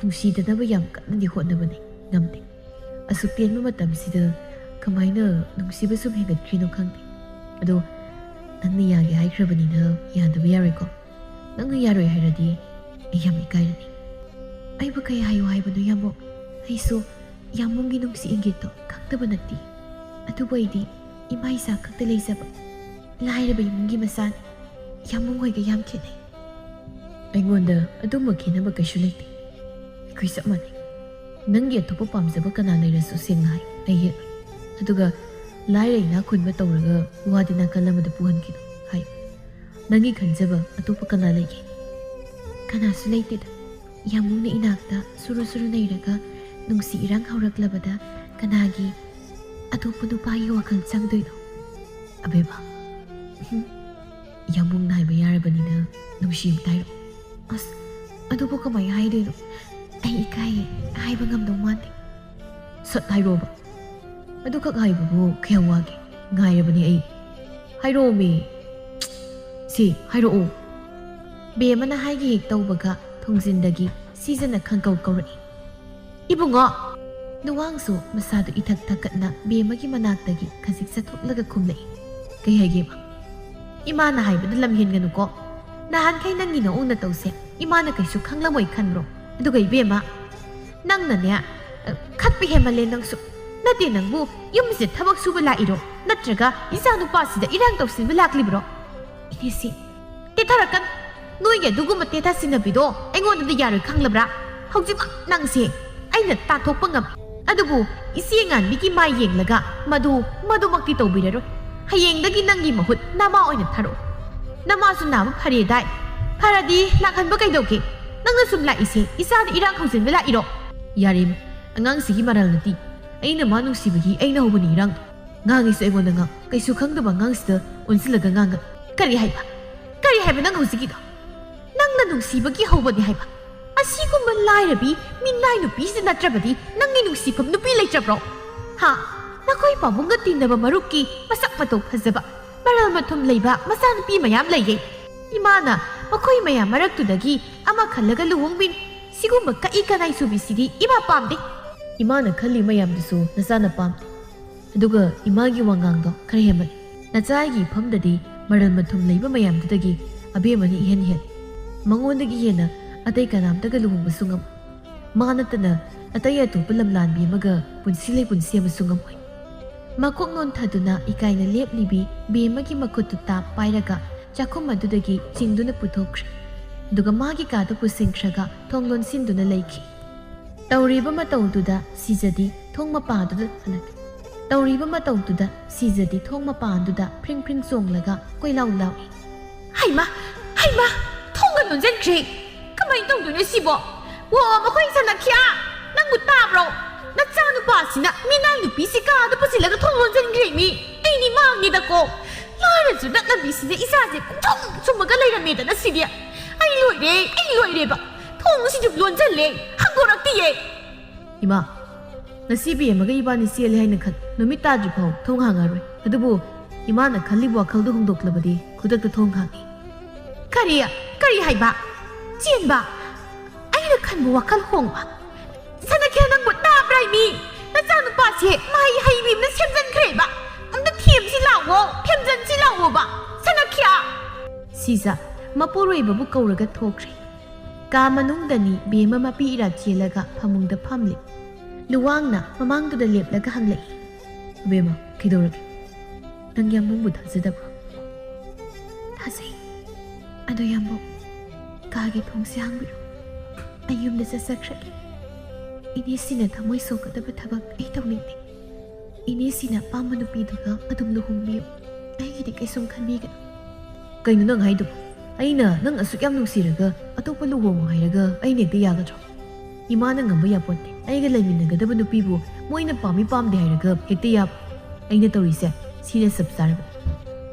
ꯅꯨꯡꯁꯤꯗꯅꯕ ꯌꯥꯝ ꯀꯟꯅꯗꯤ ꯍꯣꯠꯅꯕꯅꯤ, ꯉꯝꯗꯦ꯫ ꯑꯁꯨꯛ ꯇꯦꯟꯕ ꯃꯇꯝꯁꯤꯗ ꯀꯃꯥꯏꯅ ꯅꯨꯡꯁꯤꯕ ꯁꯨꯝ ꯍꯦꯟꯒꯠꯈ꯭ꯔꯤꯅꯣ ꯈꯪꯗꯦ꯫ ꯑꯗꯣ ꯅꯪꯅ ꯌꯥꯒꯦ ꯍꯥꯏꯈ꯭ꯔꯕꯅꯤꯅ ꯌꯥꯗꯕ ꯌꯥꯔꯣꯏꯀꯣ꯫ ꯅꯪꯅ ꯌꯥꯔꯣꯏ ꯍꯥꯏꯔꯗꯤ ꯑꯩ ꯌꯥꯝ ꯏꯀꯥꯏꯔꯅꯤ꯫" "ꯑꯩꯕꯨ ꯀꯩ ꯍꯥꯏꯌꯨ ꯍꯥꯏꯕꯅꯣ, ꯌꯥꯝꯕꯨꯡ? ꯑꯩꯁꯨ ꯌꯥꯝꯕꯨꯡꯒꯤ ꯅꯨꯡꯁꯤ ꯏꯪꯒꯤꯠꯇꯣ ꯈꯪꯗꯕ ꯅꯠꯇꯦ꯫ ꯑꯗꯨꯕꯨ ꯑꯩꯗꯤ ꯏꯃꯥ ꯏꯆꯥ ꯈꯛꯇ ꯂꯩꯖꯕ ꯂꯥꯏꯔꯕ ꯏꯃꯨꯡꯒꯤ ꯃꯆꯥꯅꯤ꯫ ꯌꯥꯝꯕꯨꯡ ꯍꯣꯏꯒ ꯌꯥꯝ ꯈꯦꯠꯅꯩ꯫" "ꯑꯩꯉꯣꯟꯗ ꯑꯗꯨꯝꯕ ꯈꯦꯠꯅꯕ ꯀꯩꯁꯨ ꯂꯩꯇꯦ꯫ ꯑꯩꯈꯣꯏ ꯆꯞ ꯃꯥꯟꯅꯩ꯫ ꯅꯪꯒꯤ ꯑꯇꯣꯞꯄ ꯄꯥꯝꯖꯕ ꯀꯅꯥ ꯂꯩꯔꯁꯨ ꯁꯦꯡꯅ ꯍꯥꯏ, ꯑꯩ ꯌꯦꯠꯂꯣꯏ꯫ ꯑꯗꯨꯒ ꯂꯥꯏꯔ ꯏꯅꯥꯛ ꯈꯨꯟꯕ ꯇꯧꯔꯒ ꯋꯥꯗꯤ ꯅꯥꯀꯜ ꯑꯃꯗ ꯄꯨꯍꯟꯈꯤꯅꯨ ꯍꯥꯏ꯫ ꯅꯪꯒꯤ ꯈꯟꯖꯕ ꯑꯇꯣꯞꯄ ꯀꯅꯥ ꯂꯩꯒꯦ?" "ꯀꯅꯥꯁꯨ ꯂꯩꯇꯦꯗ꯫ ꯌꯥꯝꯕꯨꯡꯅ ꯏꯅꯥꯛꯇ ꯁꯨꯔꯨ ꯁꯨꯔꯨ ꯅꯩꯔꯒ ꯅꯨꯡꯁꯤ ꯏꯔꯥꯡ ꯍꯧꯔꯛꯂꯕꯗ ꯀꯅꯥꯒꯤ ꯑꯇꯣꯞꯄ ꯅꯨꯄꯥꯒꯤ ꯋꯥꯈꯜ ꯆꯪꯗꯣꯏꯅꯣ?" "ꯑꯕꯦꯝꯃ, ꯍꯨꯝ, ꯌꯥꯝꯕꯨꯡꯅ ꯍꯥꯏꯕ ꯌꯥꯔꯕꯅꯤꯅ ꯅꯨꯡꯁꯤ ꯑꯝꯇ ꯍꯥꯏꯔꯛꯑꯣ꯫" "ꯑꯁ, ꯑꯗꯨꯕꯨ ꯀꯃꯥꯏꯅ ꯍꯥꯏꯗꯣꯏꯅꯣ? ꯑꯩ ꯏꯀꯥꯏꯌꯦ, ꯍꯥꯏꯕ ꯉꯝꯗꯧ ꯃꯥꯟꯗꯦ꯫" "ꯁꯠ ꯍꯥꯏꯔꯛꯑꯣꯕ꯫ ꯑꯗꯨꯈꯛ ꯍꯥꯏꯕꯕꯨ ꯀꯌꯥꯝ ꯋꯥꯒꯦ? ꯉꯥꯏꯔꯕꯅꯤ ꯑꯩ꯫ ꯍꯥꯏꯔꯛꯑꯣꯃꯤ꯫ ꯁꯤ, ꯍꯥꯏꯔꯛꯑꯣ꯫" ꯕꯦꯝꯃꯅ ꯍꯥꯏꯒꯦ ꯍꯦꯛ ꯇꯧꯕꯒ ꯊꯣꯡꯖꯤꯟꯗꯒꯤ ꯁꯤꯖꯅ ꯈꯪꯀꯧ ꯀꯧꯔꯛꯏ꯫ "ꯏꯕꯨꯡꯉꯣ!" ꯅꯨꯋꯥꯡꯁꯨ ꯃꯁꯥꯗꯨ ꯏꯊꯛ ꯊꯛꯀꯠꯅ ꯕꯦꯝꯃꯒꯤ ꯃꯅꯥꯛꯇꯒꯤ ꯈꯖꯤꯛ ꯆꯠꯊꯣꯛꯂꯒ ꯈꯨꯝꯂꯛꯏ꯫ "ꯀꯩ ꯍꯥꯏꯒꯦꯕ?" "ꯏꯃꯥꯅ ꯍꯥꯏꯕꯗ ꯂꯝ ꯍꯦꯟꯒꯅꯨꯀꯣ꯫ ꯅꯍꯥꯟꯈꯩ ꯅꯪꯒꯤ ꯅꯑꯣꯡ ꯅꯇꯧꯁꯦ ꯏꯃꯥꯅ ꯀꯩꯁꯨ ꯈꯪꯂꯝꯃꯣꯏ ꯈꯟꯕ꯭ꯔꯣ? ꯑꯗꯨꯒ ꯏꯕꯦꯝꯃ, ꯅꯪꯅꯅꯦ, ꯑ, ꯈꯠꯄ ꯍꯦꯟꯃꯜꯂꯦ ꯅꯪꯁꯨ꯫ ꯅꯠꯇꯦ, ꯅꯪꯕꯨ ꯌꯨꯝꯁꯤꯗ ꯊꯕꯛ ꯁꯨꯕ ꯂꯥꯛꯏꯔꯣ? ꯅꯠꯇ꯭ꯔꯒ ꯏꯆꯥ ꯅꯨꯄꯥꯁꯤꯗ ꯏꯔꯥꯡ ꯇꯧꯁꯤꯟꯕ ꯂꯥꯛꯂꯤꯕ꯭ꯔꯣ?" "ꯏꯅꯦꯁꯤ, ꯇꯦꯊꯔꯛꯀꯅꯨ꯫ ꯅꯣꯏꯒꯤ ꯑꯗꯨꯒꯨꯝꯕ ꯇꯦꯊꯥ ꯁꯤꯟꯅꯕꯤꯗꯣ ꯑꯩꯉꯣꯟꯗꯗꯤ ꯌꯥꯔꯣꯏ, ꯈꯪꯂꯕ꯭ꯔꯥ? ꯍꯧꯖꯤꯛꯃꯛ ꯅꯪꯁꯦ ꯑꯩꯅ ꯇꯥꯟꯊꯣꯛꯄ ꯉꯝꯃꯤ꯫ ꯑꯗꯨꯕꯨ ꯏꯆꯦ ꯉꯥꯟꯕꯤꯒꯤ ꯃꯥꯏ ꯌꯦꯡꯂꯒ ꯃꯗꯨ, ꯃꯗꯨꯃꯛꯇꯤ ꯇꯧꯕꯤꯔꯔꯣꯏ꯫ ꯍꯌꯦꯡꯗꯒꯤ ꯅꯪꯒꯤ ꯃꯍꯨꯠ ꯅꯃꯥ ꯑꯣꯏꯅ ꯊꯥꯔꯛꯑꯣ꯫ ꯅꯃꯥꯁꯨ ꯅꯥꯕ ꯐꯔꯦꯗꯥꯏ? ꯐꯔꯗꯤ ꯂꯥꯛꯍꯟꯕ ꯀꯩꯗꯧꯒꯦ? ꯅꯪꯅ ꯁꯨꯝ ꯂꯥꯛꯏꯁꯦ ꯏꯆꯥꯗ ꯏꯔꯥꯡ ꯍꯧꯖꯤꯟꯕ ꯂꯥꯛꯏꯔꯣ?" "ꯌꯥꯔꯦ, ꯑꯉꯥꯡꯁꯤꯒꯤ ꯃꯔꯜ ꯅꯠꯇꯦ꯫ ꯑꯩꯅ ꯃꯥ ꯅꯨꯡꯁꯤꯕꯒꯤ ꯑꯩꯅ ꯍꯧꯕꯅꯤ ꯏꯔꯥꯡꯗꯣ꯫ ꯉꯥꯡꯉꯤꯁꯨ ꯑꯩꯉꯣꯟꯗ ꯉꯥꯡ, ꯀꯩꯁꯨ ꯈꯪꯗꯕ ꯑꯉꯥꯡꯁꯤꯗ ꯑꯣꯟꯁꯤꯜꯂꯒ ꯉꯥꯡꯒꯅꯨ꯫" "ꯀꯔꯤ ꯍꯥꯏꯕ? ꯀꯔꯤ ꯍꯥꯏꯕ ꯅꯪ ꯍꯧꯖꯤꯛꯀꯤꯗꯣ? ꯅꯪꯅ ꯅꯨꯡꯁꯤꯕꯒꯤ ꯍꯧꯕꯅꯤ ꯍꯥꯏꯕ? ꯑꯁꯤꯒꯨꯝꯕ ꯂꯥꯏꯔꯕꯤ ꯃꯤꯅꯥꯏ ꯅꯨꯄꯤꯁꯤꯗ ꯅꯠꯇ꯭ꯔꯕꯗꯤ ꯅꯪꯒꯤ ꯅꯨꯡꯁꯤꯐꯝ ꯅꯨꯄꯤ ꯂꯩꯇ꯭ꯔꯕ꯭ꯔꯣ? ꯍꯥ? ꯅꯈꯣꯏ ꯄꯥꯕꯨꯡꯒ ꯇꯤꯟꯅꯕ ꯃꯔꯨꯞꯀꯤ ꯃꯁꯛ ꯃꯇꯧ ꯐꯖꯕ, ꯃꯔꯜ ꯃꯊꯨꯝ ꯂꯩꯕ ꯃꯆꯥꯅꯨꯄꯤ ꯃꯌꯥꯝ ꯂꯩꯌꯦ꯫ ꯏꯃꯥꯅ ꯃꯈꯣꯏ ꯃꯌꯥꯝ ꯃꯔꯛꯇꯨꯗꯒꯤ ꯑꯃ ꯈꯜꯂꯒ ꯂꯨꯍꯣꯡꯕꯤꯅꯤ꯫ ꯁꯤꯒꯨꯝꯕ ꯀꯛꯏ ꯀꯅꯥꯏ ꯆꯨꯕꯤꯁꯤꯗꯤ ꯏꯃꯥ ꯄꯥꯝꯗꯦ꯫" "ꯏꯃꯥꯅ ꯈꯜꯂꯤ ꯃꯌꯥꯝꯗꯨꯁꯨ ꯅꯆꯥꯅ ꯄꯥꯝꯗꯦ꯫ ꯑꯗꯨꯒ ꯏꯃꯥꯒꯤ ꯋꯥꯉꯥꯡꯗꯣ ꯈꯔ ꯍꯦꯟꯃꯜꯂꯤ꯫ ꯅꯆꯥ ꯑꯩꯒꯤ ꯏꯐꯝꯗꯗꯤ ꯃꯔꯜ ꯃꯊꯨꯝ ꯂꯩꯕ ꯃꯌꯥꯝꯗꯨꯗꯒꯤ ꯑꯕꯦꯝꯃꯅ ꯏꯍꯦꯟ ꯍꯦꯜꯂꯤ꯫ ꯃꯉꯣꯟꯗꯒꯤ ꯍꯦꯟꯅ ꯑꯇꯩ ꯀꯅꯥꯝꯇꯒ ꯂꯨꯍꯣꯡꯕꯁꯨ ꯉꯝꯃꯣꯏ꯫ ꯃꯥ ꯅꯠꯇꯅ ꯑꯇꯩ ꯑꯇꯣꯞꯄ ꯂꯝꯂꯥꯟꯕꯤ ꯑꯃꯒ ꯄꯨꯟꯁꯤ ꯂꯩꯄꯨꯟ ꯁꯦꯝꯕꯁꯨ ꯉꯝꯃꯣꯏ꯫" ꯃꯀꯣꯛ ꯅꯣꯟꯊꯗꯨꯅ ꯏꯀꯥꯏꯅ ꯂꯦꯞꯂꯤꯕꯤ ꯕꯦꯝꯃꯒꯤ ꯃꯈꯨꯠꯇꯨ ꯇꯥꯞ ꯄꯥꯏꯔꯒ ꯆꯥꯛꯈꯨꯝ ꯑꯗꯨꯗꯒꯤ ꯆꯤꯡꯗꯨꯅ ꯄꯨꯊꯣꯛꯈ꯭ꯔꯦ꯫ ꯑꯗꯨꯒ ꯃꯥꯒꯤ ꯀꯥꯗ ꯄꯨꯁꯤꯟꯈ꯭ꯔꯒ ꯊꯣꯡ ꯂꯣꯟꯁꯤꯟꯗꯨꯅ ꯂꯩꯈꯤ꯫ ꯇꯧꯔꯤꯕ ꯃꯇꯧꯗꯨꯗ ꯁꯤꯖꯗꯤ ꯊꯣꯡ ꯃꯄꯥꯗꯨꯗ ꯍꯜꯂꯛ-, ꯇꯧꯔꯤꯕ ꯃꯇꯧꯗꯨꯗ ꯁꯤꯖꯗꯤ ꯊꯣꯡ ꯃꯄꯥꯟꯗꯨꯗ ꯐ꯭ꯔꯤꯡ ꯐ꯭ꯔꯤꯡ ꯆꯣꯡꯂꯒ ꯀꯣꯏꯂꯥꯎ ꯂꯥꯎꯏ꯫ "ꯍꯩꯃꯥ! ꯍꯩꯃꯥ! ꯊꯣꯡꯒ ꯂꯣꯟꯁꯤꯟꯈ꯭ꯔꯦ! ꯀꯃꯥꯏꯅ ꯇꯧꯗꯣꯏꯅꯣ ꯁꯤꯕꯣ? ꯋꯣ, ꯃꯈꯣꯏ ꯁꯅꯈ꯭ꯌꯥ! ꯅꯪꯕꯨ ꯇꯥꯕ꯭ꯔꯣ? ꯅꯆꯥꯅꯨꯄꯥꯁꯤꯅ ꯃꯤꯅꯥꯏ ꯅꯨꯄꯤꯁꯤ ꯀꯥꯗ ꯄꯨꯁꯤꯜꯂꯒ ꯊꯣꯡ ꯂꯣꯟꯁꯤꯟꯈ꯭ꯔꯦ ꯃꯤ! ꯑꯩꯗꯤ ꯃꯥꯡꯉꯦꯗꯀꯣ! ꯂꯥꯏꯔꯁꯨ ꯅꯛꯅꯕꯤꯁꯤꯅ ꯏꯆꯥꯁꯦ ꯄꯨꯡꯁꯨꯝ ꯁꯨꯝꯃꯒ ꯂꯩꯔꯝꯃꯦꯗꯅ ꯁꯤꯗꯤ! ꯑꯩ ꯂꯣꯏꯔꯦ! ꯑꯩ ꯂꯣꯏꯔꯦꯕ! ꯊꯣꯡꯁꯤꯁꯨ ꯂꯣꯟꯁꯤꯜꯂꯦ! ꯍꯥꯡꯗꯣꯔꯛꯇꯤꯌꯦ!" "ꯏꯃꯥ, ꯉꯁꯤ ꯕꯦꯝꯃꯒ ꯏꯕꯥꯅꯤ ꯆꯦꯜꯂꯦ ꯍꯥꯏꯅ ꯈꯟ, ꯅꯨꯃꯤꯠ ꯇꯥꯗ꯭ꯔꯤ ꯐꯥꯎ ꯊꯣꯡ ꯍꯥꯡꯉꯔꯣꯏ꯫ ꯑꯗꯨꯕꯨ ꯏꯃꯥꯅ ꯈꯜꯂꯤꯕ ꯋꯥꯈꯜꯗꯨ ꯍꯣꯡꯗꯣꯛꯂꯕꯗꯤ ꯈꯨꯗꯛꯇ ꯊꯣꯡ ꯍꯥꯡꯉꯤ꯫" "ꯀꯔꯤ? ꯀꯔꯤ ꯍꯥꯏꯕ? ꯆꯦꯟꯕ? ꯑꯩꯅ ꯈꯟꯕ ꯋꯥꯈꯜ ꯍꯣꯡꯕ? ꯁꯅꯥꯈ꯭ꯌꯥ, ꯅꯪꯕꯨ ꯇꯥꯕ꯭ꯔꯥ ꯃꯤ? ꯅꯆꯥꯅꯨꯄꯥꯁꯦ ꯃꯍꯩ ꯍꯩꯕꯤ ꯑꯃꯅ ꯁꯦꯝꯖꯤꯟꯈ꯭ꯔꯦꯕ꯫ ꯑꯝꯇ ꯊꯦꯝꯁꯤ ꯂꯥꯛꯑꯣ, ꯊꯦꯝꯖꯤꯟꯁꯤ ꯂꯥꯛꯑꯣꯕ, ꯁꯅꯥꯈ꯭ꯌꯥ꯫ ꯁꯤꯖ ꯃꯄꯨꯔꯣꯏꯕꯕꯨ ꯀꯧꯔꯒ ꯊꯣꯛꯈ꯭ꯔꯦ꯫ ꯀꯥ ꯃꯅꯨꯡꯗꯅꯤ ꯕꯦꯝꯃ ꯃꯄꯤ ꯏꯔꯥ ꯆꯦꯜꯂꯒ ꯐꯃꯨꯡꯗ ꯐꯝꯂꯤ꯫ ꯂꯨꯋꯥꯡꯅ ꯃꯃꯥꯡꯗꯨꯗ ꯂꯦꯞꯂꯒ ꯍꯪꯂꯛꯏ, "ꯕꯦꯝꯃ, ꯀꯩꯗꯧꯔꯒꯦ? ꯅꯪ ꯌꯥꯝꯕꯨꯡꯕꯨ ꯊꯥꯖꯗꯕ꯭ꯔꯣ?" "ꯊꯥꯖꯩ꯫ ꯑꯗꯣ ꯌꯥꯝꯕꯨꯡ, ꯀꯥꯒꯤ ꯊꯣꯡꯁꯦ ꯍꯥꯡꯕꯤꯔꯣ꯫ ꯑꯩ ꯌꯨꯝꯗ ꯆꯠꯆꯈ꯭ꯔꯒꯦ꯫ ꯏꯅꯦꯁꯤꯅ ꯊꯃꯣꯏ ꯁꯣꯛꯀꯗꯕ ꯊꯕꯛ ꯑꯩ ꯇꯧꯅꯤꯡꯗꯦ꯫ ꯏꯅꯦꯁꯤꯅ ꯑꯄꯥꯝꯕ ꯅꯨꯄꯤꯗꯨꯒ ꯑꯗꯨꯝ ꯂꯨꯍꯣꯡꯕꯤꯌꯨ꯫ ꯑꯩꯒꯤꯗꯤ ꯀꯩꯁꯨꯝ ꯈꯟꯕꯤꯒꯅꯨ꯫" "ꯀꯩꯅꯣ ꯅꯪ ꯍꯥꯏꯗꯨꯕꯨ? ꯑꯩꯅ ꯅꯪ ꯑꯁꯨꯛ ꯌꯥꯝ ꯅꯨꯡꯁꯤꯔꯒ ꯑꯇꯣꯞꯄ ꯂꯨꯍꯣꯡꯉꯣ ꯍꯥꯏꯔꯒ ꯑꯩꯅ ꯍꯦꯛꯇ ꯌꯥꯒꯗ꯭ꯔꯣ? ꯏꯃꯥꯅ ꯉꯝꯕ ꯌꯥꯄꯣꯟꯇꯦ꯫ ꯑꯩꯒ ꯂꯩꯃꯤꯟꯅꯒꯗꯕ ꯅꯨꯄꯤꯕꯨ ꯃꯣꯏꯅ ꯄꯥꯝꯃꯤ ꯄꯥꯝꯗꯦ ꯍꯥꯏꯔꯒ ꯍꯦꯛꯇ ꯌꯥꯕ꯫ ꯑꯩꯅ ꯇꯧꯔꯤꯁꯦ ꯁꯤꯅ ꯆꯞ ꯆꯥꯔꯕꯅꯤ꯫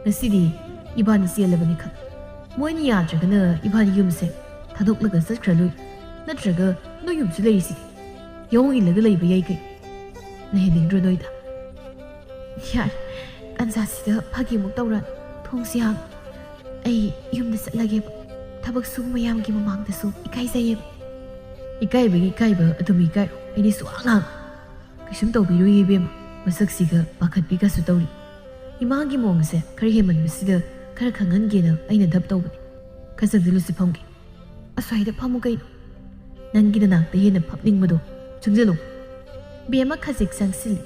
ꯉꯁꯤꯗꯤ ꯏꯕꯥꯅꯤ ꯆꯦꯜꯂꯕꯅꯤ ꯈꯪ꯫ ꯃꯣꯏꯅ ꯌꯥꯗ꯭ꯔꯒꯅ ꯏꯕꯥꯅꯤ ꯌꯨꯝꯁꯦ ꯊꯥꯗꯣꯛꯂꯒ ꯆꯠꯈ꯭ꯔ ꯂꯣꯏ꯫ ꯅꯠꯇ꯭ꯔꯒ ꯅꯣꯏ ꯌꯨꯝꯁꯨ ꯂꯩꯔꯤꯁꯤꯗꯤ꯫ ꯌꯥꯑꯣꯡ ꯏꯜꯂꯒ ꯂꯩꯕ ꯌꯥꯏ ꯀꯩ꯫ ꯂꯩꯍꯟꯅꯤꯡꯗ꯭ꯔꯣ ꯅꯣꯏꯗ?" "ꯌꯥꯔꯦ, ꯇꯟꯖꯥꯁꯤꯗ ꯐꯥꯒꯤꯃꯨꯛ ꯇꯧꯔ ꯊꯣꯡꯁꯤ ꯍꯥꯡ꯫ ꯑꯩ ꯌꯨꯝꯗ ꯆꯠꯂꯒꯦꯕ꯫ ꯊꯕꯛ ꯁꯨꯕ ꯃꯌꯥꯝꯒꯤ ꯃꯃꯥꯡꯗꯁꯨ ꯏꯀꯥꯏꯖꯩꯌꯦꯕ꯫" "ꯏꯀꯥꯏꯕꯒꯤ ꯏꯀꯥꯏꯕ ꯑꯗꯨꯝ ꯏꯀꯥꯏꯔꯣ꯫ ꯑꯩꯗꯤ ꯁꯨꯛꯍꯥꯡ ꯍꯥꯡ꯫ ꯀꯩꯁꯨꯝ ꯇꯧꯕꯤꯔꯣꯏꯌꯦ ꯏꯕꯦꯝꯃ꯫ ꯃꯁꯛꯁꯤꯒ ꯄꯥꯈꯠꯄꯤꯒꯁꯨ ꯇꯧꯔꯤ꯫ ꯏꯃꯥꯒꯤ ꯃꯑꯣꯡꯁꯦ ꯈꯔ ꯍꯦꯟꯃꯟꯕꯁꯤꯗ ꯈꯔ ꯈꯪꯍꯟꯒꯦꯅ ꯑꯩꯅ ꯙꯞ ꯇꯧꯕꯅꯤ꯫ ꯈꯔ ꯆꯪꯁꯤꯜꯂꯨꯁꯤ ꯐꯝꯒꯦ꯫" "ꯑꯁ꯭ꯋꯥꯏꯗ ꯐꯝꯃꯨ ꯀꯩꯅꯣ꯫ ꯅꯪꯒꯤ ꯅꯅꯥꯛꯇ ꯍꯦꯟꯅ ꯐꯝꯅꯤꯡꯕꯗꯣ꯫ ꯆꯪꯁꯤꯜꯂꯨ꯫" ꯕꯦꯝꯃ ꯈꯖꯤꯛ ꯆꯪꯁꯤꯜꯂꯤ꯫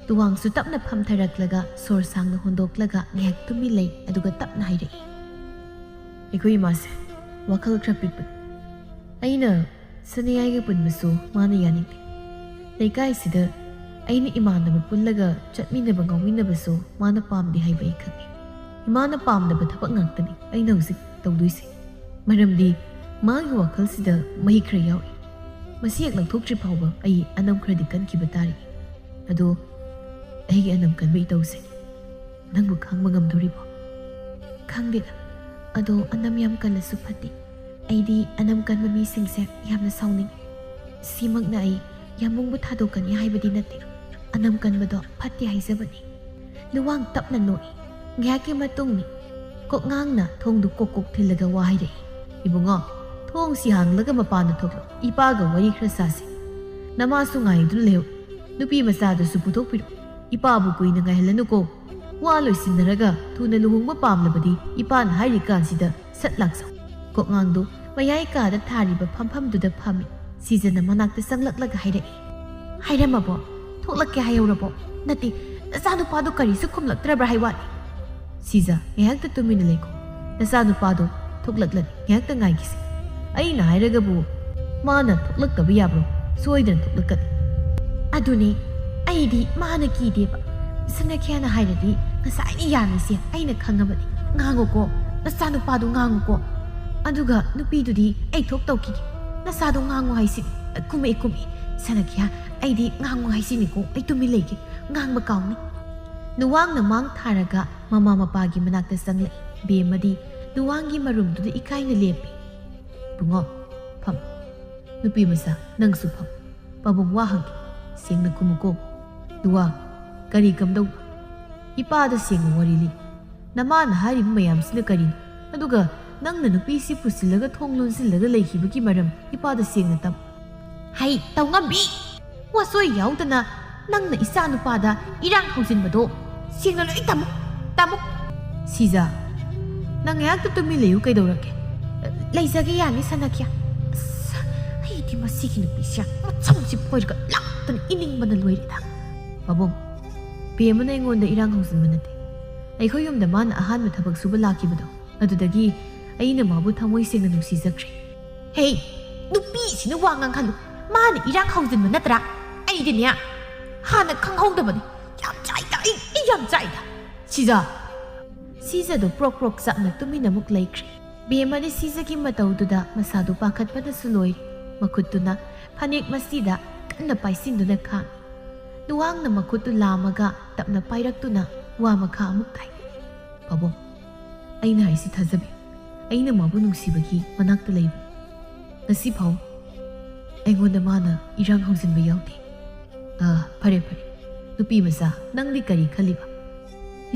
ꯂꯨꯋꯥꯡꯁꯨ ꯇꯞꯅ ꯐꯝꯊꯔꯛꯂꯒ ꯁꯣꯔ ꯁꯥꯡꯅ ꯍꯣꯟꯗꯣꯛꯂꯒ ꯉꯥꯏꯍꯥꯛ ꯇꯨꯃꯤꯟ ꯂꯩ, ꯑꯗꯨꯒ ꯇꯞꯅ ꯍꯥꯏꯔꯛꯏ, "ꯑꯩꯈꯣꯏ ꯏꯃꯥꯁꯦ ꯋꯥꯈꯜ ꯈꯔ ꯄꯤꯛꯄꯅꯤ꯫ ꯑꯩꯅ ꯁꯅꯤꯌꯥꯏꯒ ꯄꯨꯟꯕꯁꯨ ꯃꯥꯅ ꯌꯥꯅꯤꯡꯗꯦ꯫ ꯂꯩꯀꯥꯏꯁꯤꯗ ꯑꯩꯅ ꯏꯃꯥꯟꯅꯕ ꯄꯨꯜꯂꯒ ꯆꯠꯃꯤꯟꯅꯕ ꯉꯥꯎꯃꯤꯟꯅꯕꯁꯨ ꯃꯥꯅ ꯄꯥꯝꯗꯦ ꯍꯥꯏꯕ ꯑꯩ ꯈꯪꯉꯤ꯫ ꯏꯃꯥꯅ ꯄꯥꯝꯗꯕ ꯊꯕꯛ ꯉꯥꯛꯇꯅꯤ ꯑꯩꯅ ꯍꯧꯖꯤꯛ ꯇꯧꯗꯣꯏꯁꯦ꯫ ꯃꯔꯝꯗꯤ ꯃꯥꯒꯤ ꯋꯥꯈꯜꯁꯤꯗ ꯃꯍꯤ ꯈꯔ ꯌꯥꯎꯔꯤ꯫ ꯃꯁꯤ ꯍꯦꯛ ꯂꯧꯊꯣꯛꯇ꯭ꯔꯤ ꯐꯥꯎꯕ ꯑꯩ ꯑꯅꯝ ꯈꯔꯗꯤ ꯀꯟꯈꯤꯕ ꯇꯥꯔꯤ꯫ ꯑꯗꯣ ꯑꯩꯒꯤ ꯑꯅꯝ ꯀꯟꯕ ꯏꯇꯧꯁꯦ ꯅꯪꯕꯨ ꯈꯥꯡꯕ ꯉꯝꯗꯣꯔꯤꯕꯣ?" "ꯈꯪꯗꯦꯗ, ꯑꯗꯣ ꯑꯅꯝ ꯌꯥꯝ ꯀꯜꯂꯁꯨ ꯐꯠꯇꯦ꯫ ꯑꯩꯗꯤ ꯑꯅꯝ ꯀꯟꯕ ꯃꯤꯁꯤꯡꯁꯦ ꯌꯥꯝꯅ ꯁꯥꯎꯅꯤꯡꯉꯤ꯫ ꯁꯤꯃꯛꯅ ꯑꯩ ꯌꯥꯝꯕꯨꯡꯕꯨ ꯊꯥꯗꯣꯛꯀꯅꯤ ꯍꯥꯏꯕꯗꯤ ꯅꯠꯇꯦ꯫ ꯑꯅꯝ ꯀꯟꯕꯗꯣ ꯐꯠꯇꯦ ꯍꯥꯏꯖꯕꯅꯤ꯫" ꯂꯨꯋꯥꯡ ꯇꯞꯅ ꯅꯣꯛꯏ꯫ ꯉꯥꯏꯍꯥꯛꯀꯤ ꯃꯇꯨꯡꯅꯤ꯫ ꯀꯣꯛꯉꯥꯡꯅ ꯊꯣꯡꯗꯨ ꯀꯣꯛ ꯀꯣꯛ ꯊꯤꯜꯂꯒ ꯋꯥ ꯍꯥꯏꯔꯛꯏ꯫ "ꯏꯕꯨꯡꯉꯣ, ꯊꯣꯡꯁꯤ ꯍꯥꯡꯂꯒ ꯃꯄꯥꯟꯗ ꯊꯣꯛꯂꯛꯑꯣ, ꯏꯄꯥꯒ ꯋꯥꯔꯤ ꯈꯔ ꯁꯥꯁꯤ꯫ ꯅꯃꯥꯁꯨ ꯉꯥꯏꯗꯨꯅ ꯂꯩꯍꯧ꯫ ꯅꯨꯄꯤ ꯃꯆꯥꯗꯨꯁꯨ ꯄꯨꯊꯣꯛꯄꯤꯔꯛꯑꯣ, ꯏꯄꯥꯕꯨ ꯀꯨꯏꯅ ꯉꯥꯏꯍꯜꯂꯅꯨꯀꯣ꯫ ꯋꯥ ꯂꯣꯏꯁꯤꯟꯅꯔꯒ ꯊꯨꯅ ꯂꯨꯍꯣꯡꯕ ꯄꯥꯝꯂꯕꯗꯤ ꯏꯄꯥꯅ ꯍꯥꯏꯔꯤꯀꯥꯟꯁꯤꯗ ꯁꯠ ꯂꯥꯛꯆꯧ꯫" ꯀꯣꯛꯉꯥꯡꯗꯣ ꯃꯌꯥꯏ ꯀꯥꯗ ꯊꯥꯔꯤꯕ ꯐꯝꯐꯝꯗꯨꯗ ꯐꯝꯃꯤ꯫ ꯁꯤꯖꯅ ꯃꯅꯥꯛꯇ ꯆꯪꯂꯛꯂꯒ ꯍꯥꯏꯔꯛꯏ, "ꯍꯥꯏꯔꯝꯃꯕꯣ? ꯊꯣꯛꯂꯛꯀꯦ ꯍꯥꯏꯍꯧꯔꯕꯣ? ꯅꯠꯇꯦ, ꯅꯆꯥꯅꯨꯄꯥꯗꯣ ꯀꯔꯤꯁꯨ ꯈꯨꯝꯂꯛꯇ꯭ꯔꯕ꯭ꯔꯥ ꯍꯥꯏ ꯋꯥꯅꯤ?" "ꯁꯤꯖ, ꯉꯥꯏꯍꯥꯛꯇ ꯇꯨꯃꯤꯟꯅ ꯂꯩꯈꯣ꯫ ꯅꯆꯥꯅꯨꯄꯥꯗꯣ ꯊꯣꯛꯂꯛꯂꯅꯤ, ꯉꯥꯏꯍꯥꯛꯇ ꯉꯥꯏꯈꯤꯁꯤ꯫ ꯑꯩꯅ ꯍꯥꯏꯔꯒꯕꯨ ꯃꯥꯅ ꯊꯣꯛꯂꯛꯇꯕ ꯌꯥꯕ꯭ꯔꯣ? ꯁꯣꯏꯗꯅ ꯊꯣꯛꯂꯛꯀꯅꯤ꯫" "ꯑꯗꯨꯅꯤ, ꯑꯩꯗꯤ ꯃꯥꯅ ꯀꯤꯗꯦꯕ꯫ ꯁꯅꯈ꯭ꯌꯥꯅ ꯍꯥꯏꯔꯗꯤ ꯉꯁꯥꯏꯅ ꯌꯥꯅꯤꯁꯦ ꯑꯩꯅ ꯈꯪꯉꯕꯅꯤ꯫ ꯉꯥꯡꯉꯨꯀꯣ, ꯅꯆꯥꯅꯨꯄꯥꯗꯣ ꯉꯥꯡꯉꯨꯀꯣ꯫ ꯑꯗꯨꯒ ꯅꯨꯄꯤꯗꯨꯗꯤ ꯑꯩ ꯊꯣꯛ ꯇꯧꯈꯤꯒꯦ꯫ ꯅꯆꯥꯗꯣ ꯉꯥꯡꯉꯨ ꯍꯥꯏꯁꯤꯅꯤ꯫ ꯀꯨꯝꯃꯛꯑꯦ, ꯀꯨꯝꯃꯛꯑꯦ꯫ ꯁꯅꯈ꯭ꯌꯥ, ꯑꯩꯗꯤ ꯉꯥꯡꯉꯨ ꯍꯥꯏꯁꯤꯅꯤꯀꯣ꯫ ꯑꯩ ꯇꯨꯃꯤꯟ ꯂꯩꯒꯦ꯫ ꯉꯥꯡꯕ ꯀꯥꯎꯅꯤ꯫" ꯅꯨꯋꯥꯡꯅ ꯃꯥꯡ ꯊꯥꯔꯒ ꯃꯃꯥ ꯃꯄꯥꯒꯤ ꯃꯅꯥꯛꯇ ꯆꯪꯂꯛꯏ꯫ ꯕꯦꯝꯃꯗꯤ ꯅꯨꯋꯥꯡꯒꯤ ꯃꯔꯨꯝꯗꯨꯗ ꯏꯀꯥꯏꯅ ꯂꯦꯞꯄꯤ꯫ "ꯏꯕꯨꯡꯉꯣ, ꯐꯝ꯫ ꯅꯨꯄꯤ ꯃꯆꯥ, ꯅꯪꯁꯨ ꯐꯝ꯫ ꯄꯥꯕꯨꯡ ꯋꯥ ꯍꯪꯒꯦ꯫ ꯁꯦꯡꯅ ꯈꯨꯝꯃꯨꯀꯣ꯫ ꯅꯨꯋꯥꯡ, ꯀꯔꯤ ꯀꯝꯗꯧꯕ? ꯏꯄꯥꯗ ꯁꯦꯡꯅ ꯋꯥꯔꯤ ꯂꯤ꯫ ꯅꯃꯥꯅ ꯍꯥꯏꯔꯤꯕ ꯃꯌꯥꯝꯁꯤꯅ ꯀꯔꯤꯅꯣ? ꯑꯗꯨꯒ ꯅꯪꯅ ꯅꯨꯄꯤꯁꯤ ꯄꯨꯁꯤꯜꯂꯒ ꯊꯣꯡ ꯂꯣꯟꯁꯤꯜꯂꯒ ꯂꯩꯈꯤꯕꯒꯤ ꯃꯔꯝ ꯏꯄꯥꯗ ꯁꯦꯡꯅ ꯇꯝ꯫" "ꯍꯩ, ꯇꯧꯉꯝꯕꯤ! ꯋꯥꯁꯣꯏ ꯌꯥꯎꯗꯅ ꯅꯪꯅ ꯏꯆꯥ ꯅꯨꯄꯥꯗ ꯏꯔꯥꯡ ꯍꯧꯖꯤꯟꯕꯗꯣ ꯁꯦꯡꯅ ꯂꯣꯏ ꯇꯝꯃꯨ, ꯇꯝꯃꯨ꯫" "ꯁꯤꯖ, ꯅꯪ ꯉꯥꯏꯍꯥꯛꯇ ꯇꯨꯃꯤꯟ ꯂꯩꯌꯨ, ꯀꯩꯗꯧꯔꯒꯦ?" "ꯂꯩꯖꯒꯦ ꯌꯥꯅꯤ, ꯁꯅꯈ꯭ꯌꯥ꯫" "ꯑꯁ, ꯑꯩꯗꯤ ꯃꯁꯤꯒꯤ ꯅꯨꯄꯤꯁꯦ ꯃꯆꯝꯁꯤ ꯐꯣꯏꯔꯒ ꯂꯥꯛꯇꯅ ꯏꯅꯤꯡꯕꯅ ꯂꯣꯏꯔꯦꯗ꯫" "ꯄꯥꯕꯨꯡ, ꯕꯦꯝꯃꯅ ꯑꯩꯉꯣꯟꯗ ꯏꯔꯥꯡ ꯍꯧꯖꯤꯟꯕ ꯅꯠꯇꯦ꯫ ꯑꯩꯈꯣꯏ ꯌꯨꯝꯗ ꯃꯥꯅ ꯑꯍꯥꯟꯕ ꯊꯕꯛ ꯁꯨꯕ ꯂꯥꯛꯈꯤꯕꯗꯣ, ꯑꯗꯨꯗꯒꯤ ꯑꯩꯅ ꯃꯥꯕꯨ ꯊꯃꯣꯏ ꯁꯦꯡꯅ ꯅꯨꯡꯁꯤꯖꯈ꯭ꯔꯦ꯫" "ꯍꯦ, ꯅꯨꯄꯤꯁꯤꯅ ꯋꯥ ꯉꯥꯡꯍꯜꯂꯨ꯫ ꯃꯥꯅ ꯏꯔꯥꯡ ꯍꯧꯖꯤꯟꯕ ꯅꯠꯇ꯭ꯔꯥ? ꯑꯩꯗꯤꯅꯦ, ꯍꯥꯟꯅ ꯈꯪꯍꯧꯗꯕꯅꯤ꯫ ꯌꯥꯝ ꯆꯥꯏꯗ, ꯑꯩ, ꯑꯩ ꯌꯥꯝ ꯆꯥꯏꯗ꯫" "ꯁꯤꯖ!" ꯁꯤꯖꯗꯣ ꯄ꯭ꯔꯣꯛ ꯄ꯭ꯔꯣꯛ ꯆꯥꯛꯅ ꯇꯨꯃꯤꯟꯅ ꯑꯃꯨꯛ ꯂꯩꯈ꯭ꯔꯦ꯫ ꯕꯦꯝꯃꯗꯤ ꯁꯤꯖꯒꯤ ꯃꯇꯧꯗꯨꯗ ꯃꯁꯥꯗꯨ ꯄꯥꯈꯠꯄꯅꯁꯨ ꯂꯣꯏꯔꯦ꯫ ꯃꯈꯨꯠꯇꯨꯅ ꯐꯅꯦꯛ ꯃꯁꯤꯗ ꯀꯟꯅ ꯄꯥꯏꯁꯤꯟꯗꯨꯅ ꯈꯥꯡꯏ꯫ ꯅꯨꯋꯥꯡꯅ ꯃꯈꯨꯠꯇꯨ ꯂꯥꯝꯃꯒ ꯇꯞꯅ ꯄꯥꯏꯔꯛꯇꯨꯅ ꯋꯥ ꯃꯈꯥ ꯑꯃꯨꯛ ꯇꯥꯏ꯫ "ꯄꯥꯕꯨꯡ, ꯑꯩꯅ ꯍꯥꯏꯁꯤ ꯊꯥꯖꯕꯤꯌꯨ꯫ ꯑꯩꯅ ꯃꯥꯕꯨ ꯅꯨꯡꯁꯤꯕꯒꯤ ꯃꯅꯥꯛꯇ ꯂꯩꯕꯅꯤ꯫ ꯉꯁꯤ ꯐꯥꯎ ꯑꯩꯉꯣꯟꯗ ꯃꯥꯅ ꯏꯔꯥꯡ ꯍꯧꯖꯤꯟꯕ ꯌꯥꯎꯗꯦ꯫" "ꯑꯥ, ꯐꯔꯦ, ꯐꯔꯦ꯫ ꯅꯨꯄꯤ ꯃꯆꯥ, ꯅꯪꯗꯤ ꯀꯔꯤ ꯈꯜꯂꯤꯕ?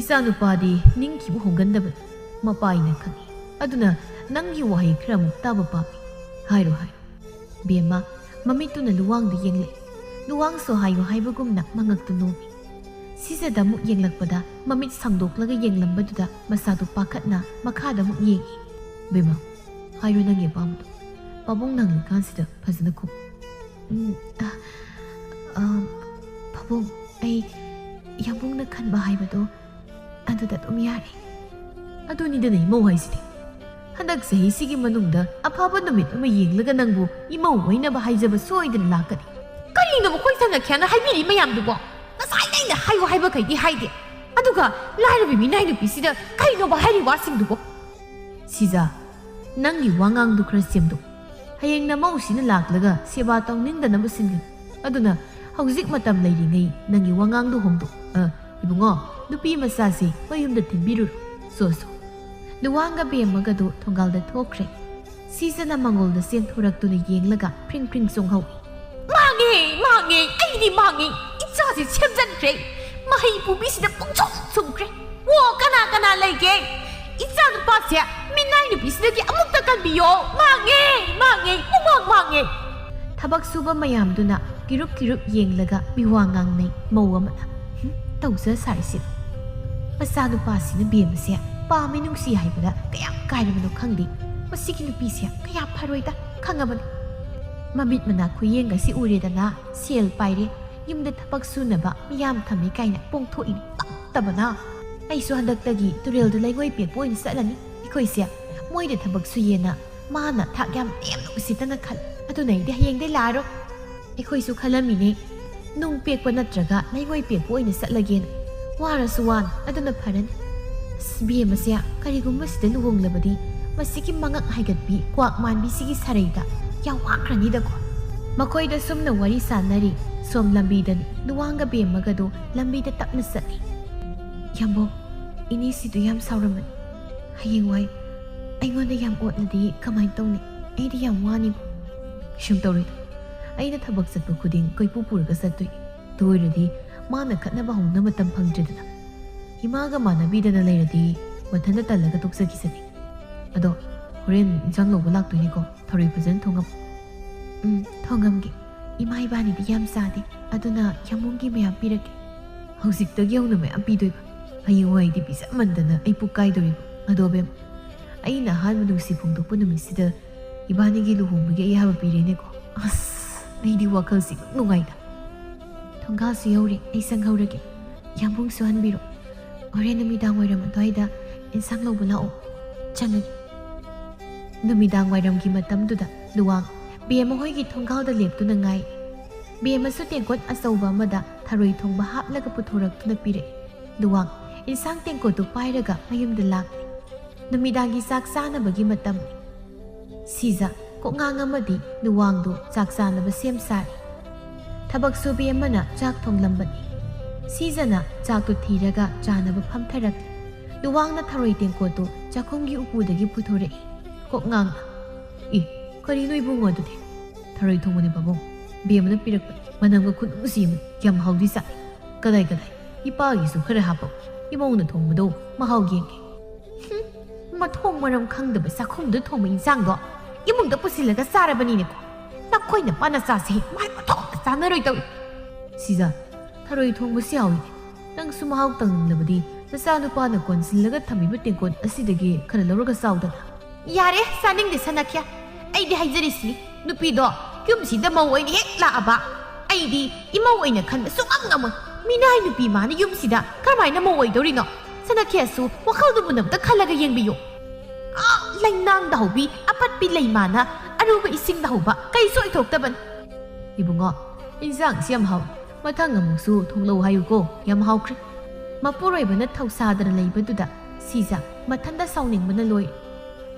ꯏꯆꯥ ꯅꯨꯄꯥꯗꯤ ꯅꯤꯡꯈꯤꯕ ꯍꯣꯡꯒꯟꯗꯕꯅꯤ, ꯃꯄꯥ ꯑꯩꯅ ꯈꯪꯏ꯫ ꯑꯗꯨꯅ ꯅꯪꯒꯤ ꯋꯥꯍꯩ ꯈꯔ ꯑꯃꯨꯛ ꯇꯥꯕ ꯄꯥꯝꯃꯤ꯫ ꯍꯥꯏꯔꯣ, ꯍꯥꯏꯔꯣ꯫ ꯕꯦꯝꯃ ꯃꯃꯤꯠꯇꯨꯅ ꯂꯨꯋꯥꯡꯗ ꯌꯦꯡꯂꯦ꯫ ꯂꯨꯋꯥꯡꯁꯨ ꯍꯥꯏꯌꯨ ꯍꯥꯏꯕꯒꯨꯝꯅ ꯃꯉꯛꯇꯨ ꯅꯣꯝꯃꯤ꯫ ꯁꯤꯖꯗ ꯑꯃꯨꯛ ꯌꯦꯡꯂꯛꯄꯗ ꯃꯃꯤꯠ ꯁꯥꯡꯗꯣꯛꯂꯒ ꯌꯦꯡꯂꯝꯕꯗꯨꯗ ꯃꯁꯥꯗꯨ ꯄꯥꯈꯠꯅ ꯃꯈꯥꯗ ꯑꯃꯨꯛ ꯌꯦꯡꯉꯤ꯫ ꯕꯦꯝꯃ, ꯍꯥꯏꯔꯣ ꯅꯪꯒꯤ ꯑꯄꯥꯝꯕꯗꯣ꯫ ꯄꯥꯕꯨꯡ ꯅꯪꯂꯤꯀꯥꯟꯁꯤꯗ ꯐꯖꯅ ꯈꯨꯝ꯫ ꯎꯝ, ꯑ, ꯑ, ꯄꯥꯕꯨꯡ, ꯑꯩ ꯌꯥꯝꯕꯨꯡꯅ ꯈꯟꯕ ꯍꯥꯏꯕꯗꯣ ꯑꯗꯨꯗ ꯑꯗꯨꯝ ꯌꯥꯔꯦ꯫ ꯑꯗꯨꯅꯤꯗꯅ ꯏꯃꯧ ꯍꯥꯏꯁꯤꯗꯤ꯫ ꯍꯟꯗꯛ ꯆꯍꯤꯁꯤꯒꯤ ꯃꯅꯨꯡꯗ ꯑꯐꯕ ꯅꯨꯃꯤꯠ ꯑꯃ ꯌꯦꯡꯂꯒ ꯅꯪꯕꯨ ꯏꯃꯧ ꯑꯣꯏꯅꯕ ꯍꯥꯏꯖꯕ ꯁꯣꯏꯗꯅ ꯂꯥꯛꯀꯅꯤ꯫ ꯀꯔꯤꯅꯣ ꯃꯈꯣꯏ ꯁꯪꯅ ꯈꯦꯅ ꯍꯥꯏꯕꯤꯔꯤ ꯃꯌꯥꯝꯗꯨꯕꯣ? ꯉꯁꯥꯏꯗ ꯑꯩꯅ ꯍꯥꯏꯌꯨ ꯍꯥꯏꯕꯈꯩꯗꯤ ꯍꯥꯏꯗꯦ꯫ ꯑꯗꯨꯒ ꯂꯥꯏꯔꯕꯤ ꯃꯤꯅꯥꯏ ꯅꯨꯄꯤꯁꯤꯗ ꯀꯔꯤꯅꯣꯕ ꯍꯥꯏꯔꯤ ꯋꯥꯁꯤꯡꯗꯨꯕꯣ? ꯁꯤꯖꯥ, ꯅꯪꯒꯤ ꯋꯥꯉꯥꯡꯗꯨ ꯈꯔ ꯁꯦꯝꯗꯣꯛ꯫ ꯍꯌꯦꯡ ꯅꯃꯧꯁꯤꯅ ꯂꯥꯛꯂꯒ ꯁꯦꯕꯥ ꯇꯧꯅꯤꯡꯗꯅꯕ ꯁꯤꯟꯒꯅꯤ꯫ ꯑꯗꯨꯅ ꯍꯧꯖꯤꯛ ꯃꯇꯝ ꯂꯩꯔꯤꯉꯩ ꯅꯪꯒꯤ ꯋꯥꯉꯥꯡꯗꯨ ꯍꯣꯡꯗꯣꯛ꯫ ꯑ, ꯏꯕꯨꯡꯉꯣ, ꯅꯨꯄꯤ ꯃꯆꯥꯁꯤ ꯃꯌꯨꯝꯗ ꯊꯤꯟꯕꯤꯔꯨꯔꯣ꯫ ꯁꯣ, ꯁꯣ꯫ ꯂꯨꯋꯥꯡꯒ ꯕꯦꯝꯃꯒꯗꯨ ꯊꯣꯡꯒꯥꯜꯗ ꯊꯣꯛꯈ꯭ꯔꯦ꯫ ꯁꯤꯖꯅ ꯃꯉꯣꯜꯗ ꯆꯦꯟꯊꯣꯔꯛꯇꯨꯅ ꯌꯦꯡꯂꯒ ꯐ꯭ꯔꯤꯡ ꯐ꯭ꯔꯤꯡ ꯆꯣꯡꯍꯧꯏ꯫ ꯃꯥꯡꯉꯦ, ꯃꯥꯡꯉꯦ, ꯑꯩꯗꯤ ꯃꯥꯡꯉꯦ꯫ ꯏꯆꯥꯁꯦ ꯁꯦꯝꯖꯟꯈ꯭ꯔꯦ꯫ ꯃꯍꯩ ꯄꯨꯕꯤꯁꯤꯗ ꯄꯨꯡꯁꯨꯝ ꯁꯨꯝꯈ꯭ꯔꯦ꯫ ꯑꯣ, ꯀꯅꯥ ꯀꯅꯥ ꯂꯩꯒꯦ? ꯏꯆꯥ ꯅꯨꯄꯥꯁꯦ ꯃꯤꯅꯥꯏ ꯅꯨꯄꯤꯁꯤꯗꯒꯤ ꯑꯃꯨꯛꯇ ꯀꯟꯕꯤꯌꯣ꯫ ꯃꯥꯡꯉꯦ, ꯃꯥꯡꯉꯦ, ꯄꯨꯡꯃꯥꯡ ꯃꯥꯡꯉꯦ꯫ ꯊꯕꯛ ꯁꯨꯕ ꯃꯌꯥꯝꯗꯨꯅ ꯀꯤꯔꯨꯞ ꯀꯤꯔꯨꯞ ꯌꯦꯡꯂꯒ ꯃꯤꯋꯥ ꯉꯥꯡꯅꯩ꯫ ꯃꯧ ꯑꯃꯅ, "ꯍꯨꯝ, ꯇꯧꯖ ꯁꯥꯔꯤꯁꯤ꯫ ꯃꯆꯥꯅꯨꯄꯥꯁꯤꯅ ꯕꯦꯝꯃꯁꯦ ꯄꯥꯝꯃꯤ ꯅꯨꯡꯁꯤ ꯍꯥꯏꯕꯗ ꯀꯌꯥꯝ ꯀꯥꯏꯔꯕꯅꯣ ꯈꯪꯗꯦ꯫ ꯃꯁꯤꯒꯤ ꯅꯨꯄꯤꯁꯦ ꯀꯌꯥ ꯐꯔꯣꯏꯗ ꯈꯪꯉꯕꯅꯤ꯫ ꯃꯃꯤꯠ ꯃꯅꯥ ꯈꯨꯌꯦꯡ ꯑꯁꯤ ꯎꯔꯦꯗꯅ, ꯁꯦꯜ ꯄꯥꯏꯔꯦ, ꯌꯨꯝꯗ ꯊꯕꯛ ꯁꯨꯅꯕ ꯃꯤꯌꯥꯝ ꯊꯝꯃꯤ ꯀꯥꯏꯅ ꯄꯣꯡꯊꯣꯛꯏꯅꯤ꯫ ꯄꯛꯇꯕꯅ꯫ ꯑꯩꯁꯨ ꯍꯟꯗꯛꯇꯒꯤ ꯇꯨꯔꯦꯜꯗ ꯂꯩꯉꯣꯏ ꯄꯦꯛꯄ ꯑꯣꯏꯅ ꯆꯠꯂꯅꯤ꯫ ꯑꯩꯈꯣꯏꯁꯦ ꯃꯣꯏꯗ ꯊꯕꯛ ꯁꯨꯏꯌꯦꯅ ꯃꯥꯅ ꯊꯥꯛ ꯌꯥꯝ ꯅꯦꯝꯅ ꯎꯁꯤꯠꯇꯅ ꯈꯜꯂꯤ꯫ ꯑꯗꯨꯅ ꯑꯩꯗꯤ ꯍꯌꯦꯡꯗꯩ ꯂꯥꯛꯑꯔꯣꯏ꯫" ꯑꯩꯈꯣꯏꯁꯨ ꯈꯜꯂꯝꯃꯤꯅꯦ, ꯅꯨꯡ ꯄꯦꯛꯄ ꯅꯠꯇ꯭ꯔꯒ ꯂꯩꯉꯣꯏ ꯄꯦꯛꯄ ꯑꯣꯏꯅ ꯆꯠꯂꯒꯦꯅ꯫ ꯋꯥꯔꯁꯨ ꯋꯥꯅ ꯑꯗꯨꯅ ꯐꯔꯅꯤ꯫ ꯑꯁ, ꯕꯦꯝꯃꯁꯦ ꯀꯔꯤꯒꯨꯝꯕ ꯁꯤꯗ ꯂꯨꯍꯣꯡꯂꯕꯗꯤ ꯃꯁꯤꯒꯤ ꯃꯉꯛ ꯍꯥꯏꯒꯠꯄꯤ ꯀ꯭ꯋꯥꯛ ꯃꯥꯟꯕꯤꯁꯤꯒꯤ ꯁꯔꯩꯗ ꯌꯥꯝ ꯋꯥꯈ꯭ꯔꯅꯤꯗꯀꯣ꯫ ꯃꯈꯣꯏꯗ ꯁꯨꯝꯅ ꯋꯥꯔꯤ ꯁꯥꯟꯅꯔꯤ꯫ ꯁꯣꯝ ꯂꯝꯕꯤꯗꯅꯤ꯫ ꯂꯨꯋꯥꯡꯒ ꯕꯦꯝꯃꯒꯗꯣ ꯂꯝꯕꯤꯗ ꯇꯞꯅ ꯆꯠꯂꯤ꯫ "ꯌꯥꯝꯕꯧ, ꯏꯅꯦꯁꯤꯗꯨ ꯌꯥꯝ ꯁꯥꯎꯔꯝꯃꯅꯤ꯫ ꯍꯌꯦꯡꯋꯥꯏ ꯑꯩꯉꯣꯟꯗ ꯌꯥꯝ ꯑꯣꯠꯂꯗꯤ ꯀꯃꯥꯏꯅ ꯇꯧꯅꯤ? ꯑꯩꯗꯤ ꯌꯥꯝ ꯋꯥꯅꯤꯕꯨ꯫" "ꯀꯩꯁꯨꯝ ꯇꯧꯔꯣꯏꯗ꯫ ꯑꯩꯅ ꯊꯕꯛ ꯆꯠꯄ ꯈꯨꯗꯤꯡ ꯀꯣꯏꯄꯨ ꯄꯨꯔꯒ ꯆꯠꯇꯣꯏꯅꯤ꯫ ꯑꯗꯨ ꯑꯣꯏꯔꯗꯤ ꯃꯥꯅ ꯈꯠꯅꯕ ꯍꯧꯅ ꯃꯇꯝ ꯐꯪꯗ꯭ꯔꯦꯗꯅ꯫ ꯏꯃꯥꯒ ꯃꯥꯟꯅꯕꯤꯗꯅ ꯂꯩꯔꯗꯤ ꯃꯊꯟꯇ ꯇꯜꯂꯒ ꯇꯣꯛꯆꯈꯤꯁꯅꯤ꯫" ꯑꯗꯣ ꯍꯣꯔꯦꯟ ꯏꯟꯁꯥꯡ ꯂꯧꯕ ꯂꯥꯛꯇꯣꯏꯅꯤꯀꯣ, ꯊꯔꯣꯏ ꯐꯖꯅ ꯊꯣꯡꯉꯝꯃꯨ꯫ ꯎꯝ, ꯊꯣꯡꯉꯝꯒꯦ꯫ ꯏꯃꯥ ꯏꯕꯥꯅꯤꯗꯤ ꯌꯥꯝ ꯆꯥꯗꯦ, ꯑꯗꯨꯅ ꯌꯥꯝꯕꯨꯡꯒꯤ ꯃꯌꯥꯝ ꯄꯤꯔꯛꯀꯦ꯫ ꯍꯧꯖꯤꯛꯇꯒꯤ ꯍꯧꯅ ꯃꯌꯥꯝ ꯄꯤꯗꯣꯏꯕ꯫ ꯍꯌꯦꯡꯋꯥꯏꯗꯤ ꯄꯤꯖꯃꯟꯗꯅ ꯑꯩ ꯄꯨꯛ ꯀꯥꯏꯗꯣꯔꯤꯕ꯫ ꯑꯗꯣ ꯕꯦꯝ, ꯑꯩꯅ ꯑꯍꯥꯟꯕ ꯅꯨꯡꯁꯤ ꯐꯣꯡꯗꯣꯛꯄ ꯅꯨꯃꯤꯠꯁꯤꯗ ꯏꯕꯥꯅꯤꯒꯤ ꯂꯨꯍꯣꯡꯕꯒꯤ ꯑꯌꯥꯕ ꯄꯤꯔꯦꯅꯦꯀꯣ꯫ ꯑꯁ, ꯑꯩꯗꯤ ꯋꯥꯈꯜꯁꯤ ꯅꯨꯡꯉꯥꯏꯗ꯫ ꯊꯣꯡꯒꯥꯜꯁꯨ ꯌꯧꯔꯦ, ꯑꯩ ꯆꯪꯍꯧꯔꯒꯦ꯫ ꯌꯥꯝꯕꯨꯡꯁꯨ ꯍꯟꯕꯤꯔꯣ꯫ ꯍꯣꯔꯦꯟ ꯅꯨꯃꯤꯗꯥꯡ ꯋꯥꯏꯔꯝ ꯑꯗꯨꯋꯥꯏꯗ ꯏꯟꯁꯥꯡ ꯂꯧꯕ ꯂꯥꯛꯑꯣ꯫ ꯆꯪꯉꯒꯦ꯫ ꯅꯨꯃꯤꯗꯥꯡ ꯋꯥꯏꯔꯝꯒꯤ ꯃꯇꯝꯗꯨꯗ ꯂꯨꯋꯥꯡ ꯕꯦꯝꯃ ꯍꯣꯏꯒꯤ ꯊꯣꯡꯒꯥꯜꯗ ꯂꯦꯞꯇꯨꯅ ꯉꯥꯏ꯫ ꯕꯦꯝꯃꯁꯨ ꯇꯦꯡꯀꯣꯠ ꯑꯆꯧꯕ ꯑꯃꯗ ꯊꯔꯣꯏ ꯊꯣꯡꯕ ꯍꯥꯞꯂꯒ ꯄꯨꯊꯣꯔꯛꯇꯨꯅ ꯄꯤꯔꯛꯏ꯫ ꯂꯨꯋꯥꯡ ꯏꯟꯁꯥꯡ ꯇꯦꯡꯀꯣꯠꯇꯨ ꯄꯥꯏꯔꯒ ꯃꯌꯨꯝꯗ ꯂꯥꯛꯂꯦ꯫ ꯅꯨꯃꯤꯗꯥꯡꯒꯤ ꯆꯥꯛ ꯆꯥꯅꯕꯒꯤ ꯃꯇꯝ꯫ ꯁꯤꯖ ꯀꯣꯛꯉꯥꯡ ꯑꯃꯗꯤ ꯂꯨꯋꯥꯡꯗꯨ ꯆꯥꯛ ꯆꯥꯅꯕ ꯁꯦꯝ ꯁꯥꯔꯤ꯫ ꯊꯕꯛ ꯁꯨꯕꯤ ꯑꯃꯅ ꯆꯥꯛ ꯊꯣꯡꯂꯝꯕꯅꯤ꯫ ꯁꯤꯖꯅ ꯆꯥꯛꯇꯨ ꯊꯤꯔꯒ ꯆꯥꯅꯕ ꯐꯝꯊꯔꯛꯂꯤ꯫ ꯂꯨꯋꯥꯡꯅ ꯊꯔꯣꯏ ꯇꯦꯡꯀꯣꯠꯇꯨ ꯆꯥꯛꯈꯨꯝꯒꯤ ꯎꯄꯨꯗꯒꯤ ꯄꯨꯊꯣꯔꯛꯏ꯫ ꯀꯣꯛꯉꯥꯡꯅ, "ꯏ, ꯀꯔꯤꯅꯣ ꯏꯕꯨꯡꯉꯣ ꯑꯗꯨꯗꯤ?" "ꯊꯔꯣꯏ ꯊꯣꯡꯕꯅꯦ ꯄꯥꯕꯨꯡ꯫ ꯕꯦꯝꯃꯅ ꯄꯤꯔꯛꯄꯅꯤ꯫ ꯃꯅꯝꯒ ꯈꯨꯅꯨꯡꯁꯤ ꯑꯃ, ꯌꯥꯝ ꯍꯥꯎꯗꯤ ꯆꯥꯏ꯫ ꯀꯗꯥꯏ ꯀꯗꯥꯏ? ꯏꯄꯥꯒꯤꯁꯨ ꯈꯔ ꯍꯥꯞꯄꯛꯎ꯫ ꯏꯃꯧꯅ ꯊꯣꯡꯕꯗꯣ ꯃꯍꯥꯎ ꯌꯦꯡꯒꯦ꯫" "ꯍꯨꯝ, ꯃꯊꯣꯡ ꯃꯔꯝ ꯈꯪꯗꯕ ꯆꯥꯛꯈꯨꯝꯗ ꯊꯣꯡꯕ ꯏꯟꯁꯥꯡꯗꯣ ꯏꯃꯨꯡꯗ ꯄꯨꯁꯤꯜꯂꯒ ꯆꯥꯔꯕꯅꯤꯅꯦꯀꯣ꯫ ꯅꯈꯣꯏ ꯅꯄꯥ ꯅꯆꯥꯁꯦ ꯃꯥꯏ ꯃꯊꯣꯡꯇ ꯆꯥꯅꯔꯣꯏ ꯇꯧꯏ꯫" "ꯁꯤꯖ, ꯊꯔꯣꯏ ꯊꯣꯡꯕꯁꯤ ꯍꯥꯎꯏꯅꯦ꯫ ꯅꯪꯁꯨ ꯃꯍꯥꯎ ꯇꯪꯅꯤꯡꯂꯕꯗꯤ ꯅꯆꯥꯅꯨꯄꯥꯅ ꯀꯣꯟꯁꯤꯜꯂꯒ ꯊꯝꯃꯤꯕ ꯇꯦꯡꯀꯣꯠ ꯑꯁꯤꯗꯒꯤ ꯈꯔ ꯂꯧꯔꯒ ꯆꯥꯎꯗꯅ꯫" "ꯌꯥꯔꯦ, ꯆꯥꯅꯤꯡꯗꯦ ꯁꯅꯥꯈ꯭ꯌꯥ꯫ ꯑꯩꯗꯤ ꯍꯥꯏꯖꯔꯤꯁꯤꯅꯤ, ꯅꯨꯄꯤꯗꯣ ꯌꯨꯝꯁꯤꯗ ꯃꯧ ꯑꯣꯏꯅ ꯍꯦꯛ ꯂꯥꯛꯑꯕ, ꯑꯩꯗꯤ ꯏꯃꯧ ꯑꯣꯏꯅ ꯈꯟꯕ ꯁꯨꯡꯉꯝ ꯉꯝꯃꯣꯏ꯫ ꯃꯤꯅꯥꯏ ꯅꯨꯄꯤ ꯃꯥꯅ ꯌꯨꯝꯁꯤꯗ ꯀꯔꯝꯍꯥꯏꯅ ꯃꯧ ꯑꯣꯏꯗꯧꯔꯤꯅꯣ? ꯁꯅꯥꯈ꯭ꯌꯥꯁꯨ ꯋꯥꯈꯜꯗꯨ ꯃꯨꯟꯅ ꯑꯝꯇ ꯈꯜꯂꯒ ꯌꯦꯡꯕꯤꯌꯨ꯫ ꯑꯥ, ꯂꯩꯅꯥꯡꯗ ꯍꯧꯕꯤ ꯑꯄꯠꯄꯤ ꯂꯩꯃꯥꯅ ꯑꯔꯨꯕ ꯏꯁꯤꯡꯗ ꯍꯧꯕ ꯀꯩꯁꯨ ꯑꯣꯏꯊꯣꯛꯇꯕꯅꯤ꯫" "ꯏꯕꯨꯡꯉꯣ, ꯏꯟꯁꯥꯡꯁꯤ ꯌꯥꯝ ꯍꯥꯎꯏ꯫ ꯃꯊꯪ ꯑꯃꯨꯛꯁꯨ ꯊꯣꯡꯂꯧ ꯍꯥꯏꯌꯨꯀꯣ, ꯌꯥꯝ ꯍꯥꯎꯈ꯭ꯔꯦ꯫" ꯃꯄꯨꯔꯣꯏꯕꯅ ꯊꯧꯁꯥꯗꯅ ꯂꯩꯕꯗꯨꯗ ꯁꯤꯖ ꯃꯊꯟꯇ ꯁꯥꯎꯅꯤꯡꯕꯅ ꯂꯣꯏ꯫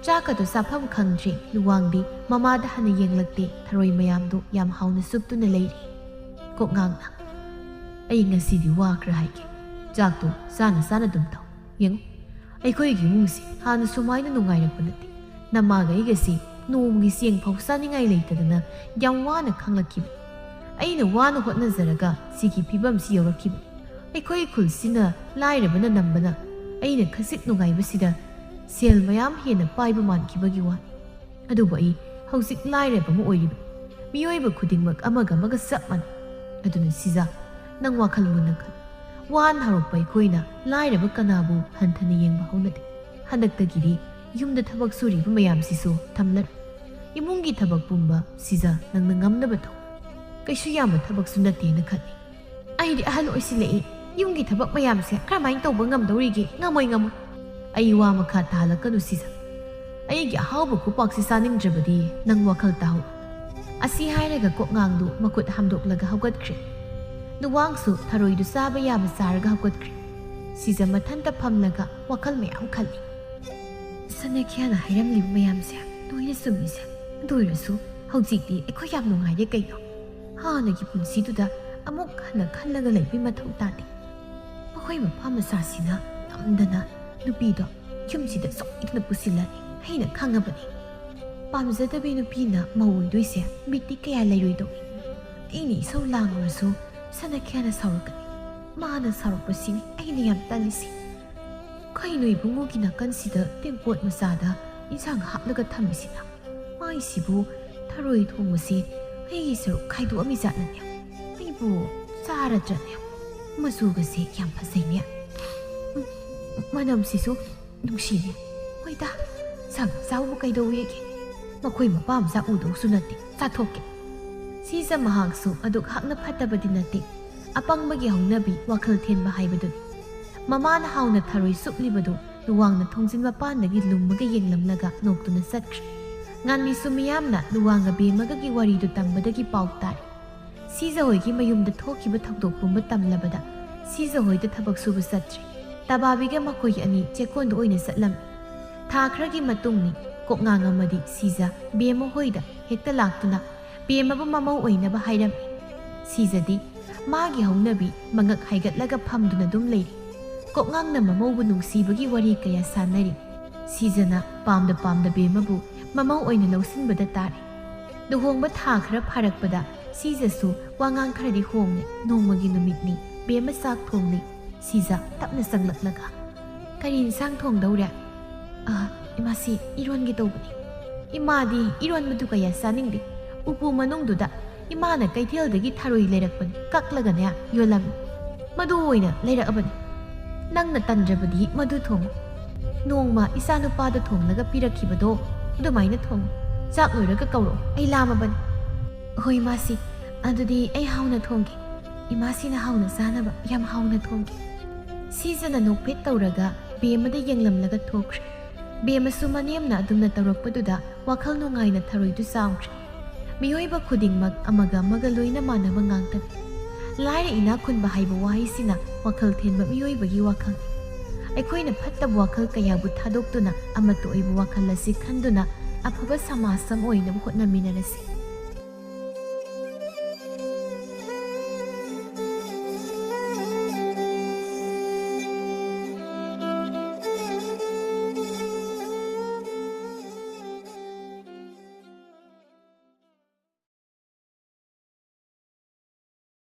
ꯆꯥꯛ ꯑꯗꯨ ꯆꯥꯐꯝ ꯈꯪꯗ꯭ꯔꯦ꯫ ꯂꯨꯋꯥꯡꯗꯤ ꯃꯃꯥꯗ ꯍꯟꯅ ꯌꯦꯡꯂꯛꯇꯦ, ꯊꯔꯣꯏ ꯃꯌꯥꯝꯗꯨ ꯌꯥꯝ ꯍꯥꯎꯅ ꯆꯨꯞꯇꯨꯅ ꯂꯩꯔꯤ꯫ ꯀꯣꯛꯉꯥꯡꯅ, "ꯑꯩ ꯉꯁꯤꯗꯤ ꯋꯥꯈ꯭ꯔ ꯍꯥꯏꯒꯦ꯫ ꯆꯥꯛꯇꯨ ꯆꯥꯅ ꯆꯥꯅ ꯑꯗꯨꯝ ꯊꯧ꯫ ꯌꯦꯡꯉꯨ, ꯑꯩꯈꯣꯏꯒꯤ ꯏꯃꯨꯡꯁꯤ ꯍꯥꯟꯅ ꯁꯨꯃꯥꯏꯅ ꯅꯨꯡꯉꯥꯏꯔꯛꯄ ꯅꯠꯇꯦ꯫ ꯅꯃꯥꯒ ꯑꯩꯒꯁꯤ ꯅꯣꯡꯃꯒꯤ ꯆꯦꯡ ꯐꯥꯎ ꯆꯥꯅꯤꯡꯉꯥꯏ ꯂꯩꯇꯗꯅ ꯌꯥꯝ ꯋꯥꯅ ꯈꯥꯡꯂꯛꯈꯤꯕꯅꯤ꯫ ꯑꯩꯅ ꯋꯥꯅ ꯍꯣꯠꯅꯖꯔꯒ ꯁꯤꯒꯤ ꯐꯤꯕꯝꯁꯤ ꯌꯧꯔꯛꯈꯤꯕꯅꯤ꯫ ꯑꯩꯈꯣꯏ ꯈꯨꯜꯁꯤꯅ ꯂꯥꯏꯔꯕꯅ ꯅꯝꯕꯅ ꯑꯩꯅ ꯈꯖꯤꯛ ꯅꯨꯡꯉꯥꯏꯕꯁꯤꯗ ꯁꯦꯜ ꯃꯌꯥꯝ ꯍꯦꯟꯅ ꯄꯥꯏꯕ ꯃꯥꯟꯈꯤꯕꯒꯤ ꯋꯥꯅꯤ꯫ ꯑꯗꯨꯕꯨ ꯑꯩ ꯍꯧꯖꯤꯛ ꯂꯥꯏꯔꯕ ꯑꯃ ꯑꯣꯏꯔꯤꯕ, ꯃꯤꯑꯣꯏꯕ ꯈꯨꯗꯤꯡꯃꯛ ꯑꯃꯒ ꯑꯃꯒ ꯆꯞ ꯃꯥꯟꯅꯩ꯫ ꯑꯗꯨꯅ ꯁꯤꯖ, ꯅꯪ ꯋꯥꯈꯜ ꯃꯨꯟꯅ ꯈꯜꯂꯨ꯫ ꯋꯥꯅ ꯍꯧꯔꯛꯄ ꯑꯩꯈꯣꯏꯅ ꯂꯥꯏꯔꯕ ꯀꯅꯥꯕꯨ ꯍꯟꯊꯅ ꯌꯦꯡꯕ ꯍꯧꯅꯗꯦ꯫ ꯍꯟꯗꯛꯇꯒꯤꯗꯤ ꯌꯨꯝꯗ ꯊꯕꯛ ꯁꯨꯔꯤꯕ ꯃꯌꯥꯝꯁꯤꯁꯨ ꯊꯝꯂꯔꯣꯏ꯫ ꯏꯃꯨꯡꯒꯤ ꯊꯕꯛ ꯄꯨꯝꯕ ꯁꯤꯖ ꯅꯪꯅ ꯉꯝꯅꯕ ꯇꯧ꯫ ꯀꯩꯁꯨ ꯌꯥꯝꯕ ꯊꯕꯛꯁꯨ ꯅꯠꯇꯦꯅ ꯈꯜꯂꯤ꯫ ꯑꯩꯗꯤ ꯑꯍꯜ ꯑꯣꯏꯁꯤꯜꯂꯛꯏ꯫ ꯌꯨꯝꯒꯤ ꯊꯕꯛ ꯃꯌꯥꯝꯁꯦ ꯀꯔꯝꯍꯥꯏꯅ ꯇꯧꯕ ꯉꯝꯗꯧꯔꯤꯒꯦ? ꯉꯝꯃꯣꯏ, ꯉꯝꯃꯣꯏ꯫ ꯑꯩ ꯋꯥ ꯃꯈꯥ ꯇꯥꯍꯜꯂꯛꯀꯅꯨ ꯁꯤꯖ꯫ ꯑꯩꯒꯤ ꯑꯍꯥꯎꯕ ꯈꯨꯄꯥꯛꯁꯤ ꯆꯥꯅꯤꯡꯗ꯭ꯔꯕꯗꯤ ꯅꯪ ꯋꯥꯈꯜ ꯇꯥꯍꯧ꯫ ꯑꯁꯤ ꯍꯥꯏꯔꯒ ꯀꯣꯛꯉꯥꯡꯗꯨ ꯃꯈꯨꯠ ꯍꯥꯝꯗꯣꯛꯂꯒ ꯍꯧꯒꯠꯈ꯭ꯔꯦ꯫ ꯂꯨꯋꯥꯡꯁꯨ ꯊꯔꯣꯏꯗꯨ ꯆꯥꯕ ꯌꯥꯕ ꯆꯥꯔꯒ ꯍꯧꯒꯠꯈ꯭ꯔꯦ꯫ ꯁꯤꯖ ꯃꯊꯟꯇ ꯐꯝꯂꯒ ꯋꯥꯈꯜ ꯃꯌꯥꯝ ꯈꯜꯂꯤ꯫ ꯁꯅꯈ꯭ꯌꯥꯅ ꯍꯥꯏꯔꯝꯂꯤꯕ ꯃꯌꯥꯝꯁꯦ ꯂꯣꯏꯅ ꯆꯨꯝꯃꯤꯁꯦ꯫ ꯑꯗꯨ ꯑꯣꯏꯔꯁꯨ ꯍꯧꯖꯤꯛꯇꯤ ꯑꯩꯈꯣꯏ ꯌꯥꯝ ꯅꯨꯡꯉꯥꯏꯔꯦ ꯀꯩꯅꯣ꯫ ꯍꯥꯟꯅꯒꯤ ꯄꯨꯟꯁꯤꯗꯨꯗ ꯑꯃꯨꯛ ꯍꯟꯅ ꯈꯜꯂꯒ ꯂꯩꯕꯒꯤ ꯃꯊꯧ ꯇꯥꯗꯦ꯫ ꯃꯈꯣꯏ ꯃꯄꯥ ꯃꯆꯥꯁꯤꯅ ꯅꯝꯗꯅ ꯅꯨꯄꯤꯗꯣ ꯌꯨꯝꯁꯤꯗ ꯁꯣꯏꯗꯅ ꯄꯨꯁꯤꯜꯂꯅꯤ꯫ ꯑꯩꯅ ꯈꯪꯉꯕꯅꯤ꯫ ꯄꯥꯝꯖꯗꯕꯤ ꯅꯨꯄꯤꯅ ꯃꯧ ꯑꯣꯏꯗꯣꯏꯁꯦ ꯕꯤꯠꯇꯤ ꯀꯌꯥ ꯂꯩꯔꯣꯏꯗꯧꯔꯤ꯫ ꯑꯩꯅ ꯏꯁꯧ ꯂꯥꯡꯂꯨꯔꯁꯨ ꯁꯅꯈ꯭ꯌꯥꯅ ꯁꯥꯎꯔꯛꯀꯅꯤ꯫ ꯃꯥꯅ ꯁꯥꯎꯔꯛꯄꯁꯤꯅꯤ ꯑꯩꯅ ꯌꯥꯝ ꯇꯜꯂꯤꯁꯤ꯫ ꯀꯩꯅꯣ ꯏꯕꯨꯡꯉꯣꯒꯤ ꯅꯥꯀꯟꯁꯤꯗ ꯇꯦꯡꯀꯣꯠ ꯃꯆꯥꯗ ꯏꯟꯁꯥꯡ ꯍꯥꯞꯂꯒ ꯊꯝꯃꯤꯁꯤꯅ? ꯃꯥꯏꯁꯤꯕꯨ ꯊꯔꯣꯏ ꯊꯣꯡꯕꯁꯤ ꯑꯩꯒꯤ ꯁꯔꯨꯛ ꯈꯥꯏꯗꯣꯛꯑꯝꯃꯤ ꯖꯥꯠꯅꯅꯦ꯫ ꯑꯩꯕꯨ ꯆꯥꯔꯗ꯭ꯔꯅꯦ? ꯃꯆꯨꯒꯁꯦ ꯌꯥꯝ ꯐꯖꯩꯅꯦ꯫ ꯎꯝ, ꯃꯅꯝꯁꯤꯁꯨ ꯅꯨꯡꯁꯤꯅꯦ꯫ ꯍꯣꯏꯗ, ꯁꯥ ꯃꯆꯥꯕꯨ ꯀꯩꯗꯧꯋꯦꯒꯦ? ꯃꯈꯣꯏ ꯃꯄꯥ ꯃꯆꯥ ꯎꯗꯧꯁꯨ ꯅꯠꯇꯦ, ꯆꯥꯊꯣꯛꯀꯦ꯫ ꯁꯤꯖ ꯃꯍꯥꯛꯁꯨ ꯑꯗꯨꯛ ꯍꯥꯛꯅ ꯐꯠꯇꯕꯗꯤ ꯅꯠꯇꯦ꯫ ꯑꯄꯪꯕꯒꯤ ꯍꯧꯅꯕꯤ ꯋꯥꯈꯜ ꯊꯦꯟꯕ ꯍꯥꯏꯕꯗꯨꯅꯤ꯫ ꯃꯃꯥꯅ ꯍꯥꯎꯅ ꯊꯔꯣꯏ ꯆꯨꯞꯂꯤꯕꯗꯨ ꯂꯨꯋꯥꯡꯅ ꯊꯣꯡꯖꯤꯟ ꯃꯄꯥꯟꯗꯒꯤ ꯂꯨꯝꯃꯒ ꯌꯦꯡꯂꯝꯂꯒ ꯅꯣꯛꯇꯨꯅ ꯆꯠꯈ꯭ꯔꯦ꯫ ꯉꯥꯟꯕꯤꯁꯨ ꯃꯤꯌꯥꯝꯅ ꯂꯨꯋꯥꯡꯒ ꯕꯦꯝꯃꯒꯒꯤ ꯋꯥꯔꯤꯗꯨ ꯇꯝꯕꯗꯒꯤ ꯄꯥꯎ ꯇꯥꯔꯦ꯫ ꯁꯤꯖ ꯍꯣꯏꯒꯤ ꯃꯌꯨꯝꯗ ꯊꯣꯛꯈꯤꯕ ꯊꯧꯗꯣꯛ ꯄꯨꯝꯕ ꯇꯝꯂꯕꯗ ꯁꯤꯖ ꯍꯣꯏꯗ ꯊꯕꯛ ꯁꯨꯕ ꯆꯠꯇ꯭ꯔꯦ꯫ ꯇꯕꯥꯕꯤꯒ ꯃꯈꯣꯏ ꯑꯅꯤ ꯆꯦꯛꯀꯣꯟꯗ ꯑꯣꯏꯅ ꯆꯠꯂꯝꯃꯤ꯫ ꯊꯥ ꯈꯔꯒꯤ ꯃꯇꯨꯡꯅꯤ꯫ ꯀꯣꯛꯉꯥꯡ ꯑꯃꯗꯤ ꯁꯤꯖ ꯕꯦꯝꯃ ꯍꯣꯏꯗ ꯍꯦꯛꯇ ꯂꯥꯛꯇꯨꯅ ꯕꯦꯝꯃꯕꯨ ꯃꯃꯧ ꯑꯣꯏꯅꯕ ꯍꯥꯏꯔꯝꯃꯤ꯫ ꯁꯤꯖꯗꯤ ꯃꯥꯒꯤ ꯍꯧꯅꯕꯤ ꯃꯉꯛ ꯍꯥꯏꯒꯠꯂꯒ ꯐꯝꯗꯨꯅ ꯑꯗꯨꯝ ꯂꯩꯔꯤ꯫ ꯀꯣꯛꯉꯥꯡꯅ ꯃꯃꯧꯕꯨ ꯅꯨꯡꯁꯤꯕꯒꯤ ꯋꯥꯔꯤ ꯀꯌꯥ ꯁꯥꯟꯅꯔꯤ꯫ ꯁꯤꯖꯅ ꯄꯥꯝꯗ ꯄꯥꯝꯗ ꯕꯦꯝꯃꯕꯨ ꯃꯃꯧ ꯑꯣꯏꯅ ꯂꯧꯁꯤꯟꯕꯗ ꯇꯥꯔꯦ꯫ ꯂꯨꯍꯣꯡꯕ ꯊꯥ ꯈꯔ ꯐꯥꯔꯛꯄꯗ ꯁꯤꯖꯁꯨ ꯋꯥꯉꯥꯡ ꯈꯔꯗꯤ ꯍꯣꯡꯂꯦ꯫ ꯅꯣꯡꯃꯒꯤ ꯅꯨꯃꯤꯠꯅꯤ꯫ ꯕꯦꯝꯃ ꯆꯥꯛ ꯊꯣꯡꯂꯤ꯫ ꯁꯤꯖ ꯇꯞꯅ ꯆꯪꯂꯛꯂꯒ, "ꯀꯔꯤ ꯏꯟꯁꯥꯡ ꯊꯣꯡꯗꯧꯔꯦ?" ꯑ, ꯏꯃꯥꯁꯤ, ꯏꯔꯣꯟꯒꯦ ꯇꯧꯕꯅꯤ꯫ ꯏꯃꯥꯗꯤ ꯏꯔꯣꯟꯕꯗꯨ ꯀꯌꯥ ꯆꯥꯅꯤꯡꯗꯦ꯫ ꯎꯄꯨ ꯃꯅꯨꯡꯗꯨꯗ ꯏꯃꯥꯅ ꯀꯩꯊꯦꯜꯗꯒꯤ ꯊꯔꯣꯏ ꯂꯩꯔꯛꯄꯅꯤ, ꯀꯛꯂꯒꯅꯦ ꯌꯣꯜꯂꯝꯃꯤ꯫ ꯃꯗꯨ ꯑꯣꯏꯅ ꯂꯩꯔꯛꯑꯕꯅꯤ꯫ ꯅꯪꯅ ꯇꯟꯗ꯭ꯔꯕꯗꯤ ꯃꯗꯨ ꯊꯣꯡꯉꯨ꯫ ꯅꯣꯡꯃ ꯏꯆꯥꯅꯨꯄꯥꯗ ꯊꯣꯡꯂꯒ ꯄꯤꯔꯛꯈꯤꯕꯗꯣ ꯑꯗꯨꯃꯥꯏꯅ ꯊꯣꯡꯉꯨ꯫ ꯆꯥꯛ ꯂꯣꯏꯔꯒ ꯀꯧꯔꯛꯑꯣ, ꯑꯩ ꯂꯥꯝꯃꯕꯅꯤ꯫ ꯍꯣꯏ ꯏꯃꯥꯁꯤ, ꯑꯗꯨꯗꯤ ꯑꯩ ꯍꯥꯎꯅ ꯊꯣꯡꯒꯦ꯫ ꯏꯃꯥꯁꯤꯅ ꯍꯥꯎꯅ ꯆꯥꯅꯕ ꯌꯥꯝ ꯍꯥꯎꯅ ꯊꯣꯡꯒꯦ꯫ ꯁꯤꯖꯅ ꯅꯣꯛꯐꯦꯠ ꯇꯧꯔꯒ ꯕꯦꯝꯃꯗ ꯌꯦꯡꯂꯝꯂꯒ ꯊꯣꯛꯈ꯭ꯔꯦ꯫ ꯕꯦꯝꯃꯁꯨ ꯃꯅꯦꯝꯅ ꯑꯗꯨꯝꯅ ꯇꯧꯔꯛꯄꯗꯨꯗ ꯋꯥꯈꯜ ꯅꯨꯡꯉꯥꯏꯅ ꯊꯔꯣꯏꯗꯨ ꯆꯥꯎꯈ꯭ꯔꯦ꯫ ꯃꯤꯑꯣꯏꯕ ꯈꯨꯗꯤꯡꯃꯛ ꯑꯃꯒ ꯑꯃꯒ ꯂꯣꯏꯅ ꯃꯥꯟꯅꯕ ꯉꯥꯛꯇꯅꯤ꯫ ꯂꯥꯏꯔ ꯏꯅꯥꯛ ꯈꯨꯟꯕ ꯍꯥꯏꯕ ꯋꯥꯍꯩꯁꯤꯅ ꯋꯥꯈꯜ ꯊꯦꯟꯕ ꯃꯤꯑꯣꯏꯕꯒꯤ ꯋꯥꯈꯜꯅꯤ꯫ ꯑꯩꯈꯣꯏꯅ ꯐꯠꯇꯕ ꯋꯥꯈꯜ ꯀꯌꯥꯕꯨ ꯊꯥꯗꯣꯛꯇꯨꯅ ꯑꯃꯠꯇ ꯑꯣꯏꯕ ꯋꯥꯈꯜ ꯑꯁꯤ ꯈꯟꯗꯨꯅ ꯑꯐꯕ ꯁꯃꯥꯖ ꯑꯃ ꯑꯣꯏꯅꯕ ꯍꯣꯠꯅꯃꯤꯟꯅꯔꯁꯤ꯫